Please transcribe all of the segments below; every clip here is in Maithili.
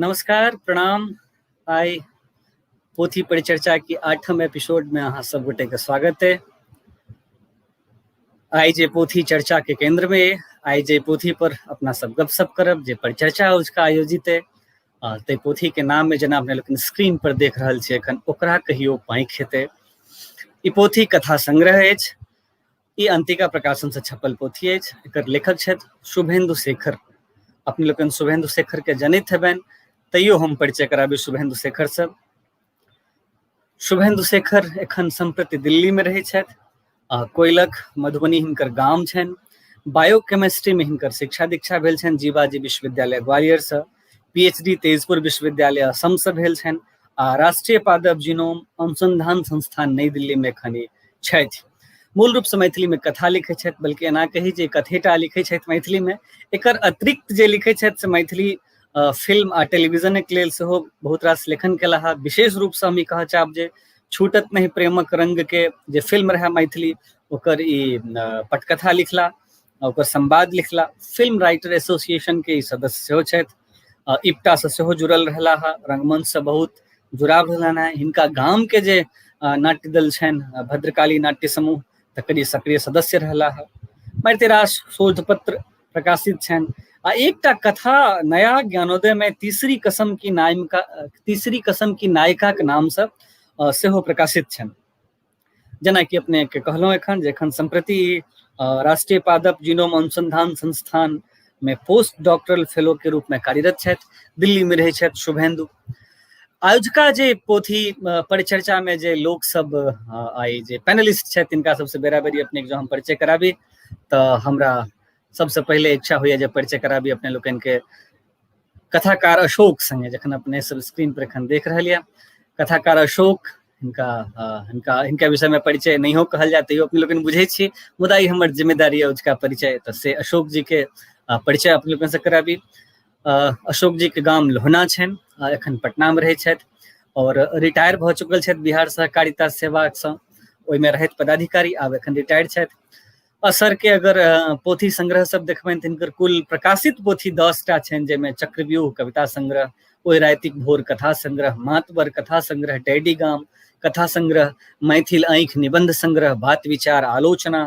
नमस्कार, प्रणाम। आइ पोथी परिचर्चा के 8म एपिसोड में अहाँ सब गोटे के स्वागत है। आइ जे पोथी चर्चा के केंद्र में है, आइ जे पोथी पर अपना सब गपशप करब, जे परिचर्चा उसका आयोजित है, ताहि पोथी के नाम में जेना अपने लोकनि स्क्रीन पर देख रहल छियै एखन, ओकरा कहियो पाँखि हेतै। ई पोथी कथा संग्रह अछि। ई अंतिका प्रकाशन से छपल पोथी अछि। एकर लेखक छथि शुभेंदु शेखर। अपने लोकनि शुभेंदु शेखर के जनैत हेबनि, तैयो हम परिचय कराबी शुभेंदु शेखर से। शुभेंदु शेखर एखन सम्प्रति दिल्ली में रहै छथि। कोइलख मधुबनी हिनकर गाम छनि। बायोकेमिस्ट्री में हिनकर शिक्षा दीक्षा भेल छनि जीवाजी विश्वविद्यालय ग्वालियर से। पीएचडी तेजपुर विश्वविद्यालय असम से भेल छनि आ राष्ट्रीय पादप जीनोम अनुसंधान संस्थान नई दिल्ली में एखन ई छथि। मूल रूप से मैथिली में कथा लिखै छथि, बल्कि एना कही जे कथेटा लिखै छथि मैथिली में। एकर अतिरिक्त जे लिखै छथि से मैथिली फिल्म आ टेलीविजनक लेल सेहो बहुत रास लेखन केलाह। विशेष रूप से हम ई कहऽ चाहब जे छूटत नहीं प्रेमक रंग के जे फिल्म रहै मैथिली, ओकर ई पटकथा लिखला, ओकर संवाद लिखला। फिल्म राइटर एसोसिएशन के ई सदस्य सेहो छथि। इप्टा से सेहो जुड़ल रहला है, रंगमंच से बहुत जुड़ाव रहलनि है। हिनका गाम के जे नाट्य दल छनि, भद्रकाली नाट्य समूह, तकर ई सक्रिय सदस्य रहला है। मारिते रास शोध पत्र प्रकाशित छनि आ एकटा कथा नया ज्ञानोदय में तीसरी कसम की नायिका, तीसरी कसम की नायिका के नाम से सेहो प्रकाशित छनि। जेनाकि अपने के कहलहुँ एखन जे एखन सम्प्रति राष्ट्रीय पादप जीनोम अनुसंधान संस्थान में पोस्ट डॉक्टरल फेलो के रूप में कार्यरत छथि, दिल्ली में रहै छथि शुभेंदु। आयोजका जे पोथी परिचर्चा में जे लोक सब आइ जे पैनलिस्ट छथि, तिनका सबसे बेराबेरी अपने के जो हम परिचय कराबी, तऽ हमरा सबसे पहिले इच्छा होइए जे परिचय कराबी अपने लोकनि के कथाकार अशोक संगे। जखन अपने सब स्क्रीन पर एखन देख रहल यऽ कथाकार अशोक, हिनका हिनका हिनका विषय में परिचय नहियो कहल जाय तैयो अपने लोकनि बुझै छी, मुदा ई हमर जिम्मेदारी है उसका परिचय, तऽ से अशोक जी के परिचय अपने लोकनि से कराबी। अशोक जी के गाम लोहना छनि, एखन पटना में रहै छथि और रिटायर भऽ चुकल छथि बिहार सहकारिता सेवा सँ, ओहिमे रहैत पदाधिकारी, आब एखन रिटायर छथि। असर के अगर पोथी संग्रह सब देखबनि तऽ हिनकर कुल प्रकाशित पोथी 10टा छनि, जाहिमे चक्रव्यूह कविता संग्रह, ओहि रातिक भोर कथा संग्रह, मातबर कथा संग्रह, डैडी गाम कथा संग्रह, मैथिल आँखि निबंध संग्रह, बात विचार आलोचना,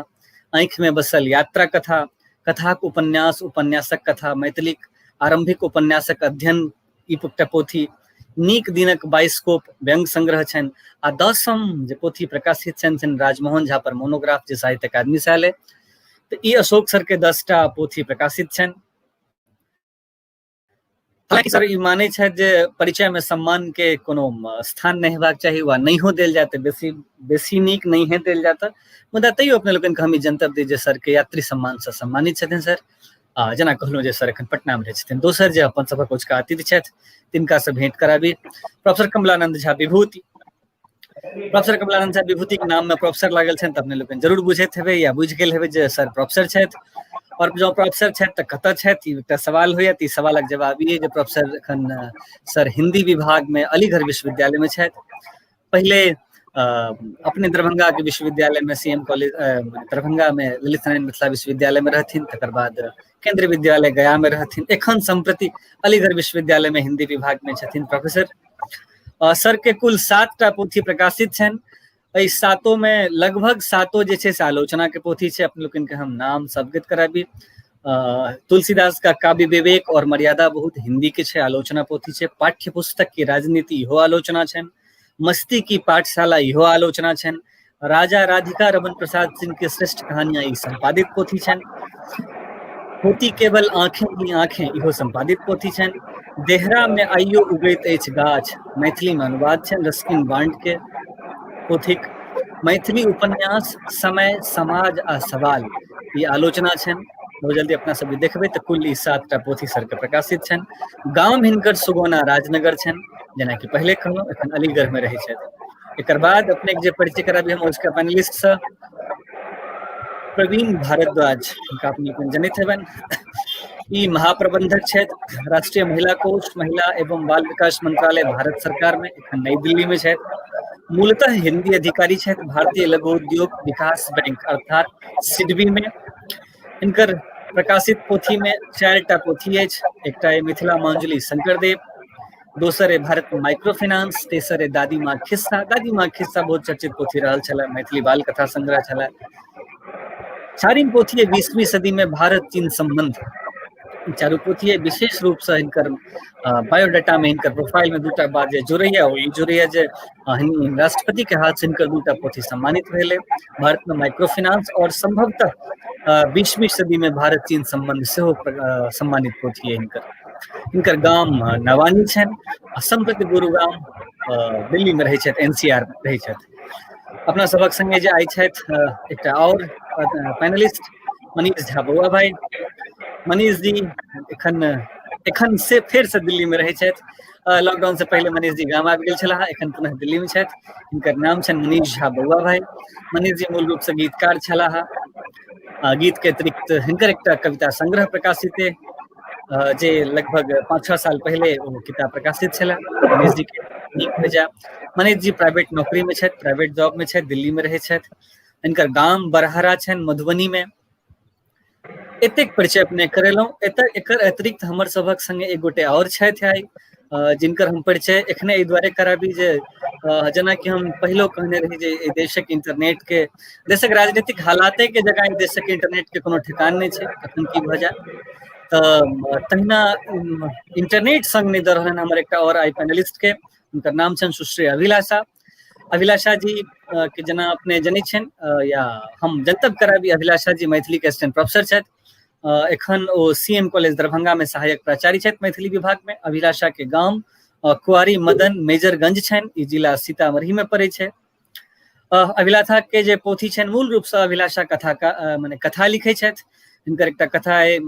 आँखि में बसल यात्रा कथा, कथाक उपन्यास, उपन्यासक कथा, मैथिलीक आरंभिक उपन्यासक अध्ययन ई एकटा पोथी, नीक दिनक बाइस्कोप व्यंग संग्रह छनि आ 10म जे पोथी प्रकाशित छनि छनि राजमोहन झा पर मोनोग्राफ जे साहित्य अकादमी से आयल। तऽ ई अशोक सर के 10टा पोथी प्रकाशित छनि। हालांकि सर ई मानै छथि जे परिचय में सम्मान के कोनो स्थान नहि हेबाक चाही वा नहियो देल जाय तऽ बेसी बेसी नीक नहिये देल जाय तऽ, मुदा तैयो अपने लोकनि के हम ई जनतब दी जे सर के यात्री सम्मान से सम्मानित छथिन सर। आ जेना कहलहुँ जे सर एखन पटना में रहै छथिन। दोसर जे अपन सभक ओझका अतिथि छथि तिनका से भेंट कराबी, प्रोफेसर कमलानंद झा विभूति। प्रोफेसर कमलानंद झा विभूति के नाम में प्रोफेसर लागल छनि तऽ अपने लोकनि जरूर बुझैत हेबै या बुझि गेल हेबै जे सर प्रोफेसर छथि। और जँ प्रोफेसर छथि तऽ कतऽ छथि, ई एकटा सवाल होइए। तऽ ई सवालक जवाब ई जे प्रोफेसर एखन सर हिंदी विभाग में अलीगढ़ विश्वविद्यालय में छथि। पहिले अपने दरभंगा के विश्वविद्यालय में सी एम कॉलेज दरभंगा में ललित नारायण मिथिला विश्वविद्यालय में रहथिन, तकर बाद केंद्रीय विद्यालय गया में रहथिन, एखन सम्प्रति अलीगढ़ विश्वविद्यालय में हिंदी विभाग में छथिन प्रोफेसर। सर के कुल 7टा पोथी प्रकाशित छनि। एहि सातो में लगभग सातो जे छै से आलोचना के पोथी छै। अपने लोकनि के हम नाम से अवगत कराबी। तुलसीदास का काव्य विवेक और मर्यादा बहुत हिंदी के छै, आलोचना पोथी छै। पाठ्य पुस्तक की राजनीति इहो आलोचना छनि। मस्ती की पाठशाला इहो आलोचना छनि। राजा राधिका रमन प्रसाद सिंह के श्रेष्ठ कहानियां ई संपादित पोथी छनि। होती केवल आंखें ही आंखें इहो संपादित पोथी छनि। देहरा में आइयो उगैत अछि गाछ मैथिली में अनुवाद छनि रस्किन बांड के पोथीक। मैथिली उपन्यास समय समाज आ सवाल ई आलोचना छनि। बहुत जल्दी अपना सब देखबै तऽ कुल ई 7टा पोथी सर के प्रकाशित छनि। गाम हिनकर सुगौना राजनगर छनि, जेनाकि पहिले कहलहुँ एखन अलीगढ़ में रहै छथि। एकर बाद अपने के जे परिचय कराबी हम उसके पैनलिस्ट से प्रवीण भारद्वाज, हिनका अपने लोकनि जनैत हेबनि। ई महाप्रबंधक छथि राष्ट्रीय महिला कोष महिला एवं बाल विकास मंत्रालय भारत सरकार में, एखन नई दिल्ली में छथि। मूलतः हिंदी अधिकारी छथि भारतीय लघु उद्योग विकास बैंक अर्थात सिडबी में। हिनकर प्रकाशित पोथी में 4टा पोथी अछि। एकटा अइ मिथिला मांजुली शंकरदेव, दोसर अइ भारत माइक्रो फाइनेंस, तेसर अइ दादी माँ खिस्सा। दादी माँ खिस्सा बहुत चर्चित पोथी रहल छलै, मैथिली बाल कथा संग्रह छलै। चारिम पोथी अइ 20वीं सदी में भारत चीन संबंध। चारू पोथी अइ विशेष रूप से हिनकर बायोडाटा में, हिनकर प्रोफाइल में दूटा बात जे जुड़ैया ओ ई जुड़ैया जे राष्ट्रपति के हाथ से हिनकर दूटा पोथी सम्मानित भेलै, भारत में माइक्रो फाइनेंस और संभवतः 20वीं सदी में भारत चीन संबंध सेहो सम्मानित पोथी अइ हिनकर। हिनकर गाम नवानी छनि आ सम्प्रति गुरुग्राम दिल्ली में रहै छथि, एनसीआर में रहै छथि। अपना सबक संगे जे आइ छथि एकटा और पैनलिस्ट मनीष झा बौआ भाई। मनीष जी एखन एखन से फेर से दिल्ली में रहै छथि। लॉकडाउन से पहले मनीष जी गाम आबि गेल छलाह, एखन पुनः दिल्ली में छथि। हिनकर नाम छनि मनीष झा बौआ भाई। मनीष जी मूल रूप से गीतकार छलाह। गीत के अतिरिक्त हिनकर एकटा कविता संग्रह प्रकाशित है जे लगभग 5-6 साल पहले ओ किताब प्रकाशित छला। मनीष जी के नीक हो जाए। मनीष जी प्राइवेट नौकरी में छथि, प्राइवेट जॉब में छथि, दिल्ली में रहै छथि। हिनकर गाम बरहरा छनि मधुबनी में। एतेक परिचय अपने करेलहुँ। एकर अतिरिक्त हमर सभक संगे एक गोटे और छथि आइ, जिनकर हम परिचय एखने एहि दुआरे कराबी जे जेनाकि हम पहिलो कहने रही जे एहि देशक इंटरनेट के, देशक राजनीतिक हालाते के जगह एहि देशक इंटरनेट के कोनो ठेकान नहि छै, कखन की भऽ जाए। तऽ तहिना इंटरनेट संग नहि दऽ रहल हमर एकटा और आई पैनलिस्ट के, हुनकर नाम छनि सुश्री अभिलाषा। अभिलाषा जी के जेना अपने जनै छियनि या हम जनतब कराबी, अभिलाषा जी मैथिली के असिस्टेंट प्रोफेसर छथि। एखन ओ सी एम कॉलेज दरभंगा में सहायक प्राचार्य छथि मैथिली विभाग में। अभिलाषा के गाम कुआरी मदन मेजरगंज छनि, ई जिला सीतामढ़ी में पड़ै छै। अभिलाषा के जे पोथी छनि, मूल रूप से अभिलाषा कथा का मने कथा लिखै छथि। हिनकर एकटा कथा अइ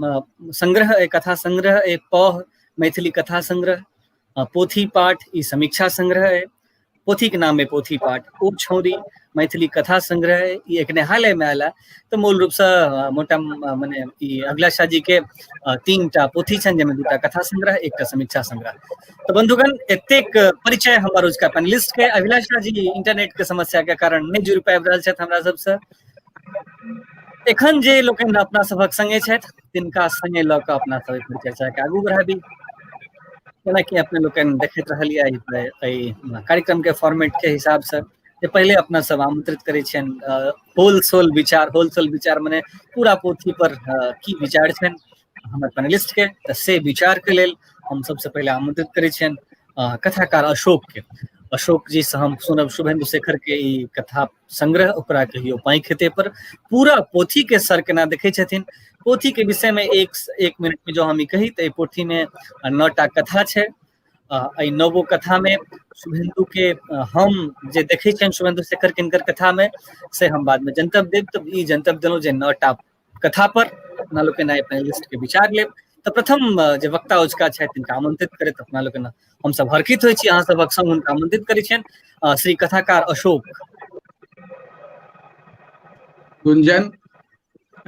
संग्रह अइ, कथा संग्रह अइ पौह मैथिली कथा संग्रह, पोथी पाठ ई समीक्षा संग्रह अइ, पोथी के नाम है पोथी पाठ, ओ छौरी मैथिली कथा संग्रह है, ई एखने हाले में आयल है। तऽ मूल रूप से मोटा मने ई अभिलाषा जी के 3टा पोथी छनि, जाहिमे 2टा कथा संग्रह, एकटा समीक्षा संग्रह। तऽ बंधुगण एतेक परिचय हमर रोजका पैनलिस्ट के। अभिलाषा जी इंटरनेट के समस्या के कारण नहि जुड़ि पाबि रहल छथि हमरा सबसँ। एखन जे लोकनि अपना सबक संगे छथि तिनका संगे लऽ कऽ अपना सब एहि चर्चा के आगू बढ़ाबी। जेनाकि अपने लोकनि देखैत रहलियै एहि कार्यक्रम के फॉर्मेट के हिसाब से जे पहिले अपना सब आमंत्रित करै छियनि होलसोल विचार। होलसोल विचार मने पूरा पोथी पर की विचार छनि हमर पैनलिस्ट के, तऽ से विचार के लेल हम सबसे पहिले आमंत्रित करै छियनि कथाकार अशोक के। अशोक जी से हम सुनब शुभेंदु शेखर के ई कथा संग्रह ओकरा कहियो पाँखि हेतै पर पूरा पोथी के सर केना देखै छथिन। पोथी के विषय में एक मिनट में जो हम ई कही तऽ एहि पोथी में 9टा कथा छै। एहि 9 कथा में शुभेंदु के हम जे देखै छियनि शुभेंदु शेखर के हिनकर कथा में, से हम बाद में जनतब देब। तऽ ई जनतब देलहुँ जे 9टा कथा पर अपना लोकनि आइ पैनलिस्ट के विचार लेब। तऽ प्रथम जे वक्ता उचका छथि तिनका आमंत्रित करैत अपना लोकनि हमसब हर्षित होइ छी अहाँ सबक संग हुनका आमंत्रित करै छियनि श्री कथाकार अशोक गुंजन।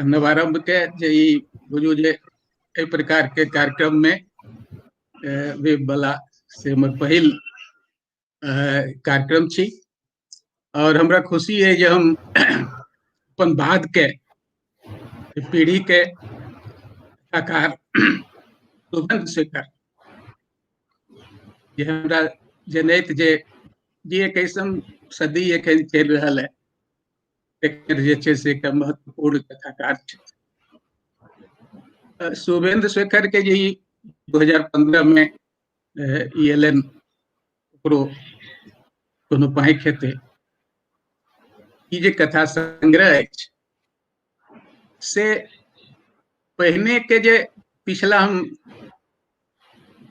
नवारंभ के जे ई बुझू जे एहि प्रकार के कार्यक्रम में वेब वाला से हमर पहिल कार्यक्रम छी और हमरा खुशी है जे हम अपन बाद के पीढ़ी के कथाकार शुभेंदु शेखर जे हमरा जनैत जे जे 21म सदी एखन चलि रहल है एकर जे छै से एकटा महत्वपूर्ण कथाकार छै। शुभेंदु शेखर के जे ई 2015 में ई एलनि ओकरो कोनो पाँखि हेतै, ई जे कथा संग्रह अछि से पहिने के जे पिछला हम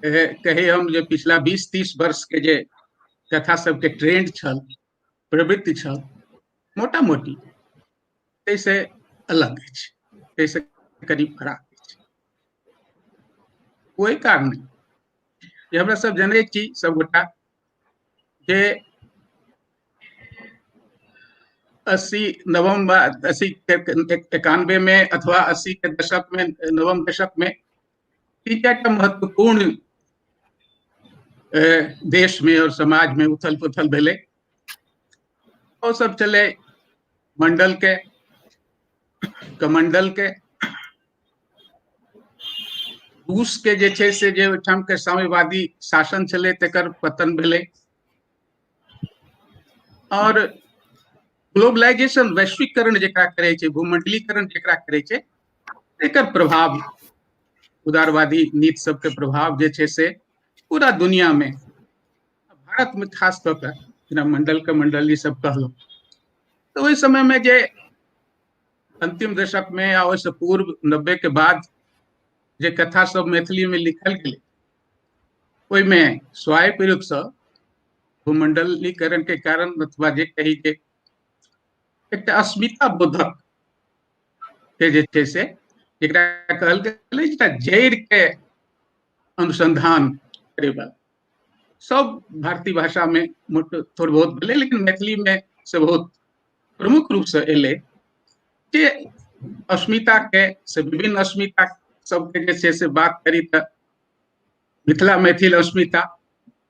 कही हम जे पिछला 20-30 वर्ष के जे कथा सबके ट्रेंड छल, प्रवृत्ति छल, मोटा मोटी ताहिसँ अलग अछि, ताहिसँ करीब फराक अछि। ओहि कारण जे हमरा सब जनै छी सबगोटा जे 80 नवम 80 91 में अथवा 80 के दशक में, नवम दशक में 3-4 महत्वपूर्ण देश में और समाज में उथल पुथल भेलै। ओ सब चले मंडल के, कमंडल के रूस के जे छै से जे ओहिठाम के साम्यवादी शासन छलै तकर पतन भेलै आओर ग्लोबलाइजेशन, वैश्वीकरण जकरा करै छै, भूमंडलीकरण जकरा करै छै, एकर प्रभाव, उदारवादी नीति सबके प्रभाव जे छै से पूरा दुनिया में, भारत में खास कऽ कऽ, जेना मंडल के मंडली सब कहलहुँ, तऽ ओहि समय में जे अंतिम दशक में या ओहिसँ पूर्व 90 के बाद जे कथा सब मैथिली में लिखल गेलै, ओहिमे स्वाभाविक रूपसँ भूमंडलीकरण के कारण अथवा जे कही जे एकटा अस्मिता बोधक के जे छै से जकरा कहल गेलै एकटा जड़ि के अनुसंधान करे वाला, सब भारतीय भाषा में थोड़ बहुत भेलै, लेकिन मैथिली में से बहुत प्रमुख रूप से एलै जे अस्मिता के से विभिन्न अस्मिता सबके जे छै से बात करी तऽ मिथिला मैथिल अस्मिता,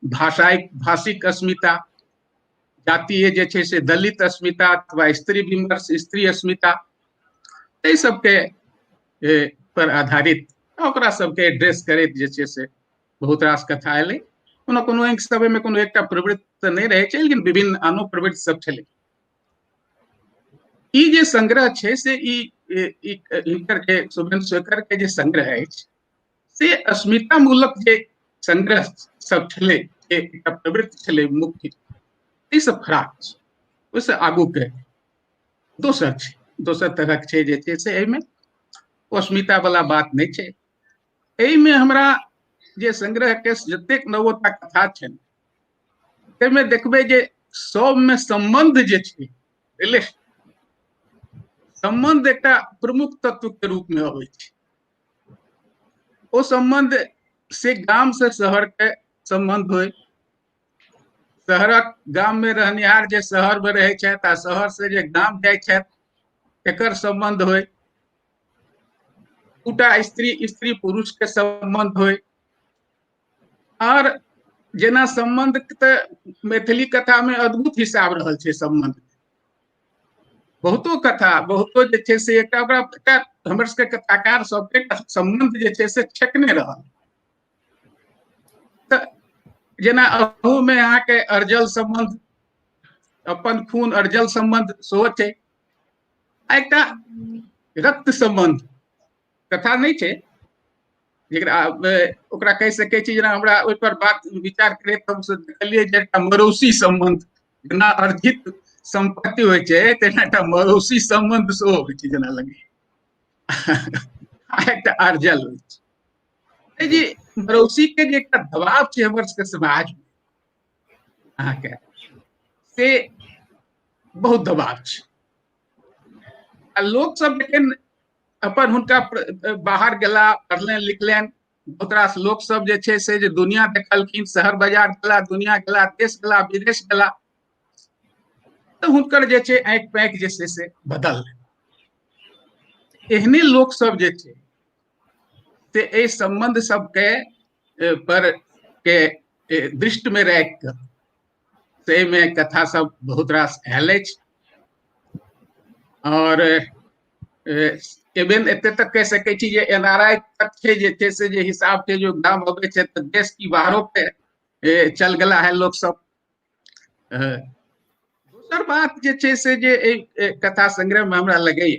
भाषाइक भाषिक अस्मिता, जातीय जे छै से दलित अस्मिता अथवा स्त्री विमर्श, स्त्री अस्मिता, एहि सबके पर आधारित ओकरा सबके एड्रेस करैत जे छै से बहुत रास कथा एलै। कोनो कोनो अंक सब एहिमे कोनो एकटा प्रवृत्ति तऽ नहि रहै छै, लेकिन विभिन्न आनो प्रवृत्ति सब छलै। ई जे संग्रह छै से ई हिनकर जे शुभेंदु शेखर के जे संग्रह अछि से अस्मिता मूलक जे संग्रह सब छलै, जे एकटा प्रवृत्ति छलै मुख्य, ई सब फराक छै, ओहिसँ आगू के दोसर छै, दोसर तरहक छै जे छै से एहिमे अस्मिता वाला बात नहि छै। एहिमे हमरा जे संग्रह के जतेक नवोटा कथा छै ताहिमे देखबै जे सबमे सम्बन्ध जे छै, रिलेशन सम्बन्ध एकटा प्रमुख तत्व के रूप में अबै छै। ओ सम्बन्ध से गाम से शहर के सम्बन्ध होइ, शहरक गाम में रहनिहार जे शहर में रहै छथि आ शहर से जे गाम जाइ छथि एकर सम्बन्ध होइ, दूटा स्त्री स्त्री पुरुष के सम्बन्ध होइ। और जेना सम्बन्ध तऽ मैथिली कथा में अद्भुत हिसाब रहल छै सम्बन्ध, बहुतो कथा बहुतो जे छै से एकटा ओकरा एकटा हमर सबके कथाकार सबके सम्बन्ध जे छै से छेकने रहल। तऽ जेना अहूमे अहाँके अर्जल सम्बन्ध, अपन खून अर्जल सम्बन्ध सेहो छै, आ एकटा रक्त सम्बन्ध कथा नहि छै जकरा ओकरा कहि सकै छी। जेना हमरा ओहिपर बात विचार करैत हम देखलियै जे एकटा मड़ौसी सम्बन्ध, जेना अर्जित सम्पत्ति होइ छै तेना एकटा मड़ौसी सम्बन्ध सेहो होइ छै जेना लगै, आ एकटा अर्जल होइ छै। जे मड़ौसी के जे एकटा दबाव छै हमर सबके समाज में अहाँके, से बहुत दबाव छै। आ लोक सब लेकिन अपन हुनका बाहर गेला, पढ़लनि लिखलनि, बहुत रास लोक सब जे छै से जे दुनिया देखलखिन, शहर बाजार गेला, दुनिया गेला, देश गेला, विदेश गेला, तऽ हुनकर जे छै आँखि पाँखि जे छै से बदल। एहने लोक सब जे छै से एहि सम्बन्ध सबके पर के दृष्टि में राखि कऽ ताहिमे कथा सब बहुत रास आयल अछि। और इवन एते तक कहि सकै छी जे एन आर आई तक छै जे छै से जे हिसाब छै जो गाम अबै छै तऽ देश की बाहरो पे चल गेला है लोक सब। दोसर बात जे छै से जे एहि कथा संग्रह में हमरा लगैए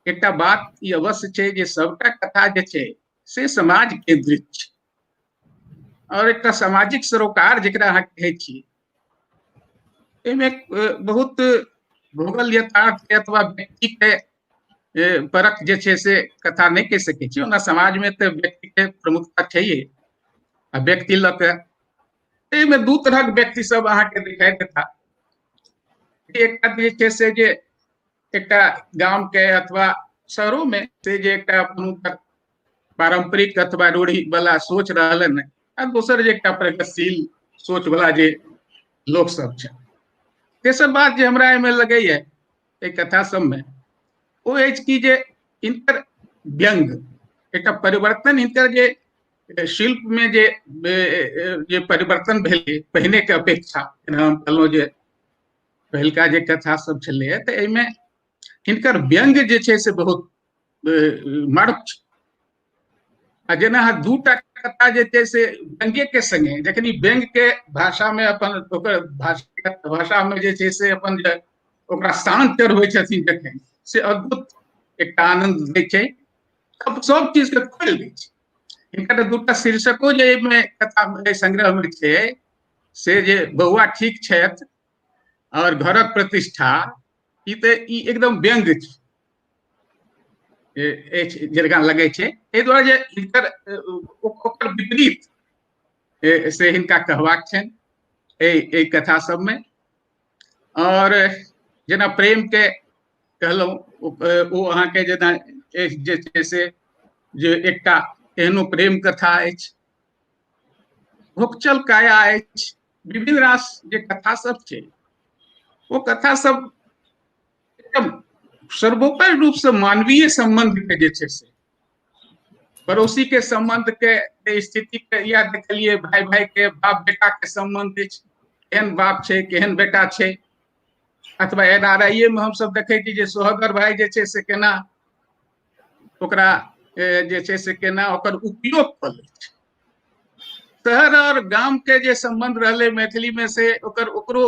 एकटा बात ई अवश्य छै जे सबटा कथा जे छै से समाज केंद्रित छै और एकटा सामाजिक सरोकार जकरा अहाँ कहै छी एहिमे बहुत भूगोल यथार्थ के अथवा व्यक्ति के परक जे छै से कथा नहि कहि सकै छी। ओना समाजमे तऽ व्यक्ति के प्रमुखता छैहे आ व्यक्ति लऽ के एहिमे दू तरहक व्यक्ति सब अहाँके दिखाई देता। एकटा जे छै से जे एकटा गाम के अथवा शहरों में से जे एकटा अपन पारंपरिक अथवा रूढ़ी वाला सोच रहलनि आ दोसर जे एकटा प्रगतिशील सोच वाला जे लोक सब छै। तेसर बात जे हमरा एहिमे लगैया एहि कथा सबमे ओ अछि कि जे हिनकर व्यंग एकटा परिवर्तन, हिनकर जे शिल्प में जे जे परिवर्तन भेलै पहिने के अपेक्षा, जेना हम कहलहुँ जे पहिलका जे कथा सब छलैया तऽ एहिमे हिनकर व्यंग जे छै से बहुत मारक छै। आ जेना अहाँ दूटा कथा जे छै से व्यंग्यके सङ्गे, जखन ई व्यंग्यके भाषामे अपन ओकर भाषामे जे छै से अपन जे ओकरा शान्त चढ़बै छथिन जखन, से अद्भुत एकटा आनन्द दै छै। तब सब चीजके खोलि दै छै। हिनकर तऽ दूटा शीर्षको जे एहिमे कथा संग्रहमे छै, से जे बौआ ठीक छथि आओर घरक प्रतिष्ठा, ई तऽ ई एकदम व्यंग्य छै जकाँ लगै छै। एहि दुआरे जे हिनकर ओकर विपरीत से हिनका कहबाक छनि एहि कथा सबमे। आओर जेना प्रेमके कहलहुँ, ओ अहाँके जेना जे छै से जे एकटा एहनो प्रेम कथा अछि, भोकचल काया अछि, विभिन्न रास जे कथा सब छै, ओ कथा सब एकदम सर्वोपरि रूप से मानवीय संबंध के जे छै से पड़ोसी के संबंध के स्थिति के या देखलिए, भाई भाई के, बाप बेटा के संबंध अछि, केहन बाप छै केहन बेटा छै। अथवा एन आर I मे हमसब देखै छी जे सोहदर भाई जे छै से केना ओकरा जे छै से केना ओकर उपयोग कऽ लै छै। शहर और गाम के जे संबंध रहलै मैथिली में, से ओकरो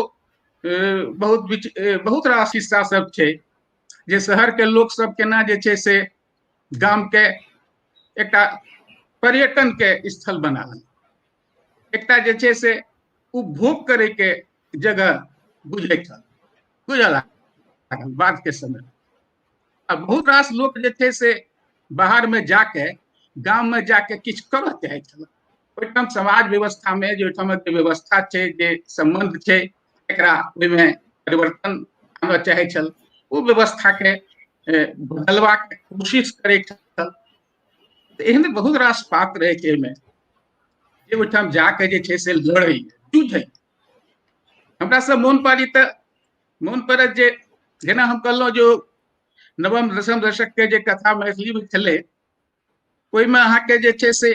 बहुत रास हिस्सा सब छै जे शहर के लोक सब केना जे छै से गाम के एकटा पर्यटन के स्थल बना लेलक, एकटा जे छै से उपभोग करे के जगह बुझै छल, बुझल बाद के समय। आ बहुत रास लोक जे छै से बाहर में जाके गाम में जाके किछु करऽ चाहै छल। ओहिठाम समाज व्यवस्था में जे ओहिठाम के व्यवस्था छै, जे संबंध छै, एकरा ओहिमे परिवर्तन आनऽ चाहै छल, ओ व्यवस्था के बदलबाक कोशिश करै छल। तऽ एहन बहुत रास पात्र अछि एहिमे जे ओहिठाम जाके जे छै से लड़ै जूझै। हमरा सब मोन पाड़ी तऽ मोन पड़त जे जेना हम कहलहुँ जे नवम दसम दशक के जे कथा मैथिलीमे छलै, ओहिमे अहाँके जे छै से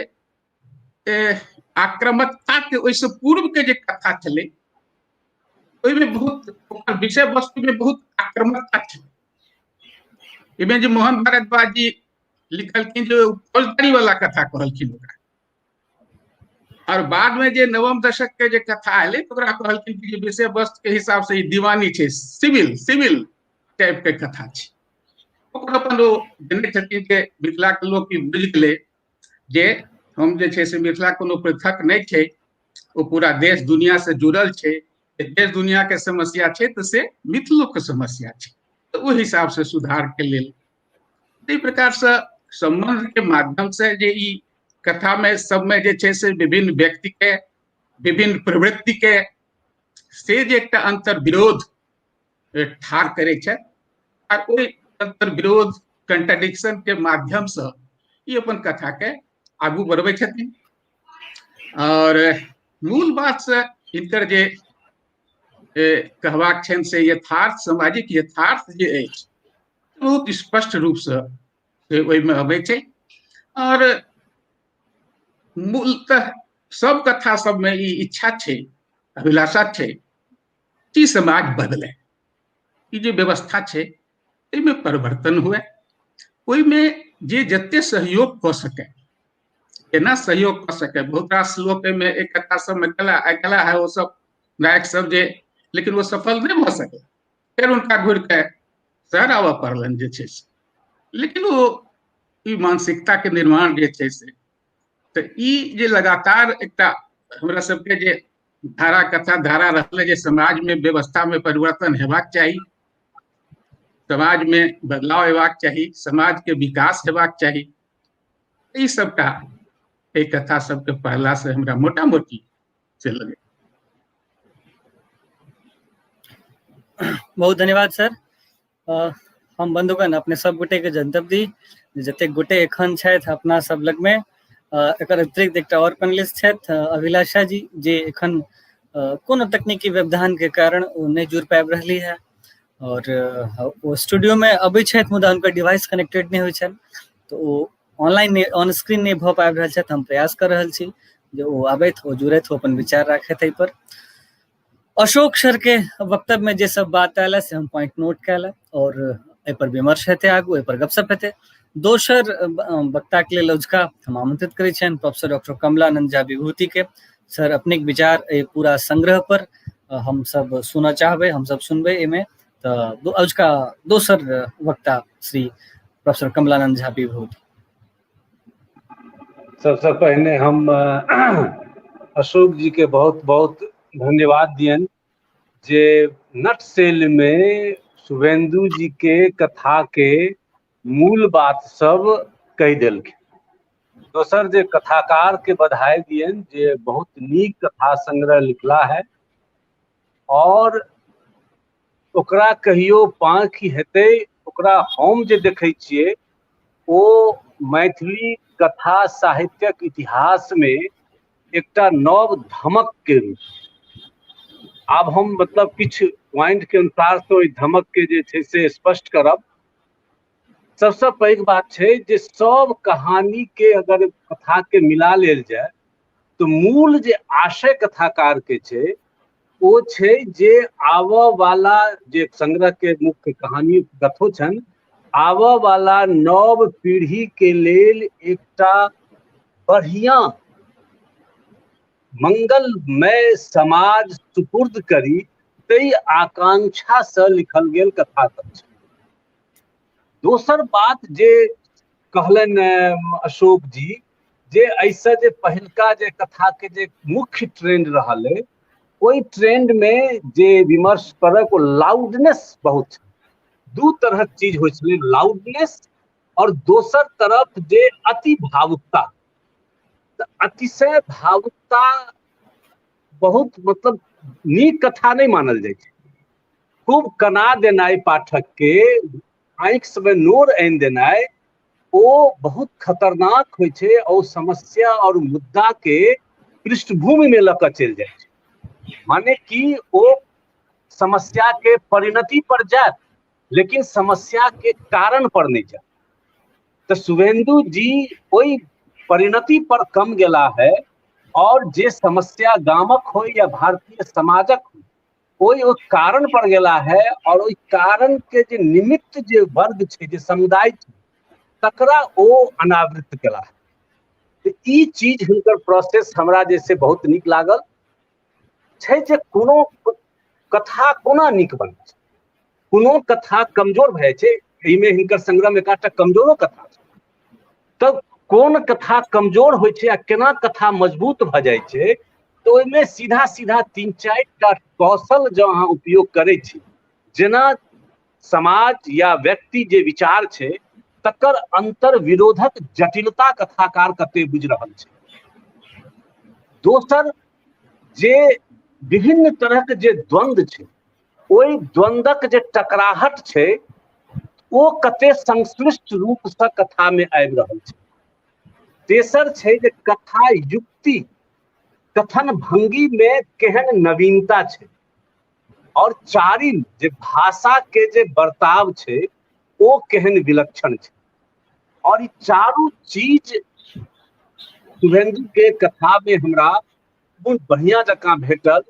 आक्रामकता के ओहिसँ पूर्व के जे कथा छलै, ओहिमे बहुत ओकर विषय वस्तु में बहुत आक्रामकता छलै। एहिमे जे मोहन भारद्वाज जी लिखलखिन जे फौजदारी वाला कथा कहलखिन ओकरा, और बाद में जे नवम दशक के जे कथा एलै तऽ ओकरा कहलखिन कि जे विषय वस्तु के हिसाब से ई दीवानी छै, सिविल सिविल टाइप के कथा छै। ओकर अपन ओ देने छथिन जे मिथिला के लोक ई बुझि गेलै जे हम जे छै से मिथिला कोनो पृथक नहि छै, ओ पूरा देश दुनिया से जुड़ल छै, देश दुनिया के समस्या छै तऽ से मिथिलो के समस्या छै, तऽ ओहि हिसाब से सुधार के लेल एहि प्रकार से संबंध के माध्यम से जे ई कथा में सब में जे छै से विभिन्न व्यक्ति के विभिन्न प्रवृत्ति के से जे एकटा अंतर्विरोध ठाढ़ करै छै, आ ओहि अंतर्विरोध कंट्राडिक्शन के माध्यम से ई अपन कथा के आगू बढ़बै छथिन। और मूल बात से हिनकर जे कहबाक छनि से यथार्थ, सामाजिक यथार्थ जे अछि बहुत स्पष्ट रूप से ओहिमे अबै छै। और मूलतः सब कथा सबमे ई इच्छा छै, अभिलाषा छै कि समाज बदले, ई जे व्यवस्था छै एहिमे परिवर्तन हुए, ओहिमे जे जते सहयोग कऽ सकै, केना सहयोग कऽ सकै। बहुत रास लोक एहिमे एक कथा सबमे गेला है, ओ सब नायक सब जे, लेकिन ओ सफल नहि भऽ सकै, फेर हुनका घुरि के शहर आबऽ पड़लनि जे छै से। लेकिन ओ ई मानसिकता के निर्माण जे छै से, तऽ ई जे लगातार एकटा हमरा सबके जे धारा कथा धारा रहलै जे समाज में व्यवस्था में परिवर्तन हेबाक चाही, समाज में बदलाव हेबाक चाही, समाज के विकास हेबाक चाही, ई सबटा एहि कथा सबके पढ़ला से हमरा मोटा मोटी से लगे। बहुत धन्यवाद सर। हम बंधुगण अपने सब गोटे के जनतब दी जतेक गोटे एखन छथि अपना सब लगमे, एकर अतिरिक्त एकटा और पैनलिस्ट छथि अभिलाषा जी, जे एखन कोनो तकनीकी व्यवधान के कारण ओ नहि जुड़ पाबि रहली है, और ओ स्टूडियो में अबै छथि मुदा हुनकर डिवाइस कनेक्टेड नहि होइ छनि, तऽ ओ ऑनलाइन नहि, ऑन स्क्रीन नहि भऽ पाबि रहल छथि। हम प्रयास कऽ रहल छी जे ओ आबथि, ओ जुड़थि, ओ अपन विचार राखथि एहिपर। अशोक सर के वक्तव्य में जे सब बात आयल है से हम पॉइंट नोट कयल है, और एहि पर विमर्श हेतै आगू, एहि पर गपशप हेतै। दोसर वक्ता के लेल अजुका हम आमंत्रित करै छियनि प्रोफेसर डॉक्टर कमलानंद झा विभूति के। सर, अपने के विचार एहि पूरा संग्रह पर हम सब सुनऽ चाहबै, हम सब सुनबै एहिमे। तऽ अजुका दोसर वक्ता श्री प्रोफेसर कमलानंद झा विभूति। सबसे पहिने हम अशोक जी के बहुत बहुत धन्यवाद दियनि जे नटसेल में शुभेंदु जी के कथा के मूल बात सब कहि देलखिन। दोसर जे कथाकार के बधाई दियनि जे बहुत नीक कथा संग्रह लिखला है और ओकरा कहियो पाँखि हेतै, ओकरा हम जे देखै छियै ओ मैथिली कथा साहित्यक इतिहासमे एकटा नव धमक के रूप। आब हम मतलब किछु पॉइंट के अनुसार से ओहि धमक के जे छै से स्पष्ट करब। सबसँ पैघ बात छै जे सब कहानी के अगर कथा के मिला लेल जाय तऽ मूल जे आशय कथाकार के छै ओ छै जे आबऽ वाला जे संग्रह के मुख्य कहानी कथो छनि, आबऽ वाला नव पीढ़ी के लेल एकटा बढ़िया मंगलमय समाज सुपुर्द करी ताहि आकांक्षा से लिखल गेल कथा सब छै। दोसर बात जे कहलनि अशोक जी जे एहिसँ जे पहिलका जे कथा के जे मुख्य ट्रेंड रहल अइ ओहि ट्रेंड मे जे विमर्श परक ओ लाउडनेस बहुत छै। दू तरहक चीज होइ छलै, लाउडनेस और दोसर तरफ जे अति भावुकता। तऽ अतिशय भावुकता बहुत मतलब नीक कथा नहि मानल जाइ छै। खूब कना देनाइ पाठक के, आँखि सबमे नोर आनि देनाइ, ओ बहुत खतरनाक होइ छै और समस्या और मुद्दा के पृष्ठभूमि में लऽ कऽ चलि जाइ छै। माने कि ओ समस्या के परिणति पर जायत लेकिन समस्या के कारण पर नहीं जायत। तऽ शुभेंदु जी ओहि परिणति पर कम गेला है और जे समस्या गामक हो या भारतीय समाजक हो ओहि ओ कारण पर गेला है और ओहि कारण के जे निमित्त जे वर्ग छै, जे समुदाय छै, तकरा ओ अनावृत केला है। तऽ ई चीज हिनकर प्रोसेस हमरा जे से बहुत नीक लागल छै जे कोनो कथा कोना नीक बनै छै, कोनो कथा कमजोर भए जाइ छै। एहिमे हिनकर संग्रहमे एकटा कमजोरो कथा छै, तब कोन कथा कमजोर होइ छै आ केना कथा मजबूत भऽ जाइ छै, तऽ ओहिमे सीधा सीधा 3-4 टा कौशल जँ अहाँ उपयोग करै छी, जेना समाज या व्यक्ति जे विचार छै तकर अंतर विरोधक जटिलता कथाकार कते बुझि रहल छै। दोसर जे विभिन्न तरहक जे द्वंद्व छै ओहि द्वंद्वक जे टकराहट छै ओ कते संश्लिष्ट रूपसँ कथामे आबि रहल छै। तेसर छै जे कथा युक्ति कथन भंगी में केहन नवीनता छै। और चारिम जे भाषा के जे बर्ताव छै ओ केहन विलक्षण छै। और ई चारू चीज शुभेंदु के कथा में हमरा बहुत बढ़िया जकाँ भेटल,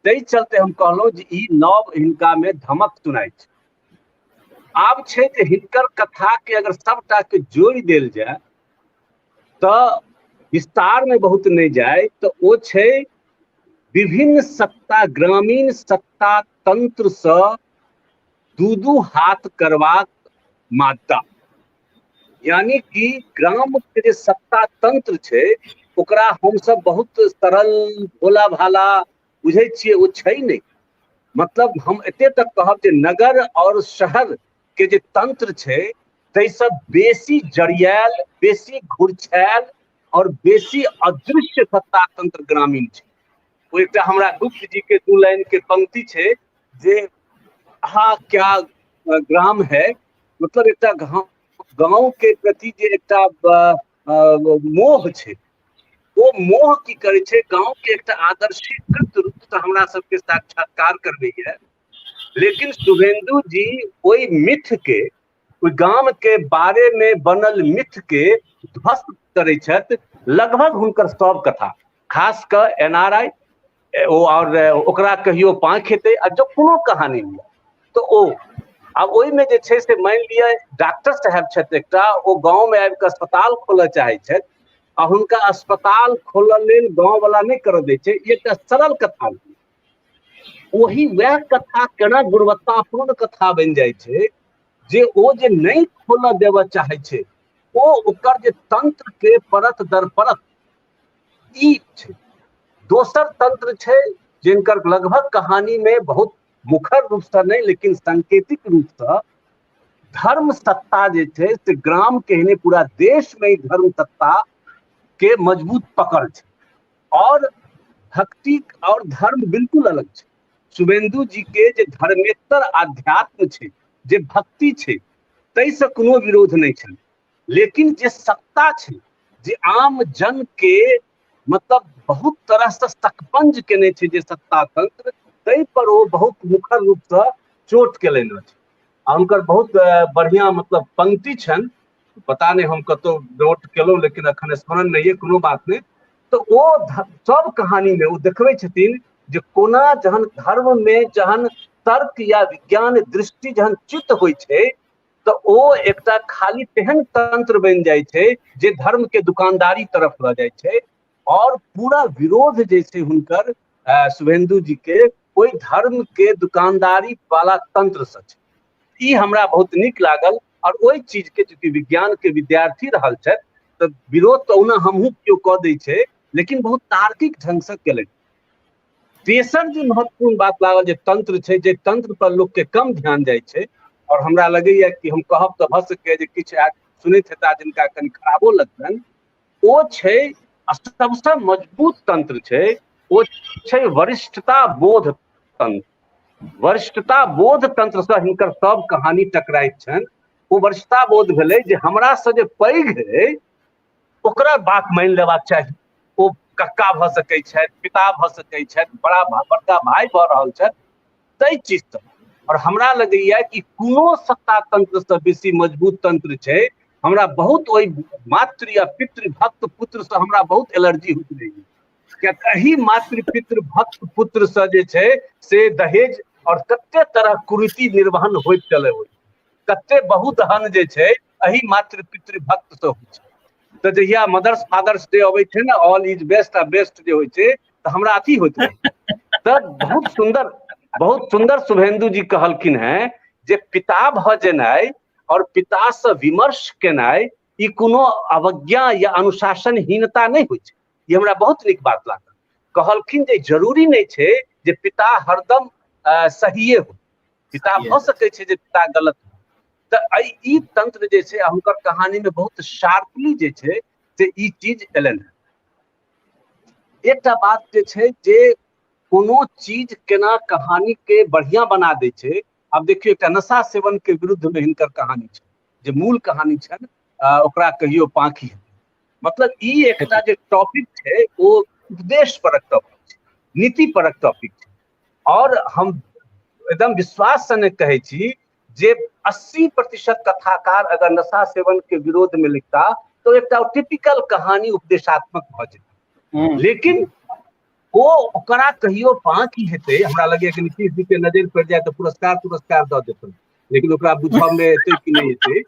ताहि चलते हम कहलहुँ जे ई नव हिनका में धमक सुनाइ छै। आब छै जे हिनकर कथा के अगर सबटा के जोड़ि देल जाय तऽ विस्तार में बहुत नहि जाय, तऽ ओ छै विभिन्न सत्ता, ग्रामीण सत्ता तंत्र सँ दू-दू हाथ करबाक माद्दा। यानी कि ग्राम के जे सत्ता तंत्र छै ओकरा हमसब बहुत सरल भोला भाला बुझै छियै, ओ छै नहि। मतलब हम एते तक कहब जे नगर और शहर के जे तंत्र छै ताहिसँ बेसी जड़ियायल, बेसी घुरछायल और बेसी अदृश्य सत्ता तंत्र ग्रामीण छै। ओ एकटा हमरा गुप्त जी के 2 लाइन के पंक्ति छै जे हा क्या ग्राम है, मतलब एकटा गाँव के प्रति जे एकटा मोह छै, ओ मोह की करै छै गाँव के एकटा आदर्शीकृत रूपसँ हमरा सबके साक्षात्कार करबैया। लेकिन शुभेंदु जी ओहि मिथ के, ओहि गाम के बारे में बनल मिथ के ध्वस्त करै छथि लगभग हुनकर सब कथा, खास कऽ एन आर आई ओ और ओकरा कहियो पाँखि हेतै आ जँ कोनो कहानी लिअ तऽ ओ आब ओहिमे जे छै से मानि लिअ डॉक्टर साहेब छथि एकटा, ओ गाँवमे आबि कऽ अस्पताल खोलऽ चाहै छथि आ हुनका अस्पताल खोलऽ लेल गाँववला नहि करऽ दै छै। ई एकटा सरल कथा भेलै। ओही वएह कथा केना गुणवत्तापूर्ण कथा बनि जाइ छै जे ओ जे नहि खोलऽ देबऽ चाहै छै, ओ ओकर जे तंत्र के परत दर परत ई छै। दोसर तंत्र छै जिनकर लगभग कहानी में बहुत मुखर रूपसँ नहि लेकिन सांकेतिक रूपसँ धर्म सत्ता जे छै से ग्राम के नहि पूरा देश में धर्म सत्ता के मजबूत पकड़ छै और भक्ति और धर्म बिल्कुल अलग छै। शुभेंदु जी के जे धर्मेतर आध्यात्म छै, जे भक्ति छै, ताहिसँ कोनो विरोध नहि छनि, लेकिन जे सत्ता छै जे आम जन के मतलब बहुत तरहसँ सकपंज केने छै जे सत्ता तंत्र, ताहि पर ओ बहुत मुखर रूपसँ चोट केलनि अछि। आ हुनकर बहुत बढ़िआँ मतलब पंक्ति छनि, पता नहि हम कतहु नोट केलहुँ लेकिन अखन स्मरण नहि अइ, कोनो बात नहि। तऽ ओ सब कहानीमे ओ देखबै छथिन जे कोना जहन धर्ममे जहन तर्क या विज्ञान दृष्टि जहन च्युत होइ छै तऽ ओ एकटा खाली तेहन तंत्र बनि जाइ छै जे धर्म के दुकानदारी तरफ लऽ जाइ छै और पूरा विरोध जे छै हुनकर शुभेंदु जी के ओहि धर्म के दुकानदारी वाला तंत्र से छै। ई हमरा बहुत नीक लागल और ओहि चीज के चूँकि विज्ञान के विद्यार्थी रहल छथि तऽ विरोध तऽ ओना हमहूँ केओ कऽ दै छै लेकिन बहुत तार्किक ढंग से केलनि। तेसर जे महत्वपूर्ण बात लागल जे तंत्र छै, जे तंत्र पर लोक के कम ध्यान जाइ छै और हमरा लगैया कि हम कहब तऽ भऽ सकैए जे किछु सुनैत हेता जिनका कनि खराबो लगतनि, ओ छै आ सबसँ मजबूत तंत्र छै ओ छै वरिष्ठता बोध तंत्र। वरिष्ठता बोध तंत्रसँ हिनकर सब कहानी टकराइत छनि। ओ वरिष्ठता बोध भेलै जे हमरासँ जे पैघ अइ ओकरा बात मानि लेबाक चाही। ओ कक्का भऽ सकै छथि, पिता भऽ सकै छथि, बड़ा बड़का भाय भऽ रहल छथि, ताहि चीजसँ। और हमरा लगैया कि कोनो सत्ता तंत्रसँ बेसी मजबूत तंत्र छै। हमरा बहुत ओहि मातृ या पितृभक्त पुत्रसँ हमरा बहुत एलर्जी होइत रहैए, किया एहि मातृ पितृभक्त पुत्रसँ जे छै से दहेज और कते तरह कुरीति निर्वहन होइत चले होइ, कते बहुत हन जे छै एहि मातृ पितृभक्त से होइ छै। तऽ जहिया मदर्स फादर्स डे अबै छै ने, ऑल is best आ बेस्ट जे होइ छै, तऽ हमरा अथी होइत रहै। तऽ बहुत सुन्दर, बहुत सुन्दर शुभेंदु जी कहलखिन हेँ जे पिता भऽ जेनाइ और पितासँ विमर्श केनाइ ई कोनो अवज्ञा या अनुशासनहीनता नहि होइ छै। ई हमरा बहुत नीक बात लागल। कहलखिन जे जरूरी नहि छै जे पिता हरदम सहिए हो, पिता भऽ सकै छै जे पिता गलत हो। तऽ एहि ई तंत्र जे छै हुनकर कहानी में बहुत शार्पली जे छै से ई चीज एलनि हेँ। एकटा बात जे छै जे कोनो चीज केना कहानी के बढ़िया बना दै छै। आब देखियौ एकटा नशा सेवन के विरुद्ध में हिनकर कहानी छै, जे मूल कहानी छनि ओकरा कहियो पाँखि, मतलब ई एकटा जे टॉपिक छै ओ उपदेश परक टॉपिक छै, नीति परक टॉपिक छै। और हम एकदम विश्वास से नहि कहै छी जे 80% कथाकार अगर नशा सेवन के विरोध में लिखता तो एकटा टिपिकल कहानी उपदेशात्मक भऽ जेतै, लेकिन ओ ओकरा कहियो पाँखि हेतै। हमरा लगैया कि नीतीश जी के नजर पड़ि जाय तऽ पुरस्कार पुरस्कार दऽ देतै, लेकिन ओकरा बुझऽ मे एतै कि नहि एतै,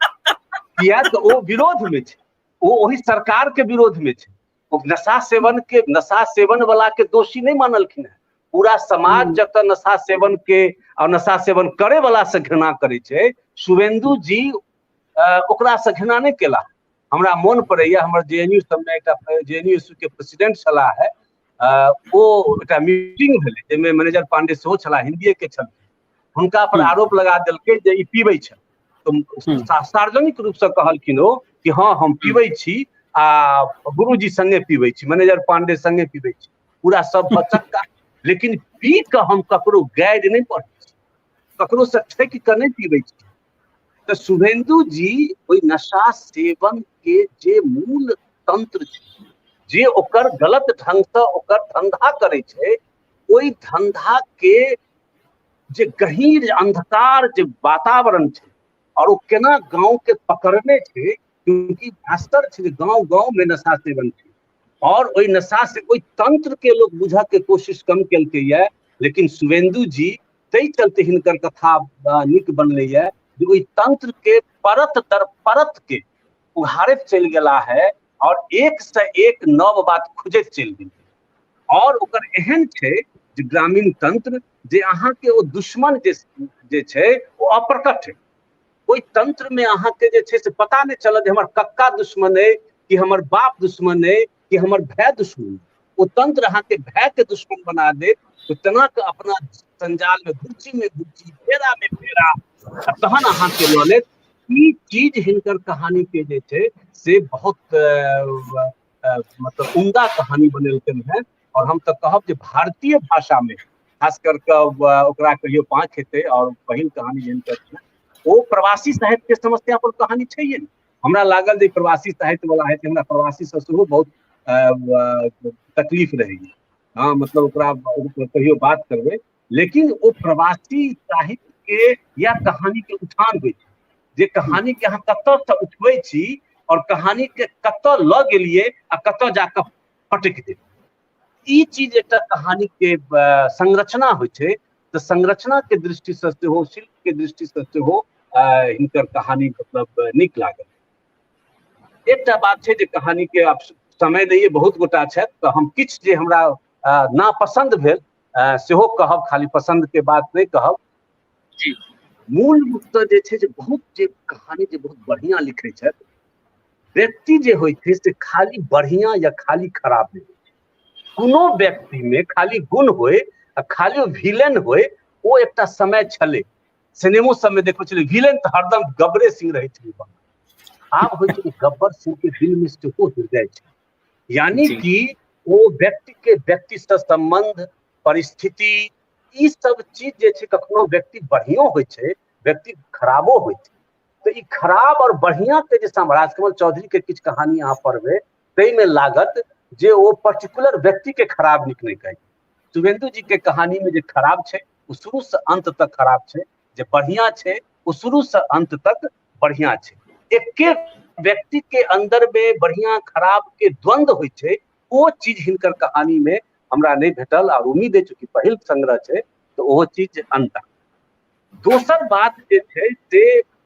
किया तऽ ओ विरोध में छै, ओ ओहि सरकार के विरोध में छै। ओ नशा सेवन के, नशा सेवन वाला के दोषी नहि मानलखिन हेँ। पूरा समाज जतऽ नशा सेवन के और नशा सेवन करे वाला से घृणा करै छै, शुभेंदु जी ओकरा से घृणा नहि केला। हमरा मोन पड़ैया हमर जे एन यू सबमे एकटा जे एन यू के प्रेसिडेंट छलाह है, ओ एकटा मीटिंग भेलै जाहिमे मैनेजर पांडे सेहो छलाह, हिंदीए के छलखिन। हुनका पर आरोप लगा देलकै जे ई पीबै छै, तऽ सार्वजनिक रूपसँ कहलखिन ओ कि हँ हम पीबै छी आ गुरुजी संगे पीबै छी, मैनेजर पांडे संगे पीबै छी, पूरा सब बचक्का, लेकिन पी कऽ हम ककरो गारि नहि पढ़ै छी, ककरो से ठकि कऽ नहि पीबै छी। तऽ शुभेंदु जी ओहि नशा सेवन के जे मूल तंत्र छै, जे ओकर गलत ढंगसँ ओकर धंधा करै छै, ओहि धंधा के जे गहीर अंधकार जे वातावरण छै और ओ केना गांव के पकड़ने छै, क्योंकि मास्टर छै जे गांव गांव में नशा सेवन छै और ओहि नशा से ओहि तंत्र के लोग बुझऽ के कोशिश कम केलकै ये, लेकिन शुभेंदु जी ताहि चलते हिनकर कथा नीक बनलै ये जे ओहि तंत्र के परत दर परत के उघारैत चलि गेला है और एक से एक नव बात खुजैत चलि गेल। और ओकर एहन छै जे ग्रामीण तंत्र जे अहाँके ओ दुश्मन जे जे छै ओ अप्रकट है। ओहि तंत्र में अहाँके जे छै से पता नहि चलत जे हमर कक्का दुश्मन अइ कि हमर बाप दुश्मन अइ कि हमर भाय दुश्मन। ओ तंत्र अहाँके भाय के दुश्मन बना देत, ओ तेना के अपना संजाल में घुर्ची में घुर्ची, फेरा में फेरा, आ तहन अहाँके लऽ लेत। ई चीज हिनकर कहानी के जे छै से बहुत मतलब उम्दा कहानी बनेलकनि हेँ। और हम तऽ कहब जे भारतीय भाषा में खास करके ओकरा कहियो पाँच हेतै। और पहिल कहानी हिनकर छै ओ प्रवासी साहित्य के समस्या पर कहानी छैहे ने। हमरा लागल जे प्रवासी साहित्य वाला हेतै, हमरा प्रवासी से सेहो बहुत तकलीफ रहैया। हाँ, मतलब ओकरा कहियो बात करबै, लेकिन ओ प्रवासी साहित्य के या कहानी के उठान होइ छै जे कहानी के अहाँ कतऽ से उठबै छी और कहानी के कतऽ लऽ गेलियै आ कतऽ जाकऽ पटकि देलियै। ई चीज एकटा कहानी के संरचना होइ छै। तऽ संरचना के दृष्टि से सेहो, शिल्प के दृष्टि से सेहो हिनकर कहानी मतलब नीक लागल। एकटा बात छै जे कहानी के आब समय नहि, बहुत गोटा छथि, तऽ हम किछु जे हमरा नापसंद भेल सेहो कहब, खाली पसंद के बात नहि कहब। जी। मूल रूपसँ जे छै जे बहुत जे कहानी जे बहुत बढ़िया लिखै छथि व्यक्ति जे होइ छै से खाली बढ़िया या खाली खराब नहि होइ छै। कोनो व्यक्ति में खाली गुण होय आ खाली विलेन होय, ओ एकटा समय छलै। सिनेमो सबमे देखबै छलै विलेन तऽ हरदम गब्बरे सिंह रहै छलै। आब होइ छै गब्बर सिंह के दिल में सेहो हृदय छै, यानी कि ओ व्यक्ति के व्यक्ति से संबंध, परिस्थिति, ई सब चीज जे छै कखनो व्यक्ति बढ़ियो होइ छै, व्यक्ति खराबो होइ छै। तऽ ई खराब और बढ़िया के जे राजकमल चौधरी के किछु कहानी अहाँ पढ़बै ताहिमे लागत जे ओ पर्टिकुलर व्यक्ति के खराब नीक नहि कहै। शुभेंदु जी के कहानी में जे खराब छै ओ शुरू से अंत तक खराब छै, जे बढ़िया छै ओ शुरू से अंत तक बढ़िया छै। एके व्यक्ति के अंदर में बढ़िया खराब के द्वंद्व होइ छै, ओ चीज हिनकर कहानी में हमरा नहि भेटल। और उम्मीद अछि चूँकि पहिल संग्रह छै तऽ ओहो चीज अंत। दोसर बात जे छै से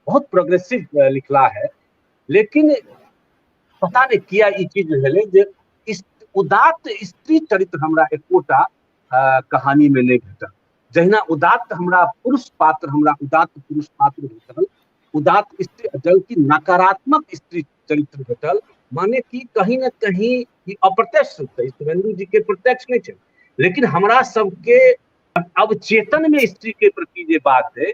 बहुत प्रोग्रेसिव लिखला है, लेकिन पता नहि किया ई चीज भेलै जे उदात्त स्त्री चरित्र हमरा एकोटा कहानी में नहि भेटल। जहिना उदात्त हमरा पुरुष पात्र, हमरा उदात्त पुरुष पात्र भेटल, उदात्त स्त्री, जबकि नकारात्मक स्त्री चरित्र भेटल। माने कि कहीं न कहीं ई अप्रत्यक्ष रूप से शुभेंदु जी के प्रत्यक्ष नहि छै, लेकिन हमरा सबके अवचेतन में स्त्री के प्रति जे बात है,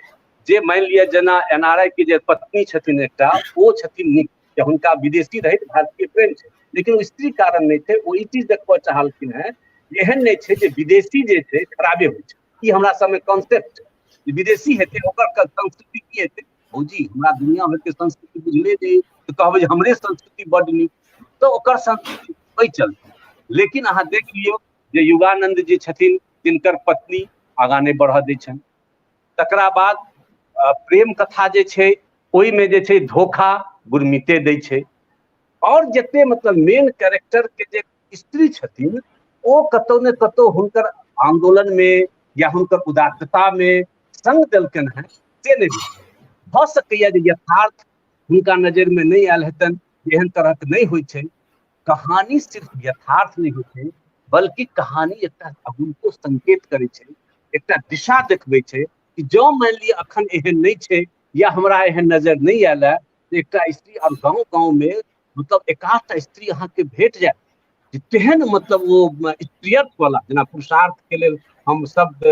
जे मान लिअ जेना एनआरआई के जे पत्नी छथिन एकटा, ओ छथिन नीक, जे हुनका विदेशी रहैत भारतीय प्रेम छै, लेकिन ओ स्त्री कारण नहि छै। ओ ई चीज देखबऽ चाहलखिन हेँ एहन नहि छै जे विदेशी जे छै खराबे होइ छै। ई हमरा सबमे कॉन्सेप्ट छै, विदेशी हेतै ओकर संस्कृति की हेतै। भौजी हमरा दुनिया भरिके संस्कृति बुझले नहि तऽ कहबै जे हमरे संस्कृति बड्ड नीक, तऽ ओकर संस्कृति ओहि चलतै। लेकिन अहाँ देख लियौ जे युगानंद जे छथिन तिनकर पत्नी आगाँ नहि बढ़ऽ दै छनि। तकरा बाद प्रेम कथा जे छै ओहिमे जे छै धोखा गुरमीते दै छै। और जते मतलब मेन कैरेक्टर के जे स्त्री छथिन ओ कतौ ने कतौ हुनकर आंदोलन में या हुनकर उदात्तता में संग देलकनि हेँ, से नहि भऽ सकैया जे यथार्थ हुनका नजर में नहि आयल हेतनि, एहन तरहक नहि होइ छै। कहानी सिर्फ यथार्थ नहि होइ छै, बल्कि कहानी एकटा अगुनको संकेत करै छै, एकटा दिशा देखबै छै कि जँ मानि लिअ अखन एहन नहि छै या हमरा एहन नजर नहि आयल है, एकटा स्त्री और गाँव गाँव में मतलब एकाधटा स्त्री अहाँके भेट जायत जे तेहन मतलब ओ स्त्रीयर्थ वाला, जेना पुरुषार्थ के लेल हम शब्द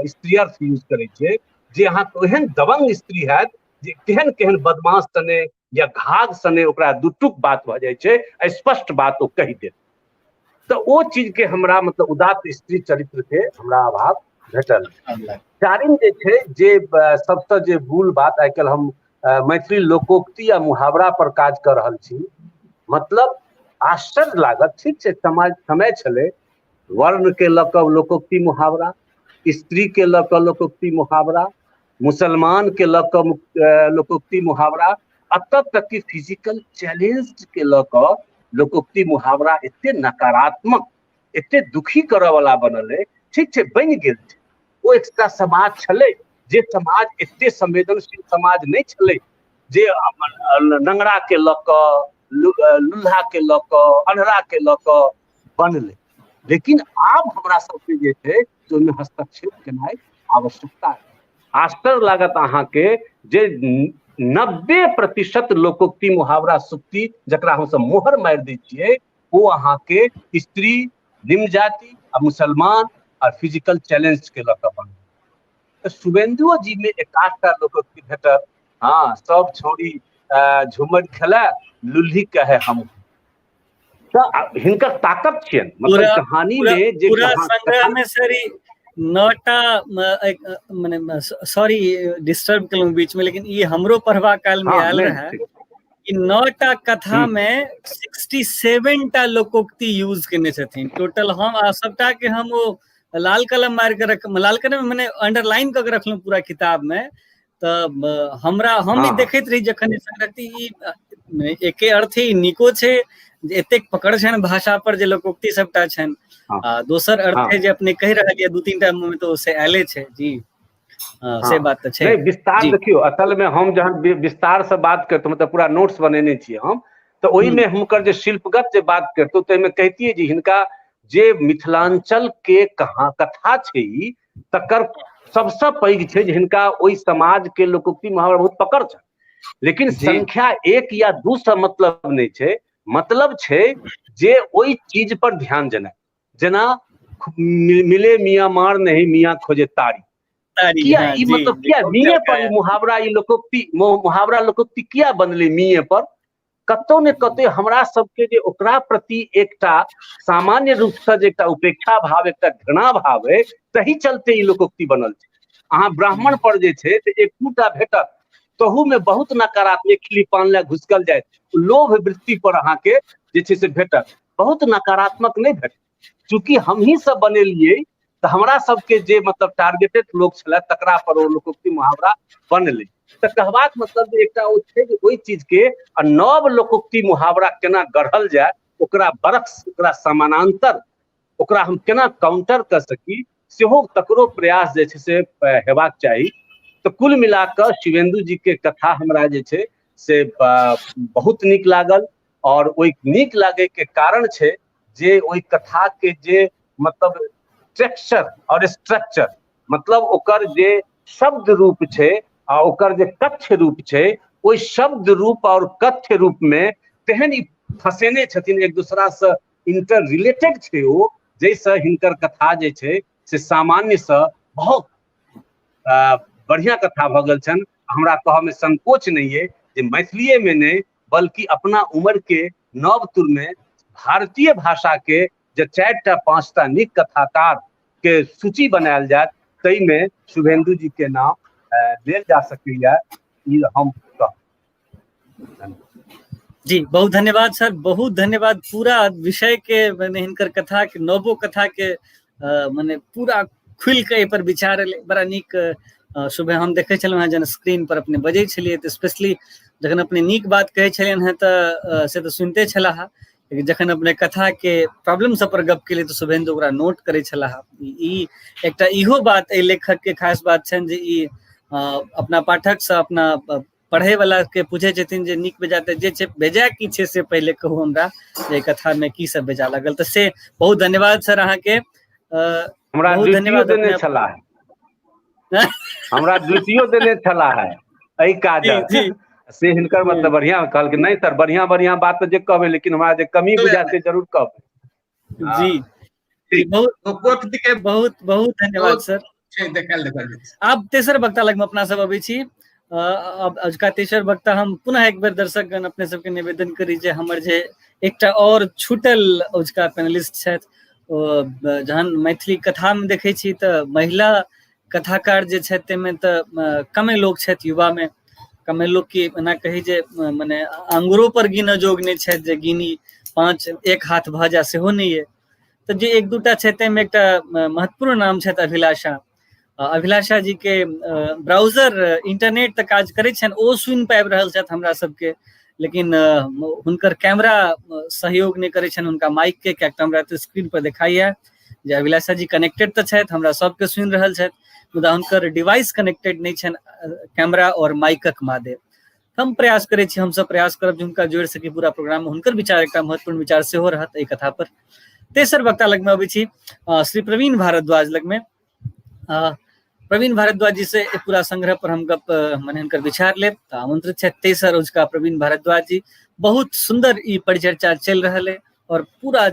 स्त्रीयर्थ यूज करै छियै, जे अहाँके ओहन दबंग स्त्री हैत जे केहन केहन बदमाश सने या घाघ सने ओकरा दुटुक बात भऽ जाइ छै, स्पष्ट बात ओ कहि देत। तऽ ओ चीज के हमरा मतलब उदात्त स्त्री चरित्र के हमरा अभाव भेटल। चारिम जे छै जे सबसँ जे मूल बात, आइ काल्हि हम मैथिली लोकोक्ति आ मुहावरा पर काज कऽ रहल छी, मतलब आश्चर्य लागत। ठीक छै, समाज समय छलै, वर्ण के लऽ कऽ लोकोक्ति मुहावरा, स्त्री के लऽ कऽ लोकोक्ति मुहावरा, मुसलमान के लऽ कऽ लोकोक्ति मुहावरा, एतऽ तक कि फिजिकल चैलेंज के लऽ कऽ लोकोक्ति मुहावरा एते नकारात्मक, एते दुखी करऽ वाला बनल अइ। ठीक छै, बनि गेल छै, ओ एकटा समाज छलै जे समाज एते संवेदनशील समाज नहि छलै जे नंगरा के लऽ कऽ, लुल्हा के लऽ कऽ, अन्हरा के लऽ कऽ बनलै। लेकिन आब हमरा सबके जे छै ओहिमे हस्तक्षेप केनाइ आवश्यकता। आश्चर्य लागत अहाँके जे 90% लोकोक्ति, मुहावरा, सुक्ति जकरा हमसब मोहर मारि दै छियै, ओ अहाँके स्त्री, निम्न जाति आ मुसलमान आ फिजिकल चैलेंज के लऽ कऽ बनल। तऽ शुभेंदुओ जी मे एक आधटा लोकोक्ति भेटत, हँ, सब छौड़ी झुमरि खेलै लुल्ही कहे हम। तऽ हिनकर ताकत छियनि, मतलब कहानी मे जे पूरा संग्रह में सर 9टा, मने सॉरी डिस्टर्ब केलहुँ बीच में, लेकिन ई हमरो पढ़बा काल में आयल रहे कि 9टा कथा में 67टा लोकोक्ति यूज केने छथिन टोटल। हम आ सबटा के हम ओ लाल कलम मारि के रख, लाल कलम मने अंडरलाइन कऽ के रखलहुँ पूरा किताब में। तऽ हमरा हम ई देखैत रही जखन ई एके अर्थ ही निको छै जे एतेक पकड़ छनि भाषा पर जे लोकोक्ति सबटा छनि, आ दोसर अर्थ है जे अपने कहि रहल ये दू तीन टा मुँह में तऽ से आयले छै जी। से बात तऽ छै। नहि विस्तार देखियौ, असल में हम जहन विस्तार से बात करतहुँ, मतलब पूरा नोट्स बनेने छियै हम, तऽ ओहिमे हुनकर जे शिल्पगत जे बात करतहुँ तऽ ओहिमे कहितियै जे हिनका जे मिथिलांचल के कहा कथा छै तकर सबसँ पैघ छै जे हिनका ओहि समाज के लोकोक्ति मुहावरा बहुत पकड़ छै, लेकिन संख्या 1 या 2 से मतलब नहि छै, मतलब छै जे ओहि चीज पर ध्यान देनाइ। जेना मिले मियाँ मार नहीं मियाँ खोजे तारी, किया ई मतलब किया मिये पर मुहावरा ई लोकोक्ति मुहावरा लोकोक्ति किया बनलै मिये पर? कतौ ने कतौ हमरा सबके जे ओकरा प्रति एकटा सामान्य रूपसँ जे एकटा उपेक्षा भाव, एकटा घृणा भाव है, तही चलते ई लोकोक्ति बनल छै। अहाँ ब्राह्मण पर जे छै तऽ एक दूटा भेटत, तहू में बहुत नकारात्मक खिली पान लए घुसकल जायत, लोभ वृत्ति पर अहाँके जे छै से भेटत, बहुत नकारात्मक नहि भेटत। चूँकि हमही सब बनेलियै तऽ हमरा सबके जे मतलब टारगेटेड लोक छलै तकरा पर ओ लोकोक्ति मुहावरा बनलै। तऽ कहबाक मतलब जे एकटा ओ छै जे ओहि चीजके आ नव लोकोक्ति मुहावरा केना गढ़ल जाय, ओकरा बरक्स, ओकरा समानांतर, ओकरा हम केना काउंटर कऽ सकी, सेहो तकरो प्रयास जे छै से हेबाक चाही। तऽ कुल मिला कऽ शिवेंदु जी के कथा हमरा जे छै से बहुत नीक लागल, और ओहि नीक लागे के कारण छै जे ओहि कथा के जे मतलब टेक्सचर और स्ट्रक्चर, मतलब ओकर जे शब्द रूप छै आ ओकर जे कथ्य रूप छै, ओहि शब्द रूप और कथ्य रूप में तेहन ई फंसेने छथिन, एक दूसरा से इंटर रिलेटेड छै ओ, जाहिसँ हिनकर कथा जे छै से सामान्यसँ बहुत बढ़िआँ कथा भऽ गेल छनि। हमरा कहऽमे संकोच नहि अइ जे मैथिलीएमे नहि बल्कि अपना उम्र के नव तुरमे भारतीय भाषा के जे 4टा 5टा नीक कथाकार के सूची बनायल जायत ताहिमे शुभेंदु जी के नाम लेल जा सकैया, ई हम कहब। जी बहुत धन्यवाद सर, बहुत धन्यवाद। पूरा विषय के माने हिनकर कथा के नवो कथा के माने पूरा खुलि के एहि पर विचार एलै, बड़ा नीक। सुबह हम देखै छलहुँ हेँ जहन स्क्रीन पर अपने बजै छलियै तऽ स्पेशली जखन अपने नीक बात कहै छलियनि हेँ तऽ से तऽ सुनिते छलाह, लेकिन जखन अपने कथा के प्रॉब्लम सब पर गप केलियै तऽ शुभेंदु ओकरा नोट करै छलाह। ई एकटा इहो बात एहि लेखक के खास बात छनि जे ई अपना पाठक से अपना पढ़े वाला के पूछे छथिन जे नीक बेजा तऽ जे छै बेजा की छै से पहिले कहू हमरा जे कथा में की सब बेजा लागल। तऽ से बहुत धन्यवाद सर अहाँके। हमरा बहुत द्वितीयो धन्यवाद देने अपने छलाह है, हमरा द्वितीयो देने छलाह है एहि काजक, जी। से हिनकर जी। मतलब बढ़िया कहलखिन नहीं सर, बढ़िया बढ़िया बात तऽ जे कहबै, लेकिन हमरा जे कमी बुझाय से जरूर कहबै। जी। जी, बहुत लोकोक्ति के बहुत बहुत धन्यवाद बहुत सर। छै, देखल देखल जाइ छै। आब तेसर वक्ता लगमे अपना सब अबै छी। अब अजुका तेसर वक्ता हम पुनः एक बेर दर्शकगण अपने सबके निवेदन करी जे हमर जे एकटा और छूटल अजुका पैनलिस्ट छथि, ओ जहन मैथिली कथामे देखै छी तऽ महिला कथाकार जे छथि ताहिमे तऽ कमे लोक छथि, युवामे कमे लोक की एना कही जे मने आंगुरो पर गिनऽ जोग नहि छथि जे गिनी 5 एक हाथ भऽ जाय सेहो नहि अइ। तऽ जे एक दूटा छथि ताहिमे एकटा महत्वपूर्ण नाम छथि अभिलाषा। अभिलाषा जी के ब्राउजर इंटरनेट तऽ काज करै छनि, ओ सुनि पाबि रहल छथि हमरा सबके, लेकिन हुनकर कैमरा सहयोग नहि करै छनि हुनका माइक के, किएक तऽ हमरा तऽ स्क्रीन पर देखाइया। जे अभिलाषा जी कनेक्टेड तऽ छथि, हमरा सबके सुनि रहल छथि, मुदा हुनकर डिवाइस कनेक्टेड नहि छनि कैमरा और माइकक मादे। हम प्रयास करै छी, हमसब प्रयास करब जे हुनका जोड़ि सकी पूरा प्रोग्राम में। हुनकर विचार एकटा महत्वपूर्ण विचार सेहो रहत एहि कथा पर। तेसर वक्ता लगमे अबै छी श्री प्रवीण भारद्वाज लगमे। प्रवीण भारद्वाज जी से पूरा संग्रह पर हम गप मने हुनकर विचार लेब, तऽ आमंत्रित छथि तेसर उजका प्रवीण भारद्वाज जी। बहुत सुंदर ई परिचर्चा चलि रहल है और पूरा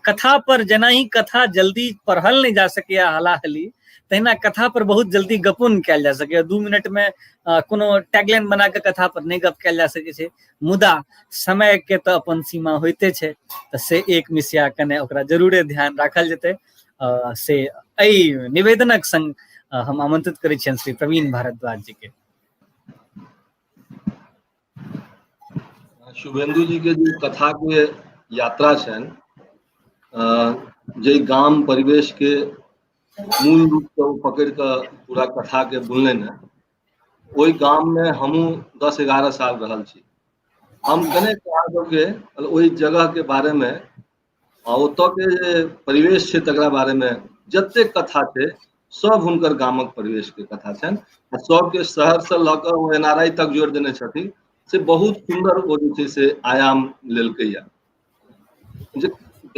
कथा पर जेना ही कथा जल्दी पढ़ल नहीं जा सकैया हलाहली, तहिना कथा पर बहुत जल्दी गपो नहि कयल जा सकैया। 2 मिनट में कोनो टैगलाइन बना के कथा पर नहि गप कयल जा सकै छै, मुदा समय के तऽ अपन सीमा होइते छै, तऽ से एक मिसिया कने ओकरा जरूरे ध्यान राखल जेतै। से एहि निवेदनक संग हम आमंत्रित करै छियनि श्री प्रवीण भारद्वाज जी के। शुभेंदु जी के जे कथा के यात्रा छनि, जे गाम परिवेश के मूल रूप से ओ पकड़ कऽ पूरा कथा के बुनलनि हेँ, ओहि गाम में हमहूँ 10-11 साल रहल छी। हम कने अहाँ सबके ओहि जगह के बारे में आ ओतऽ के जे परिवेश छै तकरा बारे में जतेक कथा छै सब हुनकर गामक परिवेश के कथा छनि आ सबके शहर से लऽ कऽ ओ एन आर आई तक जोड़ि देने छथिन। से बहुत सुन्दर ओ जे छै से आयाम लेलकैया। जे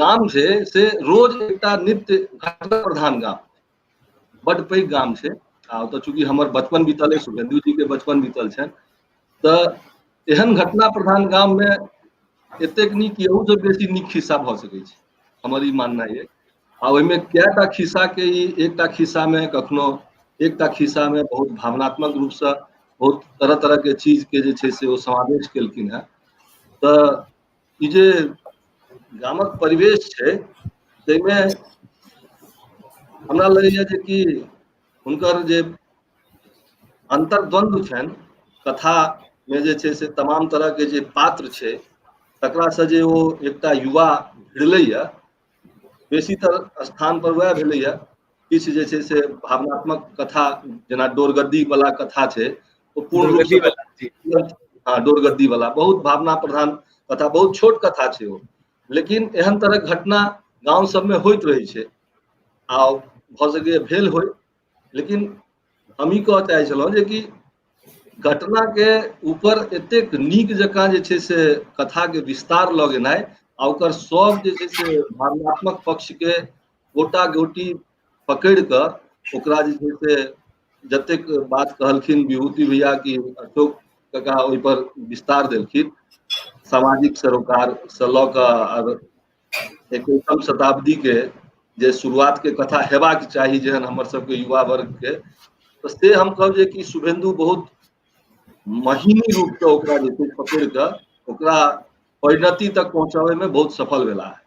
गाम छै से रोज एकटा नित्य घटना प्रधान गाम, बड पैघ गाम छै। आ ओतऽ चूँकि हमर बचपन बीतल अछि, शुभेंदु जी के बचपन बीतल छनि, तऽ एहन घटना प्रधान गाम में एतेक नीक एहू से बेसी नीक खिस्सा भऽ सकै छै, हमर ई माननाइ अइ। आ ओहिमे कएटा खिस्सा के ई एकटा खिस्सा में कखनो एकटा खिस्सा में बहुत भावनात्मक रूप से बहुत तरह तरह के चीज के जे छै से ओ समावेश केलखिन हेँ। तऽ ई जे गामक परिवेश छै ताहिमे हमरा लगैया जे कि हुनकर जे अन्तर्द्वन्द्व छनि कथा में जे छै से तमाम तरह के जे पात्र छै तकरा से जे ओ एकटा युवा भिड़लैया, बेसीतर स्थान पर वएह भेलैया। किछु जे छै से भावनात्मक कथा जेना डोरगद्दी वाला कथा छै ओ पूर्ण रूप से, हाँ डोरगद्दी वाला बहुत भावना प्रधान कथा, बहुत छोट कथा छै ओ, लेकिन एहन तरहक घटना गाँव सबमे होइत रहै छै आ भऽ सकैए भेल होइ। लेकिन हम ई कहऽ चाहै छलहुँ जे कि घटना के ऊपर एतेक नीक जकाँ जे छै से कथा के विस्तार लऽ गेनाइ आ ओकर सब जे छै से भावनात्मक पक्ष के गोटा गोटी पकड़ि कऽ ओकरा जे छै से जतेक बात कहलखिन विभूति भैया कि अशोक काका ओहिपर विस्तार देलखिन, सामाजिक सरोकार से लऽ कऽ आर 21म शताब्दी के जे शुरुआत के कथा हेबाक चाही जेहन हमर सबके युवा वर्ग के, तऽ से हम कहब जे कि शुभेंदु बहुत महीनी रूप से ओकरा जे छै पकड़ि कऽ ओकरा परिणति तक पहुँचाबै में बहुत सफल भेला है।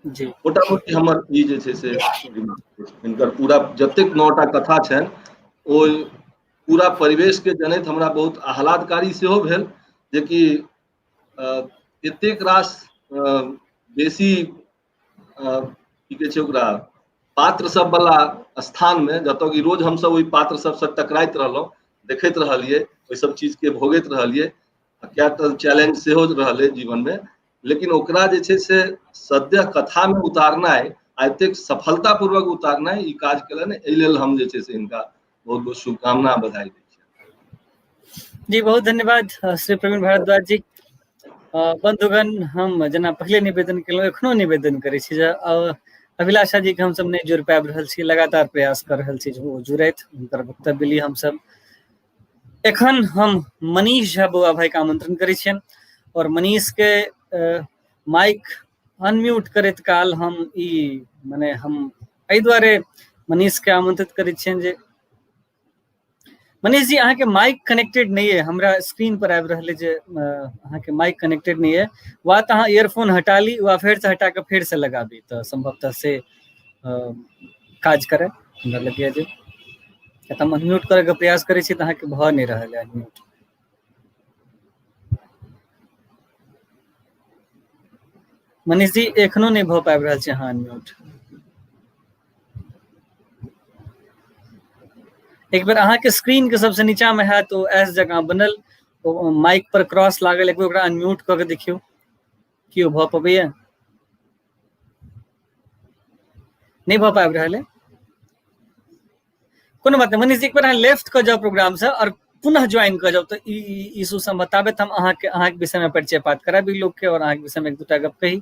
जी मोटा मोटी हमर ई जे छै से हिनकर पूरा जतेक 9टा कथा छनि ओ पूरा परिवेश के जनैत हमरा बहुत आह्लादकारी सेहो भेल जेकि एतेक रास बेसी की कहै छै ओकरा पात्र सब वाला स्थान में जतऽ कि रोज हमसब ओहि पात्र सबसँ टकराइत रहलहुँ, देखैत रहलियै, ओहि सब चीज के भोगैत रहलियै, कएटा चैलेंज सेहो रहलै जीवन में, लेकिन ओकरा जे छै से सद्यः कथा में उतारनाइ आ एतेक सफलतापूर्वक उतारनाइ ई काज केलनि, एहि लेल हम जे छै से हिनका बहुत बहुत शुभकामना बधाई दै छियनि। जी बहुत धन्यवाद श्री प्रवीण भारद्वाज जी। बंधुगण, हम जेना पहिले निवेदन केलहुँ एखनो निवेदन करै छी जे अभिलाषा जी के हमसब नहि जोड़ि पाबि रहल छी, लगातार प्रयास कऽ रहल छी जे ओ जुड़थि, हुनकर वक्तव्य ली हमसब। एखन हम मनीष झा बौआ भाई के आमंत्रण करै छियनि और मनीष के माइक अनम्यूट करैत काल हम ई मने हम एहि दुआरे मनीष के आमंत्रित करै छियनि जे मनीष जी अहाँके माइक कनेक्टेड नहि अइ, हमरा स्क्रीन पर आबि रहल अइ जे अहाँके माइक कनेक्टेड नहि अइ, वा तऽ अहाँ ईयरफोन हटा ली वा फेरसँ हटा कऽ फेरसँ लगाबी तऽ सम्भवतः से काज करय। हमरा लगैए जे तऽ हम अनम्यूट करैके प्रयास करै छी तऽ अहाँके भऽ नहि रहल अइ अनम्यूट। मनीष जी एखनो नहि भऽ पाबि रहल छै अहाँ अनम्यूट। एक बेर अहाँके स्क्रीन के सबसे नीचा में हैत ओ एस जकाँ बनल, ओ माइक पर क्रॉस लागल, एक बेर ओकरा अनम्यूट कऽ के देखियौ की ओ भऽ पबैया। नहि भऽ पाबि रहल है। कोनो बात नहि मनीष जी, एक बेर अहाँ लेफ्ट कऽ जाउ प्रोग्राम से और पुनः ज्वाइन कऽ जाउ, तऽ ई इशू सब बताबैत हम अहाँके अहाँके विषय में परिचय पात कराबी लोक के और अहाँके विषय में एक दूटा गप कही।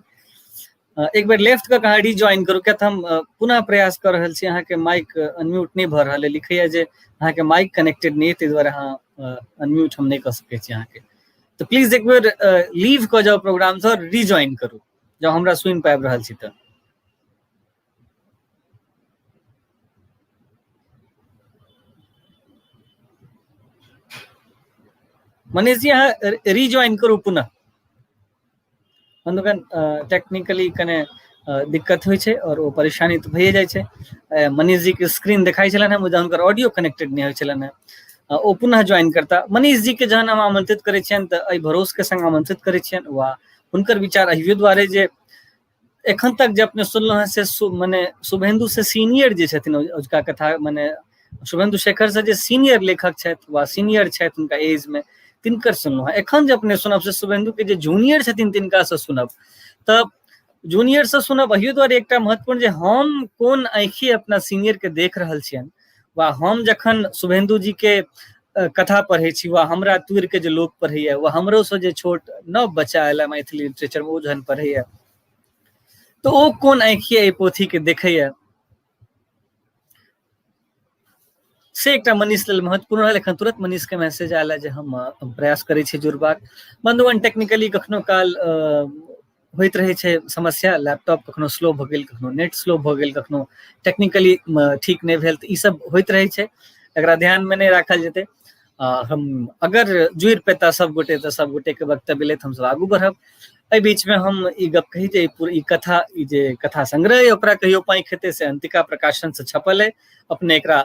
एक बेर लेफ्ट कऽ अहाँ रिज्वाइन करू, किया तऽ हम पुनः प्रयास कऽ रहल छी, अहाँके माइक अनम्यूट नहि भऽ रहल है, लिखैया जे अहाँके माइक कनेक्टेड नहि, ताहि दुआरे अहाँ अनम्यूट हम नहि कऽ सकै छी अहाँके। तऽ प्लीज एक बेर लीव कऽ जाउ प्रोग्राम से और रिज्वाइन करू, जँ हमरा सुनि पाबि रहल छी तऽ। मनीष जी अहाँ रिज्वाइन करू पुनः। बंधुगण टेक्निकली कने दिक्कत होइ छै और ओ परेशानी तऽ भइए जाइ छै। मनीष जी के स्क्रीन देखाइ छलनि हेँ, मुदा हुनकर ऑडियो कनेक्टेड नहि होइ छलनि हेँ। ओ पुनः ज्वाइन करता। मनीष जी के जहन हम आमंत्रित करै छियनि तऽ एहि भरोस के संग आमंत्रित करै छियनि वा हुनकर विचार अहियो दुआरे जे एखन तक जे अपने सुनलहुँ हेँ से मने शुभेन्दु से सीनियर जे छथिन अजुका कथा, मने शुभेन्दु शेखर से जे सीनियर लेखक छथि वा सीनियर छथि हुनका एज में, तिनकर सुनलहुँ हेँ। एखन जे अपने सुनब से शुभेन्दु के जे जूनियर छथिन तिनका से सुनब। तऽ जूनियर से सुनब अहियो दुआरे एकटा महत्वपूर्ण जे हम कोन आँखि अपना सीनियर के देख रहल छियनि, वा हम जखन शुभेन्दु जी के कथा पढ़ै छी वा हमरा तुर के जे लोक पढ़ैया वा हमरो से जे छोट नव बच्चा आयल मैथिली लिटरेचर में ओ जहन पढ़ैया तऽ ओ कोन आँखि एहि पोथी के देखैया, से एकटा मनीष लेल महत्वपूर्ण रहल। एखन तुरंत मनीष के मैसेज आयल जे हम प्रयास करै छी जुड़बाक। बंधुगण टेक्निकली कखनो काल होइत रहै छै समस्या, लैपटॉप कखनो स्लो भऽ गेल, कखनो नेट स्लो भऽ गेल, कखनो टेक्निकली ठीक नहि भेल, तऽ ई सब होइत रहै छै, एकरा ध्यानमे नहि राखल जेतै। हम अगर जुड़ि पेता सब गोटे तऽ सब गोटे के वक्तव्य लैत हमसब आगू बढ़ब। एहि बीच में हम ई गप कही जे ई कथा, ई जे कथा संग्रह अइ ओकरा कहियो पाँखि हेतै से अंतिका प्रकाशन से छपल अइ, अपने एकरा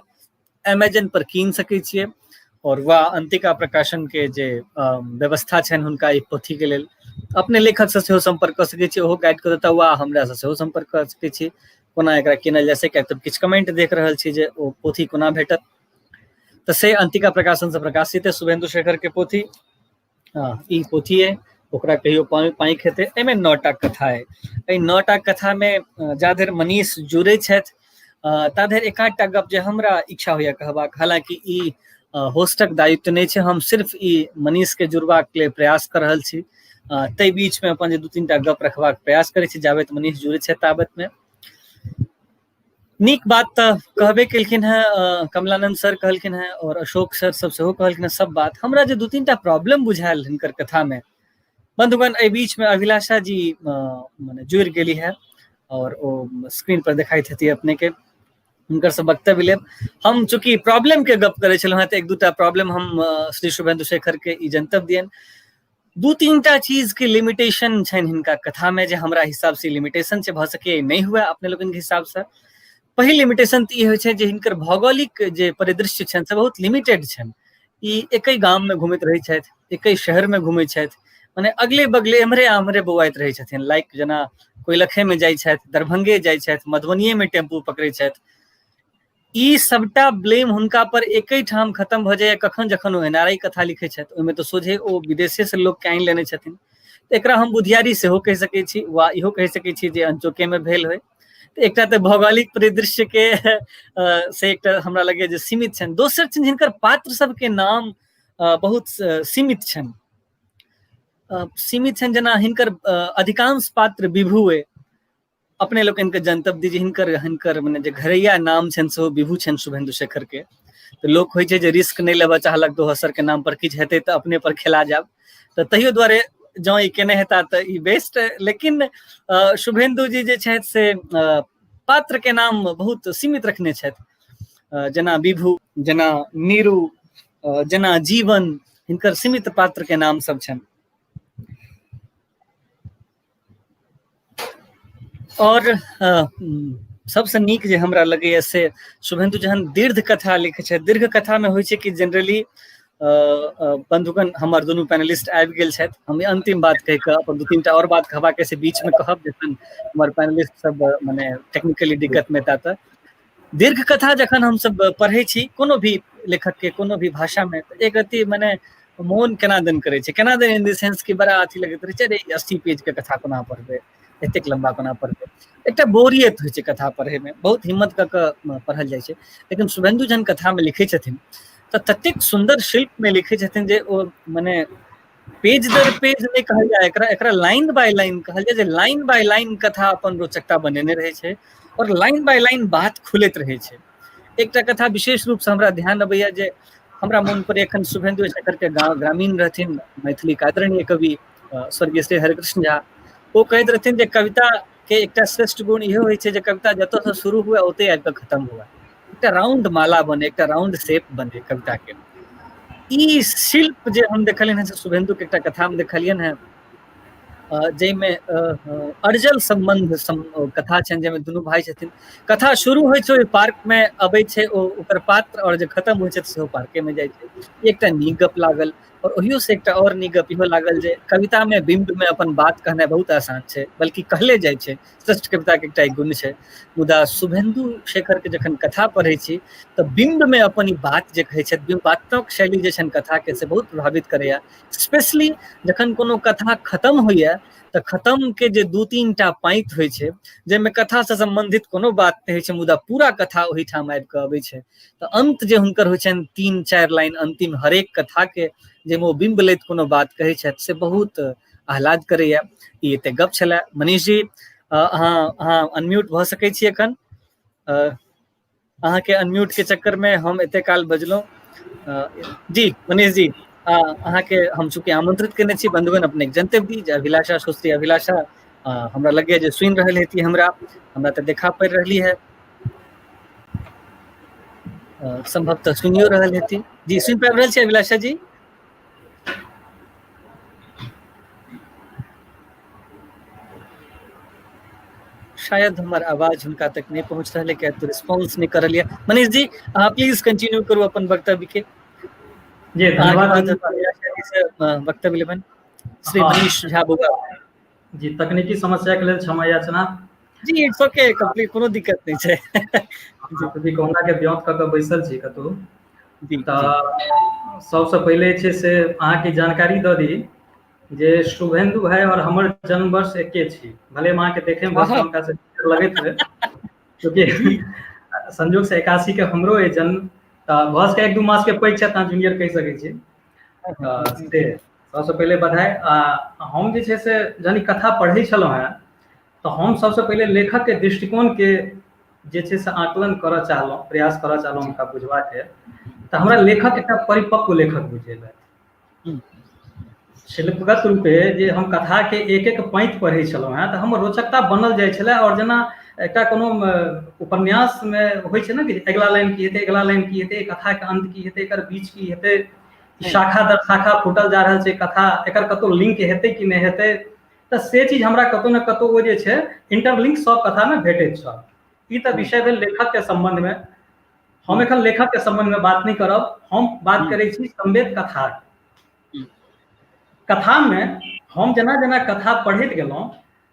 अमेजन पर कीन सकै छियै और वा अंतिका प्रकाशन के जे व्यवस्था छनि हुनका ई पोथी के लेल अपने लेखक से सेहो संपर्क कऽ सकै छी, ओहो गाइड कऽ देता, वा हमरा से सेहो संपर्क कऽ सकै छी कोना एकरा कीनल जा सकै। तऽ किछु कमेंट देख रहल छी जे ओ पोथी कोना भेटत, तऽ से अंतिका प्रकाशन से प्रकाशित है शुभेन्दु शेखर के पोथी। ई पोथी है ओकरा कहियो पाँखि हेतै। एहिमे 9टा कथा है। एहि 9टा कथा में जा धरि मनीष जुड़ै छथि ता धरि एक आधटा गप जे हमरा इच्छा होइए कहबाक, हालांकि ई होस्टक दायित्व नहि छै, हम सिर्फ ई मनीष के जुड़बाक लेल प्रयास कऽ रहल छी, ताहि बीच में अपन जे 2-3टा गप रखबाक प्रयास करै छी जाबेत मनीष जुड़ै छथि ताबत में। नीक बात तऽ कहबे केलखिन हेँ कमलानंद सर कहलखिन हेँ और अशोक सर सब सेहो कहलखिन हेँ सब बात। हमरा जे 2-3टा प्रॉब्लम बुझायल हिनकर कथा में बंधुगण, एहि बीच में अभिलाषा जी मने जुड़ि गेली है और ओ स्क्रीन पर देखाइत हेती अपने के, हुनकर सब वक्तव्य लेब। हम चूंकि प्रॉब्लम के गप करै छलहुँ हेँ तऽ 1-2टा प्रॉब्लम हम श्री शुभेन्दु शेखर के ई जनतब दियनि। 2-3टा चीज के लिमिटेशन छनि हिनका कथा में, जे हमरा हिसाब से लिमिटेशन छै, भऽ सकैए नहि हुए अपने लोकनि के हिसाब से। पहिल लिमिटेशन तऽ ई होइ छै जे हिनकर भौगोलिक जे परिदृश्य छनि से बहुत लिमिटेड छनि। ई एके गाम में घुमैत रहै छथि, एके शहर में घुमै छथि, मने अगले बगले एम्हरे आम्हरे बौआइत रहै छथिन। लाइक जेना कोइलखे में जाइ छथि, दरभंगे जाइ छथि, मधुबनिये में टेम्पू पकड़ै छथि। ई सबटा ब्लेम हुनका पर एके ठाम खत्म भऽ जाइए कखन, जखन ओ एनआरआई कथा लिखै छथि, ओहिमे तऽ सोझे ओ विदेशे से लोक के आनि लेने छथिन। तऽ एकरा हम बुधियारी सेहो कहि सकै छी वा इहो कहि सकै छी जे अनचोके मे भेल होइ। तऽ एकटा तऽ भौगोलिक परिदृश्य के से एकटा हमरा लगैए जे सीमित छनि। दोसर छनि हिनकर पात्र सबके नाम बहुत सीमित छनि, सीमित छनि जेना हिनकर अधिकांश पात्र विभु अइ। अपने लोकनि के जनतब दी जे हिनकर हिनकर मने जे घरैया नाम छनि सेहो विभू छनि शुभेन्दु शेखर के। तऽ लोक होइ छै जे रिस्क नहि लेबऽ चाहलक दोसर के नाम पर किछु हेतै तऽ अपने पर खेला जायब, तऽ तहियो दुआरे जँ ई केने हेता तऽ ई बेस्ट। लेकिन शुभेन्दु जी जे छथि से पात्र के नाम बहुत सीमित रखने छथि, जेना विभू, जेना नीरू, जेना जीवन, हिनकर सीमित पात्र के नाम सब छनि। और सबसँ नीक जे हमरा लगैए से शुभेन्दु जहन दीर्घ कथा लिखै छथि, दीर्घ कथामे होइ छै कि जनरली बंधुगण हमर दुनू पैनलिस्ट आबि गेल छथि, हम अंतिम बात कहि कऽ अपन 2-3टा आओर बात कहबाक से बीचमे कहब जखन हमर पैनलिस्ट सब मने टेक्निकली दिक्कतमे एता। तऽ दीर्घ कथा जखन हमसब पढ़ै छी कोनो भी लेखक के कोनो भी भाषा में, तऽ एक रत्ती मने मोन केना दन करै छै, केना दन इन the sense कि बड़ा अथी लगैत रहै छै, अरे 80 पेज के कथा कोना पढ़बै, एतेक लम्बा कोना पढ़बै। एकटा बोरियत होइ छै कथा पढ़ैमे, बहुत हिम्मत कऽ कऽ पढ़ल जाइ छै। लेकिन शुभेन्दु जहन कथामे लिखै छथिन तऽ ततेक सुन्दर शिल्पमे लिखै छथिन जे ओ मने पेज दर पेज नहि कहल जाय एकरा, एकरा लाइन बाय लाइन कहल जाय, जे लाइन बाय लाइन कथा अपन रोचकता बनेने रहै छै और लाइन बाय लाइन बात खुलैत रहै छै। एकटा कथा विशेष रूपसँ हमरा ध्यान अबैया जे हमरा मोन पर एखन शुभेन्दु शेखर के गाँव ग्रामीण रहथिन मैथिली के आदरणीय कवि स्वर्गीय श्री हरिकृष्ण झा, ओ कहैत रहथिन जे कविता के एकटा श्रेष्ठ गुण इहो होइ छै जे कविता जतऽ से शुरू हुए ओतहि आबि कऽ खत्म हुए, एकटा राउंड माला बने, एकटा राउंड शेप बने कविता के। ई शिल्प जे हम देखलियनि हँ से शुभेन्दु के एकटा कथा मे देखलियनि हँ, जाहिमे अर्जल सम्बन्ध कथा छनि जाहिमे दुनू भाई छथिन। कथा शुरू होइ छै ओहि पार्क मे अबै छै ओ ओकर पात्र, और जे खत्म होइ छै सेहो पार्के मे जाइ छै। एकटा नीक गप लागल, और ओहियो से एकटा और नीक गप इहो लागल जे कविता मे बिंब मे अपन बात कहनाइ बहुत आसान छै, बल्कि कहले जाइ छै, श्रेष्ठ कविता के एकटा गुण छै। मुदा शुभेन्दु शेखर के जखन कथा पढ़ै छी तऽ बिंब मे अपन ई बात जे कहै छथि, बिंबात्मक शैली जे छनि कथा के से बहुत प्रभावित करैया। स्पेशली जखन कोनो कथा खत्म होइया तऽ खत्म के जे 2-3 टा पाँति होइ छै जाहिमे कथा से सम्बन्धित कोनो बात नहि होइ छै, मुदा पूरा कथा ओहिठाम आबि कऽ अबै छै। तऽ अंत जे हुनकर होइ छनि 3-4 लाइन अंतिम हरेक कथा के जाहिमे ओ बिंब लैत कोनो बात कहै छथि से बहुत आह्लाद करैया। ई एते गप छलै। मनीष जी, अहाँ अनम्यूट भऽ सकै छी एखन। अहाँके अनम्यूट के चक्कर में हम एते काल बजलहुँ। जी मनीष जी, अहाँके हम चूँकि आमंत्रित केने छी, बंधुगण अपने जनतब दी जे अभिलाषा, सुश्री अभिलाषा हमरा लगैया जे सुनि रहल हेती, हमरा हमरा तऽ देखा पड़ि रहली है, संभवतः सुनियो रहल हेती। जी सुनि पाबि रहल छी अभिलाषा जी? शायद हमर आवाज हुनका तक नहीं पहुंच रहा है, तो रिस्पॉन्स नहीं कर रही है। मनीष जी, अहाँ प्लीज कंटिन्यू करू अपन वक्तव्य के। जी धन्यवाद। वक्तव्य लेबन श्री मनीष झा बउआ जी। तकनीकी समस्या के लेल क्षमा याचना। जी it's okay, complete, कोनो दिक्कत नहीं छै। जी कहुना के ब्योंत कऽ के बैसल छी कतौ। तऽ सबसँ पहिले छै से अहाँके जानकारी दऽ दी जे शुभेन्दु भाई और हमर जन्म वर्ष एके छी। भले हम अहाँके देखे में हुनका से लगैत हुए, क्योंकि संजोग से 81 के हमरो अइ जन्म, तऽ भऽ सकै 1-2 मास के पैघ छथि, अहाँ जूनियर कहि सकै छी। तऽ से सबसँ पहिले बधाई। आ हम जे छै से जहन ई कथा पढ़ै छलहुँ हेँ तऽ हम सबसँ पहिले लेखक के दृष्टिकोण के जे छै से आकलन करऽ चाहलहुँ, प्रयास करऽ चाहलहुँ हुनका बुझबाके। तऽ हमरा लेखक एकटा परिपक्व लेखक बुझेलथि। शिल्पगत रूपे जे हम कथा के एक एक पाँति पढ़ै छलहुँ हेँ तऽ हमर रोचकता बनल जाइ छलै। और जेना एकटा कोनो उपन्यास मे होइ छै ने कि अगिला लाइन की हेतै, अगिला लाइन की हेतै, कथा के अंत की हेतै, एकर बीच की हेतै, शाखा दर शाखा फूटल जा रहल छै कथा, एकर कतौ लिंक हेतै कि नहि हेतै, तऽ से चीज हमरा कतौ ने कतौ ओ जे छै इंटरलिंक सब कथा मे भेटैत छल। ई तऽ विषय भेल लेखक के सम्बन्ध मे। हम एखन लेखक के सम्बन्ध मे बात नहि करब, हम बात करै छी संवेद कथा। कथा मे हम जेना जेना कथा पढ़ैत गेलहुँ,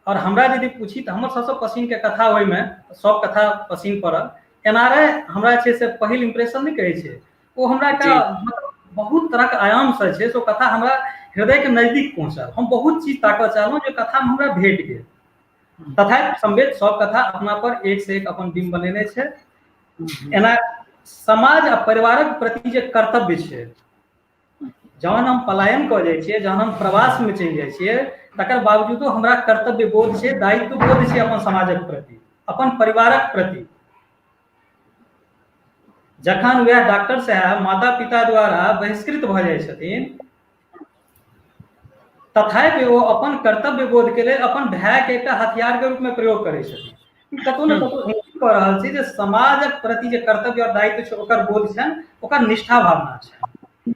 और हमरा यदि पूछी तऽ हमर सबसँ पसीन के कथा ओहिमे सब कथा पसीन पड़ल। एनआरआई हमरा छै से पहिल इम्प्रेशन नहि कहै छै, ओ हमरा एकटा मतलब बहुत तरहक आयाम से छै से ओ कथा हमरा हृदय के नजदीक पहुँचल। हम बहुत चीज ताकऽ चाहलहुँ जे कथामे हमरा भेट गेल। तथापि संवेद सब कथा अपना पर एक से एक अपन बिम्ब बनेने छै। एना समाज आ परिवारक प्रति जे कर्तव्य छै, जहन हम पलायन कऽ जाइ छियै, जहन हम प्रवासमे चलि जाइ छियै, तकर बावजूदो हमरा कर्तव्य बोध छै, दायित्व बोध छै अपन समाजक प्रति, अपन परिवारक प्रति। जखन वएह डॉक्टर साहब माता पिता द्वारा बहिष्कृत भऽ जाइ छथिन, तथापि ओ अपन कर्तव्य बोध के लेल अपन भाय के एकटा हथियार के रूप में प्रयोग करै छथिन। कतौ ने कतौ कऽ रहल छै जे समाजक प्रति जे कर्तव्य और दायित्व छै ओकर बोध छनि, ओकर निष्ठा भावना छै।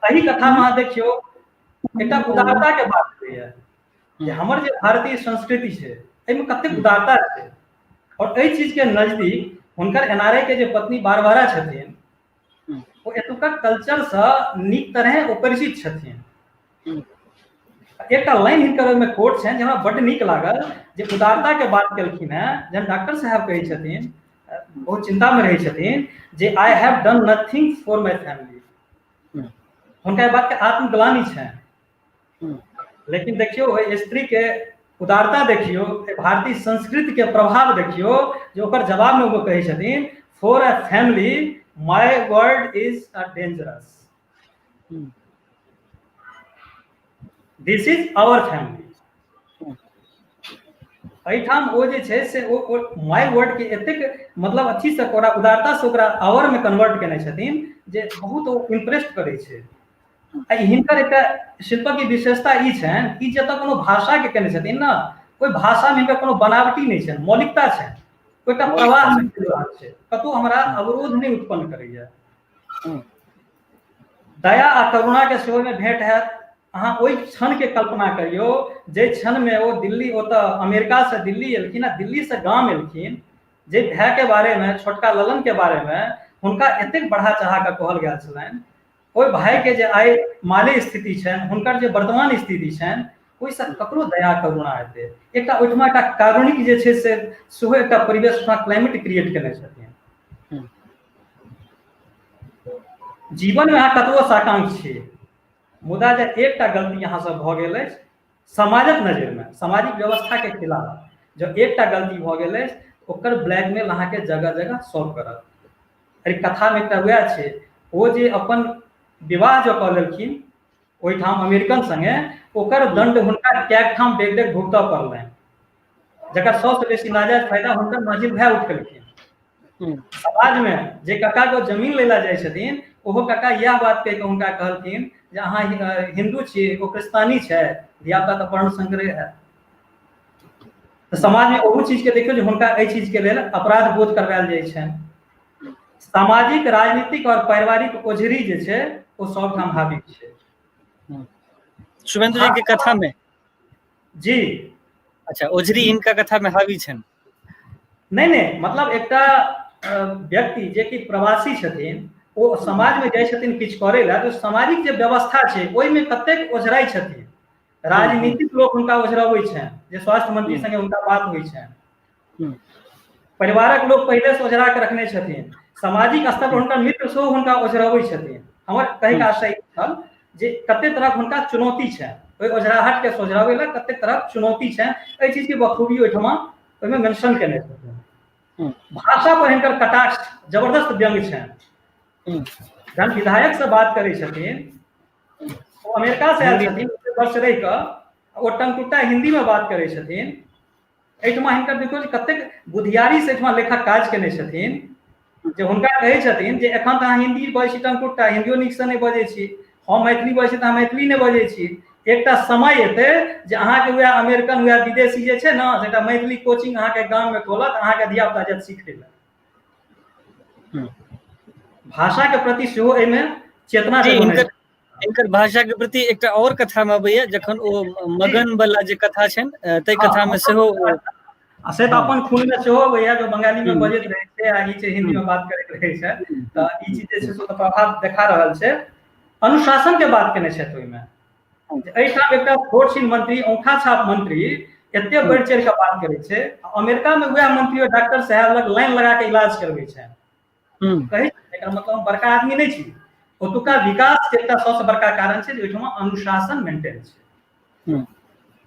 एहि कथा मे अहाँ देखियौ एकटा उदारता के बात होइया जे हमर जे भारतीय संस्कृति छै एहिमे कतेक उदारता छै। और एहि चीज के नजदीक हुनकर एनआरआई के जे पत्नी बारबारा छथिन, ओ एतुका कल्चर से नीक तरह ओ परिचित छथिन। एकटा लाइन हिनकर ओहिमे कोट छनि जे हमरा बड्ड नीक लागल, जे उदारता के बात केलखिन हेँ। जहन डॉक्टर साहब कहै छथिन, बहुत चिंता मे रहै छथिन जे I have done nothing for my family, हुनका बात के आत्मग्लानि छनि। लेकिन देखियौ ओहि स्त्री के उदारता देखियौ, भारतीय संस्कृति के प्रभाव देखियौ जे ओकर जवाब मे ओ कहै छथिन, for a family my word is a dangerous, this is our family. एहिठाम ओ जे छै से ओ माय वर्ड के एतेक मतलब अथी से ओकरा उदारता से ओकरा our में कन्वर्ट केने छथिन जे बहुत ओ इम्प्रेस करै छै। आ हिनकर एकटा शिल्पक विशेषता ई छनि कि जतऽ कोनो भाषा के केने छथिन ने, ओहि भाषा मे हिनकर कोनो बनावटी नहि छनि, मौलिकता छनि, ओहि एकटा प्रवाह मे चलि रहल छै, कतहु हमरा अवरोध नहि उत्पन्न करैया। दया आ करुणा के सेहो मे भेंट हैत। अहाँ ओहि क्षण के कल्पना करियौ जाहि क्षण मे ओ दिल्ली, ओतऽ अमेरिका से दिल्ली एलखिन आ दिल्ली से गाम एलखिन, जे भाय के बारे में, छोटका ललन के बारे में हुनका एतेक बढ़ा चढ़ा कऽ कहल गेल छलनि, ओहि भाय के जे आइ माली स्थिति छनि, हुनकर जे वर्तमान स्थिति छनि, ओहिसँ ककरो दया करुणा हेतै? एकटा ओहिठमा एकटा कारुणिक जे छै से सेहो एकटा परिवेश क्लाइमेट क्रिएट केने छथिन। जीवन में अहाँ कतबो साकांक्ष छी, मुदा जे एकटा गलती अहाँसँ भऽ गेल अछि समाजक नजरिमे, सामाजिक व्यवस्थाके खिलाफ जँ एकटा गलती भऽ गेल अछि, ओकर ब्लैकमेल अहाँके जगह जगह सॉल्व करत। एहि कथामे एकटा वएह छै, ओ जे अपन विवाह जँ कऽ लेलखिन ओहिठाम अमेरिकन संगे, ओकर दंड हुनका कएक ठाम डेग डेग भुगतऽ पड़लनि, जकर सबसँ बेसी नाजायज फायदा हुनकर माझिल भाय उठेलखिन। समाजमे जे काका के जमीन लै लए जाइ छथिन, ओहो काका इएह बात कहि कऽ हुनका कहलखिन जे अहाँ हिन्दू छी, ओ क्रिस्तानी छै, धियापुता तऽ वर्ण संकरे हैत। तऽ समाजमे ओहू चीजके देखियौ जे हुनका एहि चीजके लेल अपराध बोध करवायल जाइ छनि। सामाजिक, राजनीतिक आओर पारिवारिक ओझरी जे छै ओ सबठाम हावी छै। शुभेंदु जी के कथा में जी। अच्छा, ओझरी हिनका कथा में हावी छनि? नहि नहि, मतलब एकटा व्यक्ति जे कि प्रवासी छथिन, ओ समाजमे जाइ छथिन किछु करै लए, तऽ सामाजिक जे व्यवस्था छै ओहिमे कतेक ओझराइ छथिन। राजनीतिक लोक हुनका ओझरबै छनि, जे स्वास्थ्य मंत्री संगे हुनका बात होइ छनि, परिवारक लोक पहिले से ओझरा के रखने छथिन, सामाजिक स्तर पर हुनकर मित्र सेहो हुनका ओझरबै छथिन। हमर कहैके आशय छल जे कते तरहक हुनका चुनौती छनि, ओहि ओझराहट के सोझराबै लए कते तरहक चुनौती छनि, एहि चीज के बखूबी ओहिठमा ओहिमे मेंशन केने छथिन। भाषा पर हिनकर कटाक्ष जबरदस्त व्यंग्य छनि। जहन विधायक से बात करै छथिन, ओ अमेरिका से आयल छथिन, वर्ष रहि कऽ ओ टंगटुट्टा हिंदी में बात करै छथिन। एहिठमा हिनकर देखियौ जे कतेक बुधियारी से एहिठमा लेखक काज केने छथिन जे हुनका कहै छथिन जे एखन तऽ अहाँ हिन्दी बजै छी टंगटुट्टा, हिन्दियो नीकसँ नहि बजै छी, हम मैथिली बजै छी तऽ अहाँ मैथिली नहि बजै छी, एकटा समय एतै जे अहाँके वएह अमेरिकन वएह विदेशी जे छै ने से एकटा मैथिली कोचिंग अहाँके गाममे खोलत, अहाँके धिया पुता जायत सिखै लए। भाषा के प्रति सेहो एहिमे चेतना। हिनकर भाषा के प्रति एकटा और कथा में अबैया, जखन ओ मगन वाला जे कथा छनि ताहि कथा में सेहो। आ से तऽ अपन खून में सेहो अबैया, जो बंगाली में बजैत रहै छै आ ई छै हिंदी में बात करैत रहै छै, तऽ ई चीज जे छै से प्रभाव देखा रहल छै। अनुशासन के बात केने छथि ओहिमे, एहिठाम एकटा छोट छिन मंत्री, औंठा छाप मंत्री एते बढ़ि चढ़ि कऽ बात करै छै, अमेरिका में वएह मंत्री डॉक्टर साहेब लग लाइन लगा के इलाज करबै छै। कहै एकर मतलब हम बड़का आदमी नहि छी। ओतुका विकास के एकटा सबसँ बड़का कारण छै जे ओहिठमा अनुशासन मेंटेन छै।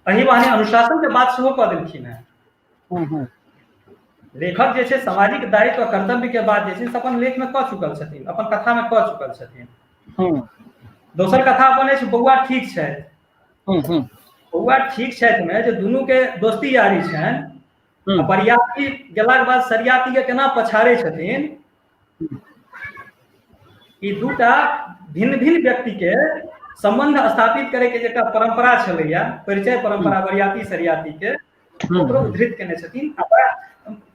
एहि बहाने अनुशासन के बात सेहो कऽ देलखिन हेँ लेखक। जे छै सामाजिक दायित्व आ कर्तव्य के बात जे छै से अपन लेख में कऽ चुकल छथिन, अपन कथा में कऽ चुकल छथिन। दोसर कथा अपन अछि बौआ ठीक छथि। बौआ ठीक छथि में जे दुनू के दोस्ती यारी छनि, बरियाती गेलाके बाद सरियाती के केना पछाड़ै छथिन, ई दूटा भिन्न भिन्न व्यक्ति के संबंध स्थापित करे के एकटा परंपरा छलैया, परिचय परंपरा बरियाती सरियाती के, ओकरो उद्धृत केने छथिन आ बड़ा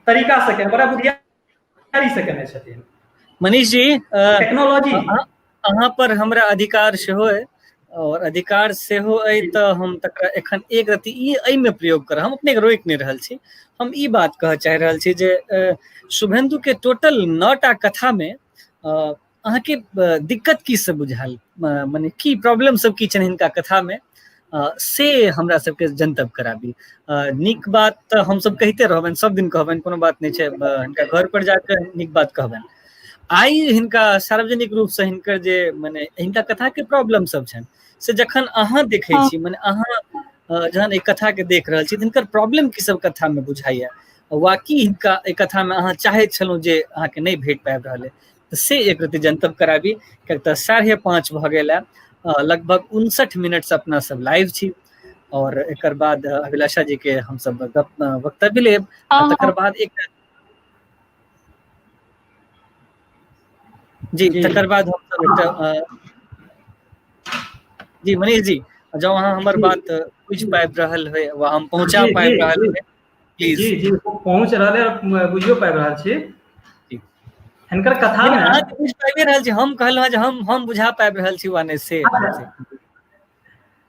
तरीका से केने, बड़ा बुधियारी से केने छथिन। मनीष जी, टेक्नोलॉजी अहाँ पर हमरा अधिकार सेहो अइ, और अधिकार सेहो अइ तऽ हम तकरा एखन एक रति ई एहिमे प्रयोग करब, हम अपने रोकि नहि रहल छी। हम ई बात कहऽ चाहि रहल छी जे शुभेन्दु के टोटल 9टा कथामे अहाँके दिक्कत की सब बुझायल, मने की प्रॉब्लम सब की छनि हिनका कथामे, से हमरा सबके जनतब कराबी। नीक बात तऽ हमसब कहिते रहबनि, सब दिन कहबनि, कोनो बात नहि छै, हिनका घर पर जाकऽ नीक बात कहबनि। आइ हिनका सार्वजनिक रूपसँ हिनकर जे मने हिनका कथाके प्रॉब्लम सब छनि से जखन अहाँ देखै छी, मने अहाँ जहन एहि कथा के देख रहल छी, हिनकर प्रॉब्लम की सब कथा में बुझाइया वा की हिनका एहि कथा में अहाँ चाहैत छलहुँ जे अहाँके नहि भेट पाबि रहल है, तऽ से एक रति जनतब कराबी, किएक तऽ 5:30 भऽ गेल है, लगभग 59 मिनट से अपना सब लाइव छी और एकर बाद अभिलाषा जी के हमसब वक्तव्य लेब आ तकर बाद एक जी तकर बाद हमसब एकटा जी मनीष जी, जँ अहाँ हमर बात बुझि पाबि रहल होइ वा हम पहुँचा पाबि रहल होइ, प्लीज। जी जी, पहुँच रहल है, बुझियो पाबि रहल छी हिनकर कथा में। अहाँ बुझि पाबि रहल छी, हम कहलहुँ जे हम बुझा पाबि रहल छी वा नहि से।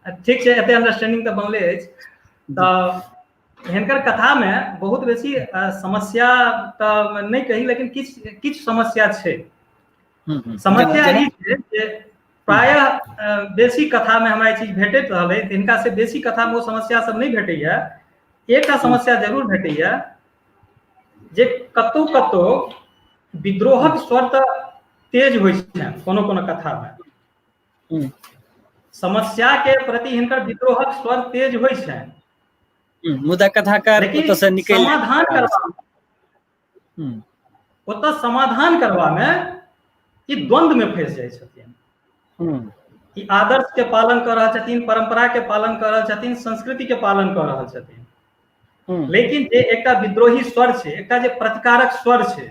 ठीक छै, एते अंडरस्टैंडिंग तऽ बनले अछि। तऽ हिनकर कथा में बहुत बेसी समस्या तऽ नहि कही, लेकिन किछु किछु समस्या छै। समस्या ई छै जे प्रायः बेसी कथा में हमरा ई चीज भेटैत रहलै, हिनका से बेसी कथा में ओ समस्या सब नहि भेटैया। एकटा समस्या जरूर भेटैया जे कतौ कतौ विद्रोहक स्वर तऽ तेज होइ छै कोनो कोनो कथा में, समस्या के प्रति हिनकर विद्रोहक स्वर तेज होइ छै, मुदा कथाकार ओतऽ से निकलि समाधान करबा ओतऽ समाधान करबा में ई द्वंद्व में फंसि जाइ छथिन। ई आदर्श के पालन कऽ रहल छथिन, परंपरा के पालन कऽ रहल छथिन, संस्कृति के पालन कऽ रहल छथिन, लेकिन जे एकटा विद्रोही स्वर छै, एकटा जे प्रतिकारक स्वर छै,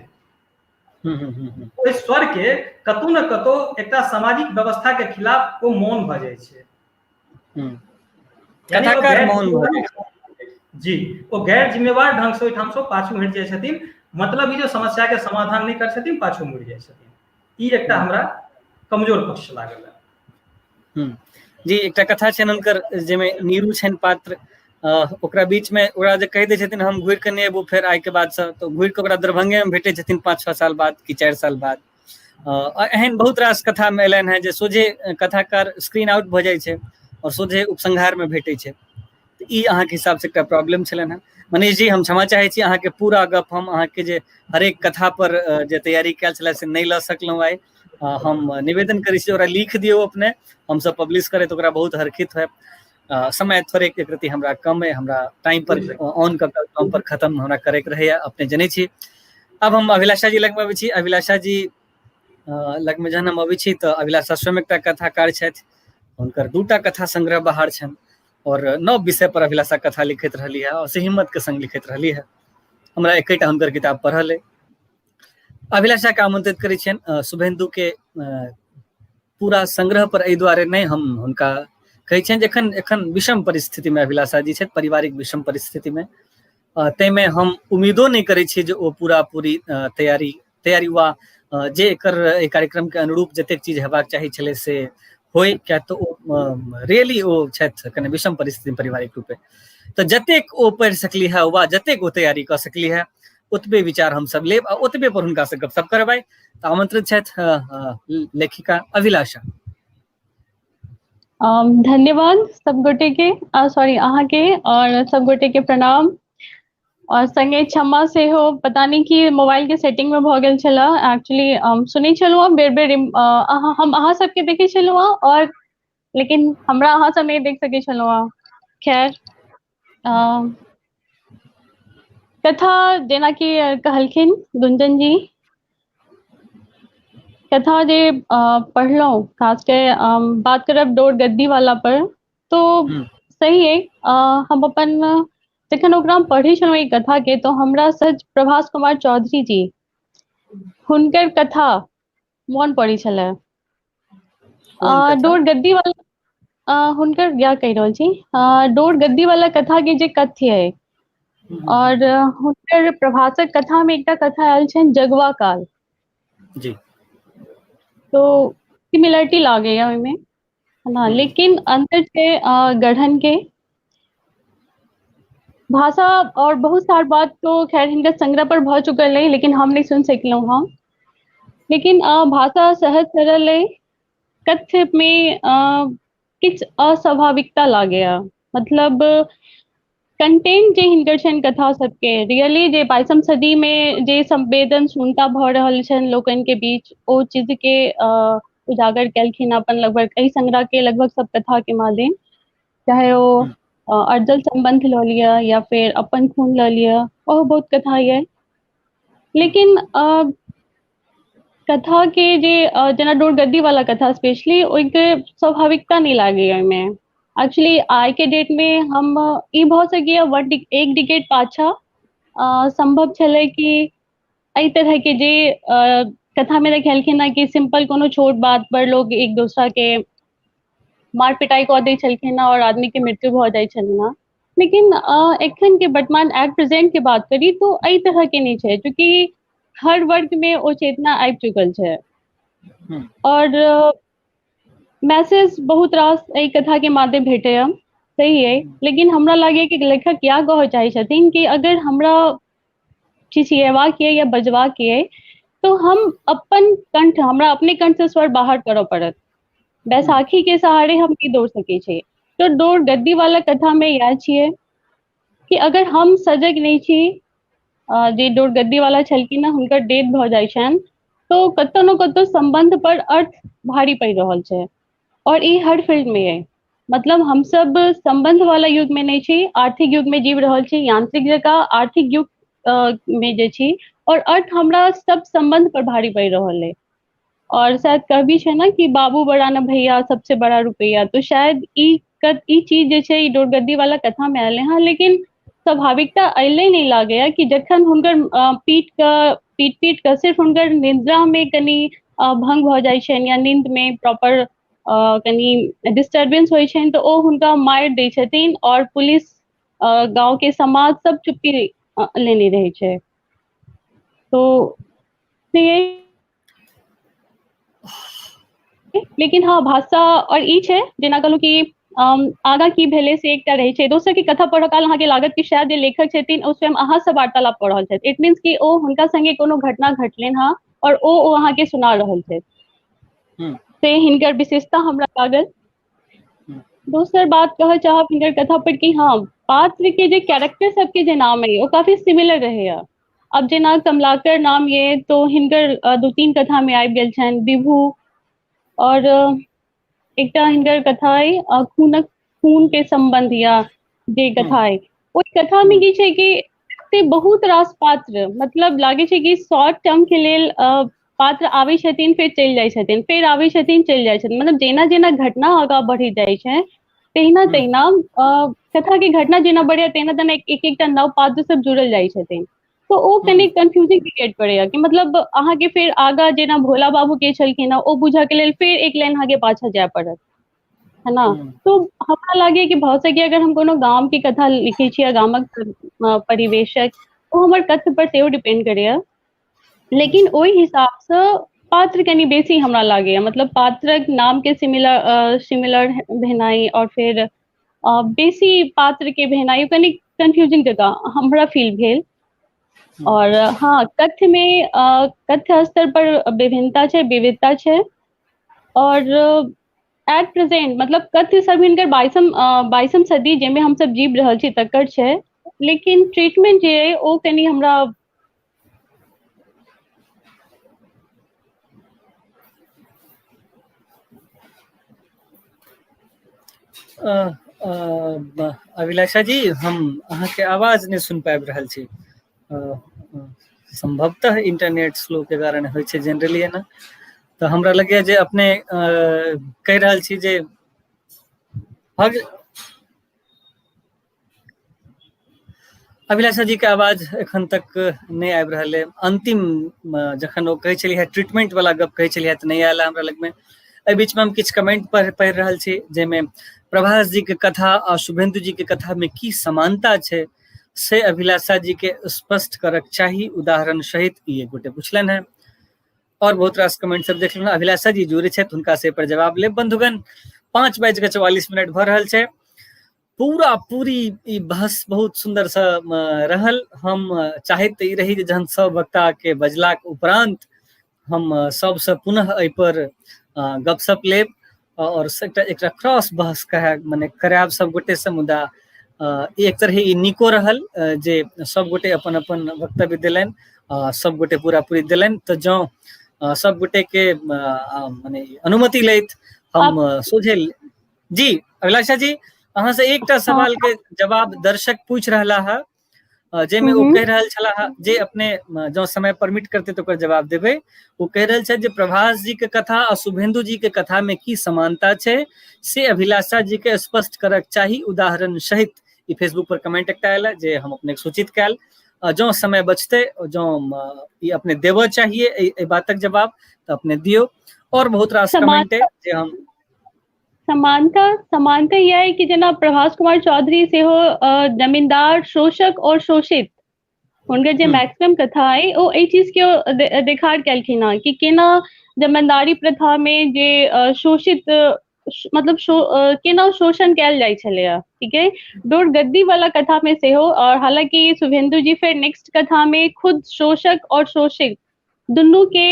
ओहि स्वर के कतौ ने कतौ एकटा सामाजिक व्यवस्था के खिलाफ ओ मौन भऽ जाइ छै। कथाकार मौन भऽ जाइ छै जी, ओ गैर जिम्मेवार ढंग से ओहिठाम से पाछू हटि जाइ छथिन। मतलब ई जे समस्या के समाधान नहि करै छथिन, पाछू मुड़ि जाइ छथिन। ई एकटा हमरा कमजोर पक्ष लागल। जी, एकटा कथा छनि हुनकर जाहिमे नीरू छनि पात्र, ओकरा बीच में ओकरा जे कहि दै छथिन हम घुरि कऽ नहि एबो फेर आइ के बाद से, तऽ घुरि कऽ ओकरा दरभंगे मे भेटै छथिन 5-6 साल बाद कि 4 साल बाद। एहन बहुत रास कथा मे एलनि हेँ जे सोझे कथाकार स्क्रीन आउट भऽ जाइ छै और सोझे उपसंहार मे भेटै छै। ई अहाँके हिसाब से एकटा प्रॉब्लम छलनि हेँ। मनीष जी, हम क्षमा चाहै छी, अहाँके पूरा गप हम अहाँके जे हरेक कथा पर जे तैयारी कयल छलै से नहि लऽ सकलहुँ आइ। हम निवेदन करै छी ओकरा लिख दियौ अपने, हमसब पब्लिश करैत ओकरा बहुत हर्षित होयब। समय थोड़े एक रति हमरा कम है, हमरा टाइम पर ऑन कऽ टाइम पर खत्म हमरा करैके रहैया, अपने जनै छी। अब हम अभिलाषा जी लगमे अबै छी। अभिलाषा जी लगमे जहन हम अबै छी तऽ अभिलाषा स्वयं एकटा कथाकार छथि, हुनकर 2टा कथा संग्रह बाहर छनि और नव विषय पर अभिलाषा कथा लिखैत रहली है और से हिम्मत के संग लिखैत रहली है। हमरा एकेटा हुनकर किताब पढ़ल है। अभिलाषा के आमंत्रित करै छियनि शुभेंदु के पूरा संग्रह पर। एहि दुआरे नहि हम हुनका कहै छियनि जे एखन एखन विषम परिस्थिति में अभिलाषा जी छथि, पारिवारिक विषम परिस्थिति में, ताहिमे हम उम्मीदो नहि करै छियै जे ओ पूरा पूरी तैयारी तैयारी वा जे एकर एहि कार्यक्रम के अनुरूप जतेक चीज हेबाक चाही छलै से होय, किया तऽ ओ रियली ओ छथि कने विषम परिस्थिति पारिवारिक रूपे। तऽ जतेक ओ पढ़ि सकली है वा जतेक ओ तैयारी कऽ सकली है ओतबे विचार हमसब लेब आ ओतबे पर हुनका से गपशप करबै। तऽ आमंत्रित छथि लेखिका अभिलाषा। धन्यवाद सब गोटे के, सॉरी अहाँके और सब गोटे के प्रणाम और संगे क्षमा सेहो। पता नहीं कि मोबाइल के सेटिंग में भऽ गेल छल। एक्चुअली सुनै छलहुँ बेर बेर अहाँ, हम अहाँ सबके देखै छलहुँ और लेकिन हमरा अहाँ सब नहि देख सकै छलहुँ। खैर, कथा जेनाकि कहलखिन गुंजन जी, कथा जे पढ़लहुँ, खास के बात करब डोर गद्दी वाला पर, तो सही है। हम अपन जखन ओकरा हम पढ़ै छलहुँ ई कथा के, तो हमरा सच प्रभास कुमार चौधरी जी हुनकर कथा मोन पड़ै छलै। डोर गद्दी वाला हुनकर या कहि रहल छी, डोर गद्दी वाला कथा के जे कथ्य है और हुनकर प्रभासक कथा में एकटा कथा आयल छनि जगवा काल जी, तो सिमिलरिटी लागैया ओहिमे है, लेकिन अंतर छै गढ़न के भाषा और बहुत सार बात तो खैर हिनकर संग्रह पर भऽ चुकल अइ, लेकिन हम नहि सुनि सकलहुँ हँ। लेकिन भाषा सहज सरल अइ, कथ्य में किछु अस्वाभाविकता लागैया। मतलब कंटेंट जे हिनकर छनि कथा सबके, रियली जे 22म सदी में जे संवेदनशीलता भऽ रहल छनि लोकनि के बीच, ओ चीज के उजागर केलखिन अपन लगभग एहि संग्रह के लगभग सब कथा के माध्यम, चाहे ओ अर्जल सम्बन्ध लऽ लिअ या फेर अपन खून लऽ लिअ, ओहो बहुत कथा यऽ। लेकिन कथा के जे जेना डोरगद्दी वाला कथा स्पेशली, ओहिके स्वाभाविकता नहि लागैया ओहिमे। एक्चुअली आइ के डेट मे हम ई भऽ सकैया वन एक डिकेड पाछा सम्भव छलै कि एहि तरह के जे कथा मे देखेलखिन हँ कि सिंपल कोनो छोट बात पर लोग एक दोसरा के मार पिटाई कऽ दै छलखिन हँ और आदमी के मृत्यु भऽ जाइ छलनि हँ। लेकिन एखन के वर्तमान एट प्रेजेंट के बात करी तो एहि तरह के नहि छै, चूँकि हर वर्ग मे ओ चेतना आबि चुकल छै। और मैसेज बहुत रास एहि कथा के माध्यम भेटैया, सही अइ, लेकिन हमरा लागैया कि लेखक इएह कहऽ चाहै छथिन कि अगर हमरा चिचियेबाक ये या बजबाक ये तो हम अपन कंठ, हमरा अपने कंठ से स्वर बाहर करऽ पड़त। बैसाखी के सहारे हम नहि दौड़ सकै छी। तो डोर गद्दी वाला कथा मे इएह छियै कि अगर हम सजग नहि छी, जे डोर गद्दी वाला छलखिन हँ हुनकर डेथ भऽ जाइ छनि, तो कतौ ने कतौ सम्बन्ध पर अर्थ भारी पड़ि रहल छै। और ई हर फील्ड में अइ, मतलब हमसब सम्बन्ध वाला युग में नहि छी, आर्थिक युग में जीव रहल छी, यांत्रिक जकाँ आर्थिक युग में जे छी, और अर्थ हमरा सब सम्बन्ध पर भारी पड़ि रहल अइ। और शायद कहबी छै ने कि बाबू बड़ा न भैया सबसे बड़ा रुपैया, तो शायद ई ई चीज जे छै ई डोरगद्दी वाला कथा में आयल हँ, लेकिन स्वाभाविकता अयले नहि लागैया कि जखन हुनकर पीट कऽ पीट पीट कऽ सिर्फ हुनकर निद्रा में कनि भंग भऽ जाइ छनि या नींद में प्रॉपर कनि डिस्टर्बेंस होइ छनि, तऽ ओ हुनका मारि दै छथिन और पुलिस, गाँव के समाज सब चुप्पी लेने रहै छै। तो से लेकिन हँ, भाषा और ई छै जेना कहलहुँ कि आगाँ की भेलै से एकटा रहै छै। दोसर की कथा पढ़ऽ काल अहाँके लागत कि शायद जे लेखक छथिन ओ स्वयं अहाँ से वार्तालाप कऽ रहल छथि। It means कि ओ हुनका संगे कोनो घटना घटलनि हँ और ओ अहाँके सुना रहल छथि। से हिनकर विशेषता हमरा लागल। दोसर बात कहऽ चाहब हिनकर कथा पर कि हँ, पात्र के जे कैरेक्टर सबके जे नाम अइ ओ काफी सिमिलर रहैया। अब जेना कमलाकर नाम ये तो हिनकर 2-3 कथा में आबि गेल छनि, विभू, और एकटा हिनकर कथा अइ खूनक खून के सम्बन्ध या जे कथा अइ, ओहि कथा में की छै कि एते बहुत रास पात्र, मतलब लागै छै कि शॉर्ट टर्म के लेल पात्र आबै छथिन फेर चलि जाइ छथिन, फेर आबै छथिन चलि जाइ छथिन, मतलब जेना जेना घटना आगाँ बढ़ैत जाइ छै तहिना तहिना कथा के घटना जेना बढ़ैया तहिना तहिना एक एकटा नव पात्र सब जुड़ल जाइ छथिन। तो ओ कनि कंफ्यूजिंग क्रिएट करैया कि मतलब अहाँके फेर आगाँ जेना भोला बाबू के छलखिन हँ ओ बुझऽ के लेल फेर एक लाइन अहाँके पाछा जाय पड़त, है ना। तो हमरा लागैया कि भऽ सकैया अगर हम कोनो गाम के कथा लिखै छी या गामक परिवेशक, ओ हमर कथ्य पर सेहो डिपेंड करैया, लेकिन ओहि हिसाबसँ पात्र कनि बेसी हमरा लागैया, मतलब पात्रक नाम के सिमिलर सिमिलर भेनाइ और फेर बेसी पात्र के भेनाइ कनि कंफ्यूजिंग जकाँ हमरा फील भेल। और हँ, कथ्य में कथ्य स्तर पर विभिन्नता छै, विविधता छै, और एट प्रेजेंट मतलब कथ्य सब हिनकर 22म सदी जाहिमे हमसब जीव रहल छी तकर छै, लेकिन ट्रीटमेंट जे अइ ओ कनि हमरा अभिलाषा जी, हम अहाँके आवाज नहि सुनि पाबि रहल छी। संभवतः इंटरनेट स्लो के कारण होइ छै जनरली एना। तऽ हमरा लगैया जे अपने कहि रहल छी जे अभिलाषा जी के आवाज एखन तक नहि आबि रहल है। अंतिम जखन ओ कहै छलियै ट्रीटमेंट वाला गप कहै छलियै तऽ नहि आयल हमरा लगमे। एहि बीचमे हम किछु कमेंट पढ़ि रहल छी जाहिमे प्रभास जी के कथा आ शुभेंदु जी के कथा में की समानता छै से अभिलाषा जी के स्पष्ट करक चाही, उदाहरण सहित ई एक गोटे पुछलनि हैं। और बहुत रास कमेंट सब देख लेलहुँ। अभिलाषा जी जुड़े छथि, हुनका से पर जवाब लेब। बंधुगण, 5:44 भऽ रहल छै। पूरा पूरी ई बहस बहुत सुंदर से रहल। हम चाहैत ई रही जे जहन सब वक्ता के बजलाक उपरांत हम सबसे पुनः एहि पर गपशप लेब और एकटा एकटा क्रॉस बहस कहे मने करायब सब गोटे से, मुदा एक तरह ई नीको रहल जे सब गोटे अपन अपन वक्तव्य देलनि, सब गोटे पूरा पूरी देलनि। तऽ जँ सब गोटे के मने अनुमति लैत हम सोझे जी अभिलाषा जी अहाँ से एकटा सवाल के जवाब दर्शक पूछ रहला है, जाहिमे ओ कहि रहल छलाह जे अपने जँ समय परमिट करते तऽ ओकर जवाब देबै। ओ कहि रहल छथि जे प्रभास जी के कथा आ शुभेंदु जी के कथा में की समानता छै से अभिलाषा जी के स्पष्ट करक चाही उदाहरण सहित। ई फेसबुक पर कमेंट एकटा आयल जे हम अपने सूचित कयल। जँ समय बचतै, जँ ई अपने देबऽ चाहिए एहि बातक जवाब तऽ अपने दियौ। और बहुत रास कमेंट है जे हम समानता यह है कि जेना प्रभास कुमार चौधरी सेहो जमींदार, शोषक और शोषित, हुनकर जे मैक्सिमम कथा है ओ एहि चीज के देखार केलखिन हँ कि केना जमींदारी प्रथा में जे शोषित, मतलब केना शोषण कयल जाइ छलैया, ठीक है। डोर गद्दी वाला कथा में सेहो, और हालांकि शुभेंदु जी फेर नेक्स्ट कथा में खुद शोषक और शोषित दुनू के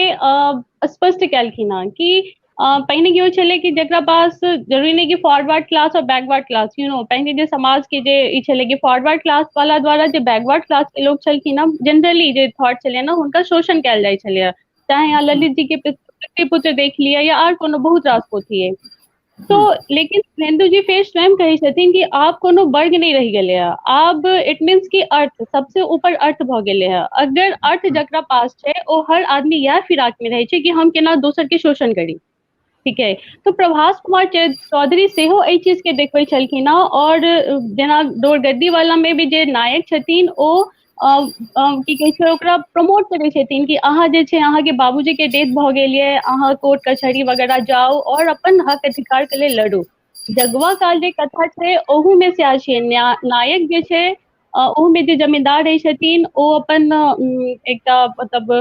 स्पष्ट केलखिन हँ कि पहिने की होइ छलै कि जकरा पास, जरूरी नहि कि फॉरवर्ड क्लास और बैकवर्ड क्लास, you know, पहिने जे समाज के जे ई छलै कि फॉरवर्ड क्लास वाला द्वारा जे बैकवर्ड क्लास के लोग छलखिन हँ, जनरली जे थॉट छलै ने, हुनका शोषण कयल जाइ छलैया। चाहे अहाँ ललित जी के पुत्र देख लिअ या आर कोनो बहुत रास पोथी अइ। तो लेकिन शुभेंदु जी फेर स्वयं कहै छथिन कि आब कोनो वर्ग नहि रहि गेलै हँ, आब it means कि अर्थ सबसे ऊपर अर्थ भऽ गेलै हँ। अगर अर्थ जकरा पास छै ओ हर आदमी इएह फिराक मे रहै छै कि हम केना दोसर के शोषण करी, ठीक है। तो प्रभास कुमार चौधरी सेहो एहि चीज के देखबै छलखिन हँ। और जेना डोरगद्दी वाला में भी जे नायक छथिन ओ की कहै छै ओकरा प्रमोट करै छथिन कि अहाँ जे छै अहाँके बाबूजी के डेथ भऽ गेल ये, अहाँ कोर्ट कचहरी वगैरह जाउ और अपन हक अधिकार के लेल लड़ू। जगवा काल जे कथा छै ओहू मे सएह छै, नायक जे छै ओहू मे जे जमींदार रहै छथिन ओ अपन एकटा मतलब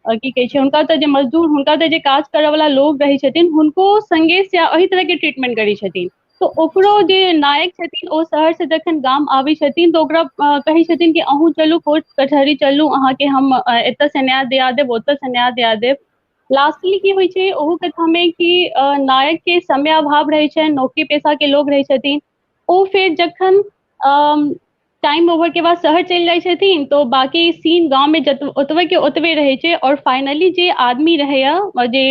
की कहै छै हुनका ओतऽ जे मजदूर, हुनका ओतऽ जे काज करऽ वाला लोग रहै छथिन हुनको संगे से एहि तरह के ट्रीटमेंट करै छथिन। तो ओकरो जे नायक छथिन ओ शहर से जखन गाम आबै छथिन तऽ ओकरा कहै छथिन कि अहूँ चलू कोर्ट कचहरी चलू, अहाँके हम एतऽ से न्याय दिया देब, ओतऽ से न्याय दिया देब। लास्टली की होइ छै ओहू कथा मे कि नायक के समय अभाव रहै छनि, नौकरी पेशा के लोग रहै छथिन, ओ फेर जखन टाइम ओवर के बाद शहर चलि जाइ छथिन तो बाकी सीन गाँव में ओतबे के ओतबे रहै छै। और फाइनली जे आदमी रहैया जे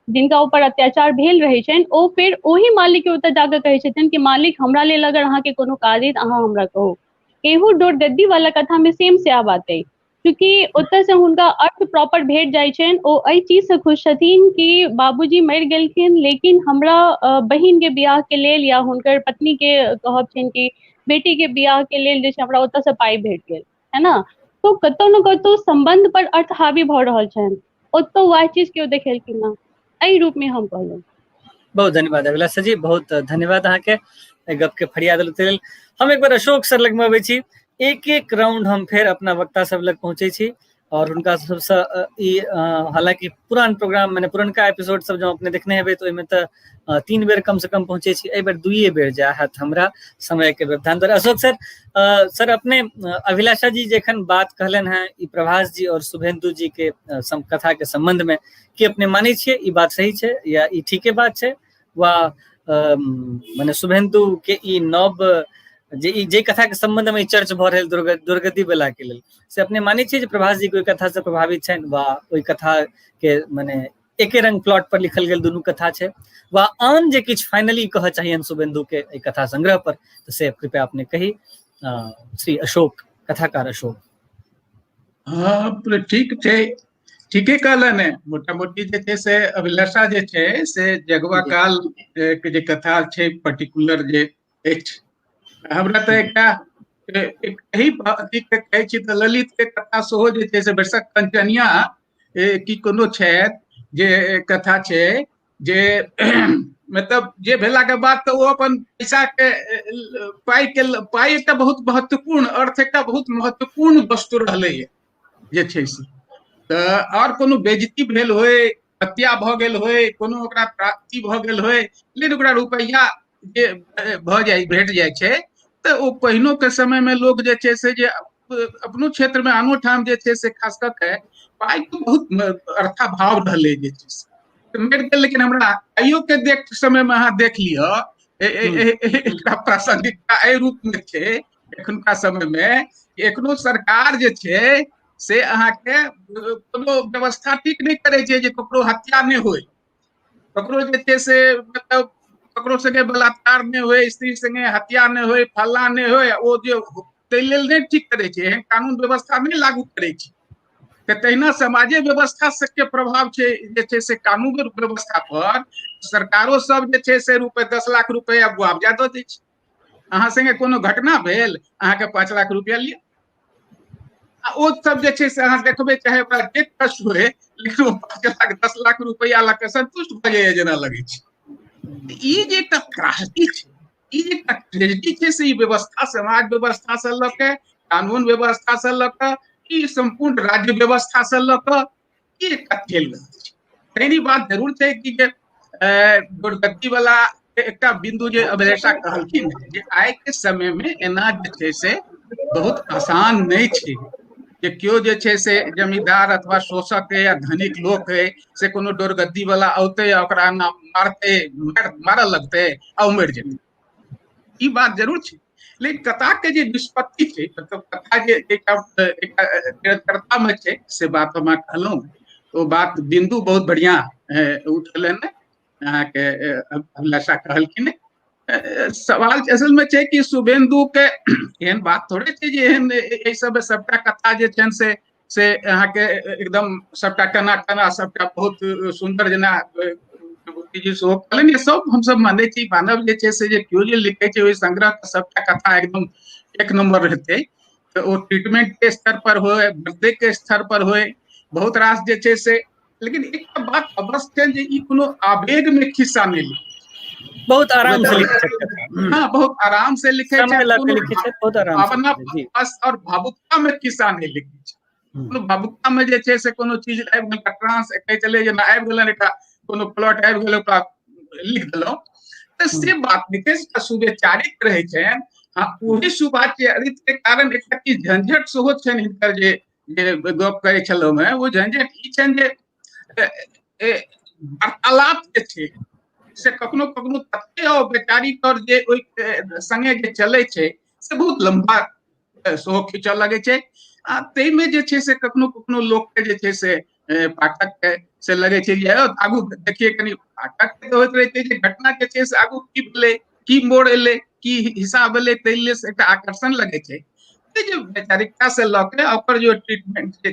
जिनका ऊपर अत्याचार भेल रहै छनि ओ फेर ओहि मालिक के ओतऽ जाकऽ कहै छथिन कि मालिक हमरा लेल अगर अहाँके कोनो काज अछि तऽ अहाँ हमरा कहू। एहू डोरगद्दी वाला कथा में सेम सएह बात अइ, चूँकि ओतऽ से हुनका अर्थ प्रॉपर भेट जाइ छनि, ओ एहि चीज से खुश छथिन कि बाबूजी मरि गेलखिन लेकिन हमरा बहिन के बियाह के लेल या हुनकर पत्नी के कहब छनि कि बेटी के बियाह के लेल जे छै हमरा ओतऽ से पाइ भेट गेल, है ना। तो कतौ ने कतौ सम्बन्ध पर अर्थ हावी भऽ रहल छनि, ओतौ वएह चीज केओ देखेलखिन हँ, एहि रूप में हम कहलहुँ। बहुत धन्यवाद अभिलाषा जी, बहुत धन्यवाद अहाँके एहि गप के फरिया देलहुँ लेल। हम एक बेर अशोक सर लगमे अबै छी, एक एक राउंड हम फेर अपना वक्ता सब लग पहुँचै छी और हुनका सबसँ ई हालांकि पुरान प्रोग्राम माने पुरनका एपिसोड सब जँ अपने देखने हेबै तऽ ओहिमे तऽ 3 बेर कम से कम पहुँचै छी, एहि बेर 2 बेर जा हैत हमरा समय के व्यवधान द्वारा। अशोक सर, सर अपने अभिलाषा जी जखन बात कहलनि हेँ ई प्रभास जी और शुभेंदु जी के कथा के संबंध में, की अपने मानै छियै ई बात सही छै या ई ठीके बात छै, वा माने शुभेंदु के ई नव जे ई जे कथा के संबंध में चर्च भऽ रहल दुर्गति बेला के लेल, से अपने मानै छियै जे प्रभास जी के ओहि कथा से प्रभावित छनि वा ओहि कथा के माने एके रंग प्लॉट पर लिखल गेल दुनू कथा छै, वा आन जे किछु फाइनली कहऽ चाहियनि शुभेंदु के एहि कथा संग्रह पर, तऽ से कृपया अपने कही। श्री अशोक, कथाकार अशोक। हाँ ठीक छै, ठीके कहलनि हेँ। मोटा मोटी जे छै से अभिलाषा जे छै से जगवा काल के जे कथा छै पर्टिकुलर जे अछि, हमरा तऽ एकटा एहि अथी के कहै छी तऽ ललित के कथा सेहो जे छै से भरिसक कंचनिया की कोनो छथि जे कथा छै जे मतलब जे भेला के बाद तऽ ओ अपन पैसा के पाई के पाई एकटा बहुत महत्वपूर्ण अर्थ एकटा बहुत महत्वपूर्ण वस्तु रहलैए जे छै से। तऽ आओर कोनो बेजती भेल होय, हत्या भऽ गेल होय, कोनो ओकरा प्राप्ति भऽ गेल होय, लेकिन ओकरा रुपैआ जे भऽ जाइ भेट जाइ छै तऽ ओ पहिनो के समय मे लोक जे छै से जे अपनो क्षेत्र मे आनो ठाम जे छै से खास कऽ के पाइ के बहुत अर्थाभाव रहलै जे छै से मरि गेल। लेकिन हमरा आइयो के देख समय मे अहाँ देख लिअ एकटा प्रासंगिकता एहि रूप मे छै एखुनका समय मे, एखनो सरकार जे छै से अहाँके कोनो व्यवस्था ठीक नहि करै छै जे ककरो हत्या नहि होय, ककरो जे छै से मतलब ककरो संगे बलात्कार नहि होय, स्त्री संगे हत्या नहि होय, फल्ला नहि होय, ओ जे ताहि लेल नहि ठीक करै छै, एहन कानून व्यवस्था नहि लागू करै छै। तऽ तहिना समाजे व्यवस्था सबके प्रभाव छै जे छै से कानून व्यवस्था पर। सरकारो सब जे छै से रुपए 10 लाख रुपया मुआवजा दऽ दै छै। अहाँ संगे कोनो घटना भेल, अहाँके 5 लाख रुपया लिअ, आ ओ सब जे छै से अहाँ देखबै चाहे ओकरा जे कष्ट हुए, लेकिन ओ 5 लाख 10 लाख रुपया लऽ कऽ संतुष्ट भऽ जाइए जेना लगै छै। ई जे एकटा त्रासदी छै, ई जे एकटा ट्रेजेडी छै, से ई व्यवस्था समाज व्यवस्था से लऽ के कानून व्यवस्था से लऽ कऽ ई सम्पूर्ण राज्य व्यवस्था से लऽ कऽ ई एकटा खेल रहल छै। तैं ई बात जरूर छै कि जे दुर्गति वाला एकटा बिंदु जे अभिलेषा कहलखिन जे आइ के समय में एना जे छै से बहुत आसान नहि छै जे केओ जे छै से जमींदार अथवा शोषक है या धनिक लोक है से कोनो डोरगद्दी वाला औते आ ओकरा एना मारते, मारऽ लगतै आ ओ मरि जेतै, ई बात जरूर छै। लेकिन कथा के जे निष्पत्ति छै, मतलब कथा जे एकटा निरंतरता में छै, से बात हम कहलहुँ, ओ बात बिंदु बहुत बढ़िया उठलनि अहाँके अभिलाषा कहलखिन। सवाल असल में छै कि शुभेंदु के एहन बात थोड़े छै जे एहन एहि सब सबटा कथा जे छनि से अहाँके एकदम सबटा टना टना सबटा बहुत सुन्दर जेना जी सेहो कहलनि, सब हमसब मानै छी, मानव जे छै से जे केओ जे लिखै छै ओहि संग्रह के सबटा कथा एकदम एक नंबर हेतै, तऽ ओ ट्रीटमेंट के स्तर पर होय, वृद्धि के स्तर पर होय, बहुत रास जे छै से। लेकिन एकटा बात अवश्य छै जे ई कोनो आवेग में खिस्सा नहि लिखै, बहुत आराम से लिखै छथि। हाँ, बहुत आराम से लिखै छथि, बहुत आराम भावना और भावुकता में खिस्सा नहि लिखै छै। कोनो भावुकता में जे छै से कोनो चीज आबि गेल, ट्रांस कहै छलै जेना आबि गेलनि, एकटा कोनो प्लॉट आबि गेल ओकरा लिख देलहुँ, तऽ से बात नहि छै, सुविचारित रहै छनि। हाँ, ओही सुविचारित के कारण एकटा किछु झंझट सेहो छनि हिनकर, जे जे गप करै छलहुँ हेँ ओ झंझट ई छनि जे वार्तालाप जे छै से कखनो कखनो तते औपचारिक और जे ओहि संगे जे चलै छै से बहुत लम्बा सेहो खींचऽ लगै छै, आ ताहिमे जे छै से कखनो कखनो लोकके जे छै से पाठक के से लगै छै जे आगू देखिए कनि, पाठक के होइत रहै छै जे घटना जे छै से आगू की भेलै, की मोड़ एलै, की हिसाब एलै, ताहि लेल एकटा आकर्षण लगै छै। जे वैचारिकता से लऽ के ओकर जे ट्रीटमेंट जे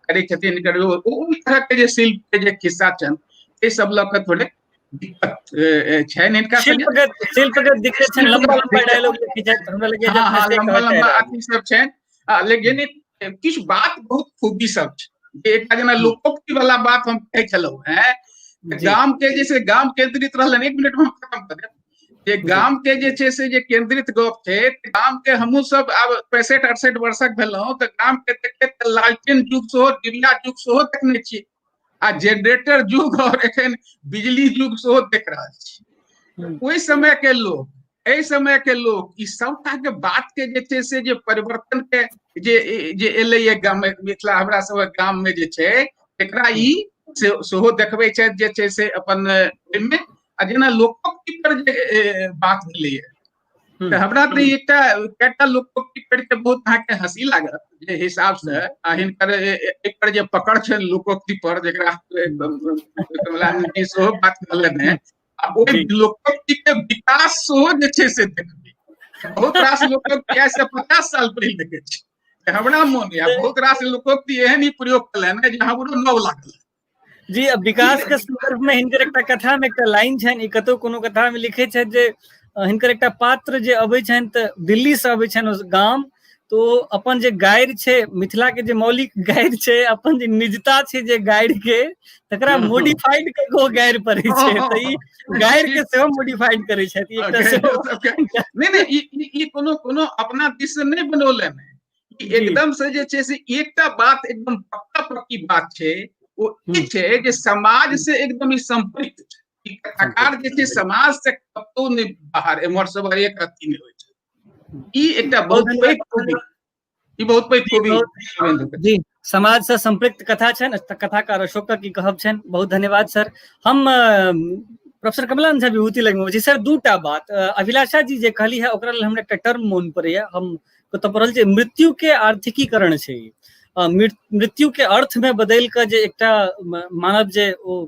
करै छथिन ओहि तरह के जे शिल्प के जे खिस्सा छनि, एहि सब लऽ के थोड़े दिक्कत छनि हिनका। शिल्पगत शिल्पगत दिक्कत छनि, लंबा लंबा डायलॉग लिखै छथि, हमरा लगैए जे अपने से लंबा लंबा अथी सब छनि, लेकिन किछु बात बहुत खूबी सब छै। जे एकटा जेना लोकोक्ति वाला बात हम कहै छलहुँ हेँ, गाम के जे छै गाम केंद्रित रहलनि, एक मिनट में हम खत्म कर देब, जे गाम के जे छै से जे केंद्रित गप छै, गाम के हमहूँ सब आब 65 68 वर्षक भेलहुँ, तऽ गाम के देखैत लालटेन युग सेहो, डिबिया युग सेहो देखने छी, आ जेनरेटर युग और एखन बिजली युग सेहो देख रहल छी। ओहि समय के लोग, एहि समय के लोग, ई सबटा के बात के जे छै से जे परिवर्तन के जे जे एलैए गाम में, मिथिला हमरा सबक गाम में जे छै एकरा ई सेहो देखबै छथि जे छै से अपन ओहिमे। आ जेना लोकोक्ति पर जे बात भेलैए, तऽ हमरा तऽ एकटा कएटा लोकोक्ति पढ़ि के बहुत अहाँके हँसी लागत जे हिसाब से, आ हिनकर एकर जे पकड़ छनि लोकोक्ति पर, जेकरा कमला सेहो बात कहलनि हेँ, आ ओहि लोकोक्ति के विकास सेहो जे छै से देखबै, बहुत रास लोकोक्ति आइ से 50 साल पहिले के छै, हमरा मोन यऽ बहुत रास लोकोक्ति एहन ही प्रयोग केलनि जे हमरो नव लागल। जी, अब विकास के संदर्भ में हिनकर एकटा कथा में एकटा लाइन छनि, ई कतौ कोनो कथा में लिखे छथि जे हिनकर एकटा पात्र जे अबै छनि तऽ दिल्ली से अबै छनि उस गाम, तो अपन जे गारि छै, मिथिला के जे मौलिक गारि छै, अपन जे निजता छै जे गारि के, तकरा मोडिफाइड कऽ के ओ गारि पड़ै छै, तऽ ई गारि के सेहो मोडिफाइड करै छथि एकटा सेहो। नहि नहि, ई कोनो कोनो अपना दिस से नहि बनौलनि, एकदम से जे छै से एकटा बात एकदम पक्का पक्की बात छै, ओ ई छै जे समाज से एकदम ई संपृक्त छै। ई कथाकार जे छै समाज से कतौ नहि बाहर एम्हर सब एक अथी नहि होइ छै। ई एकटा बहुत पैघ खूबी, ई बहुत पैघ खूबी जी, समाज से संपृक्त कथा छनि कथाकार अशोकक ई कहब छनि। बहुत धन्यवाद सर। हम प्रोफेसर कमला झा विभूति लगमे छी सर। दूटा बात अभिलाषा जी जे कहली है ओकरा लेल हमरा एकटा टर्म मोन पड़ैया, हम कतऽ पढ़ल जे मृत्यु के आर्थिकीकरण छै। मृत्यु के अर्थ में बदलि कऽ जे एकटा मानव जे ओ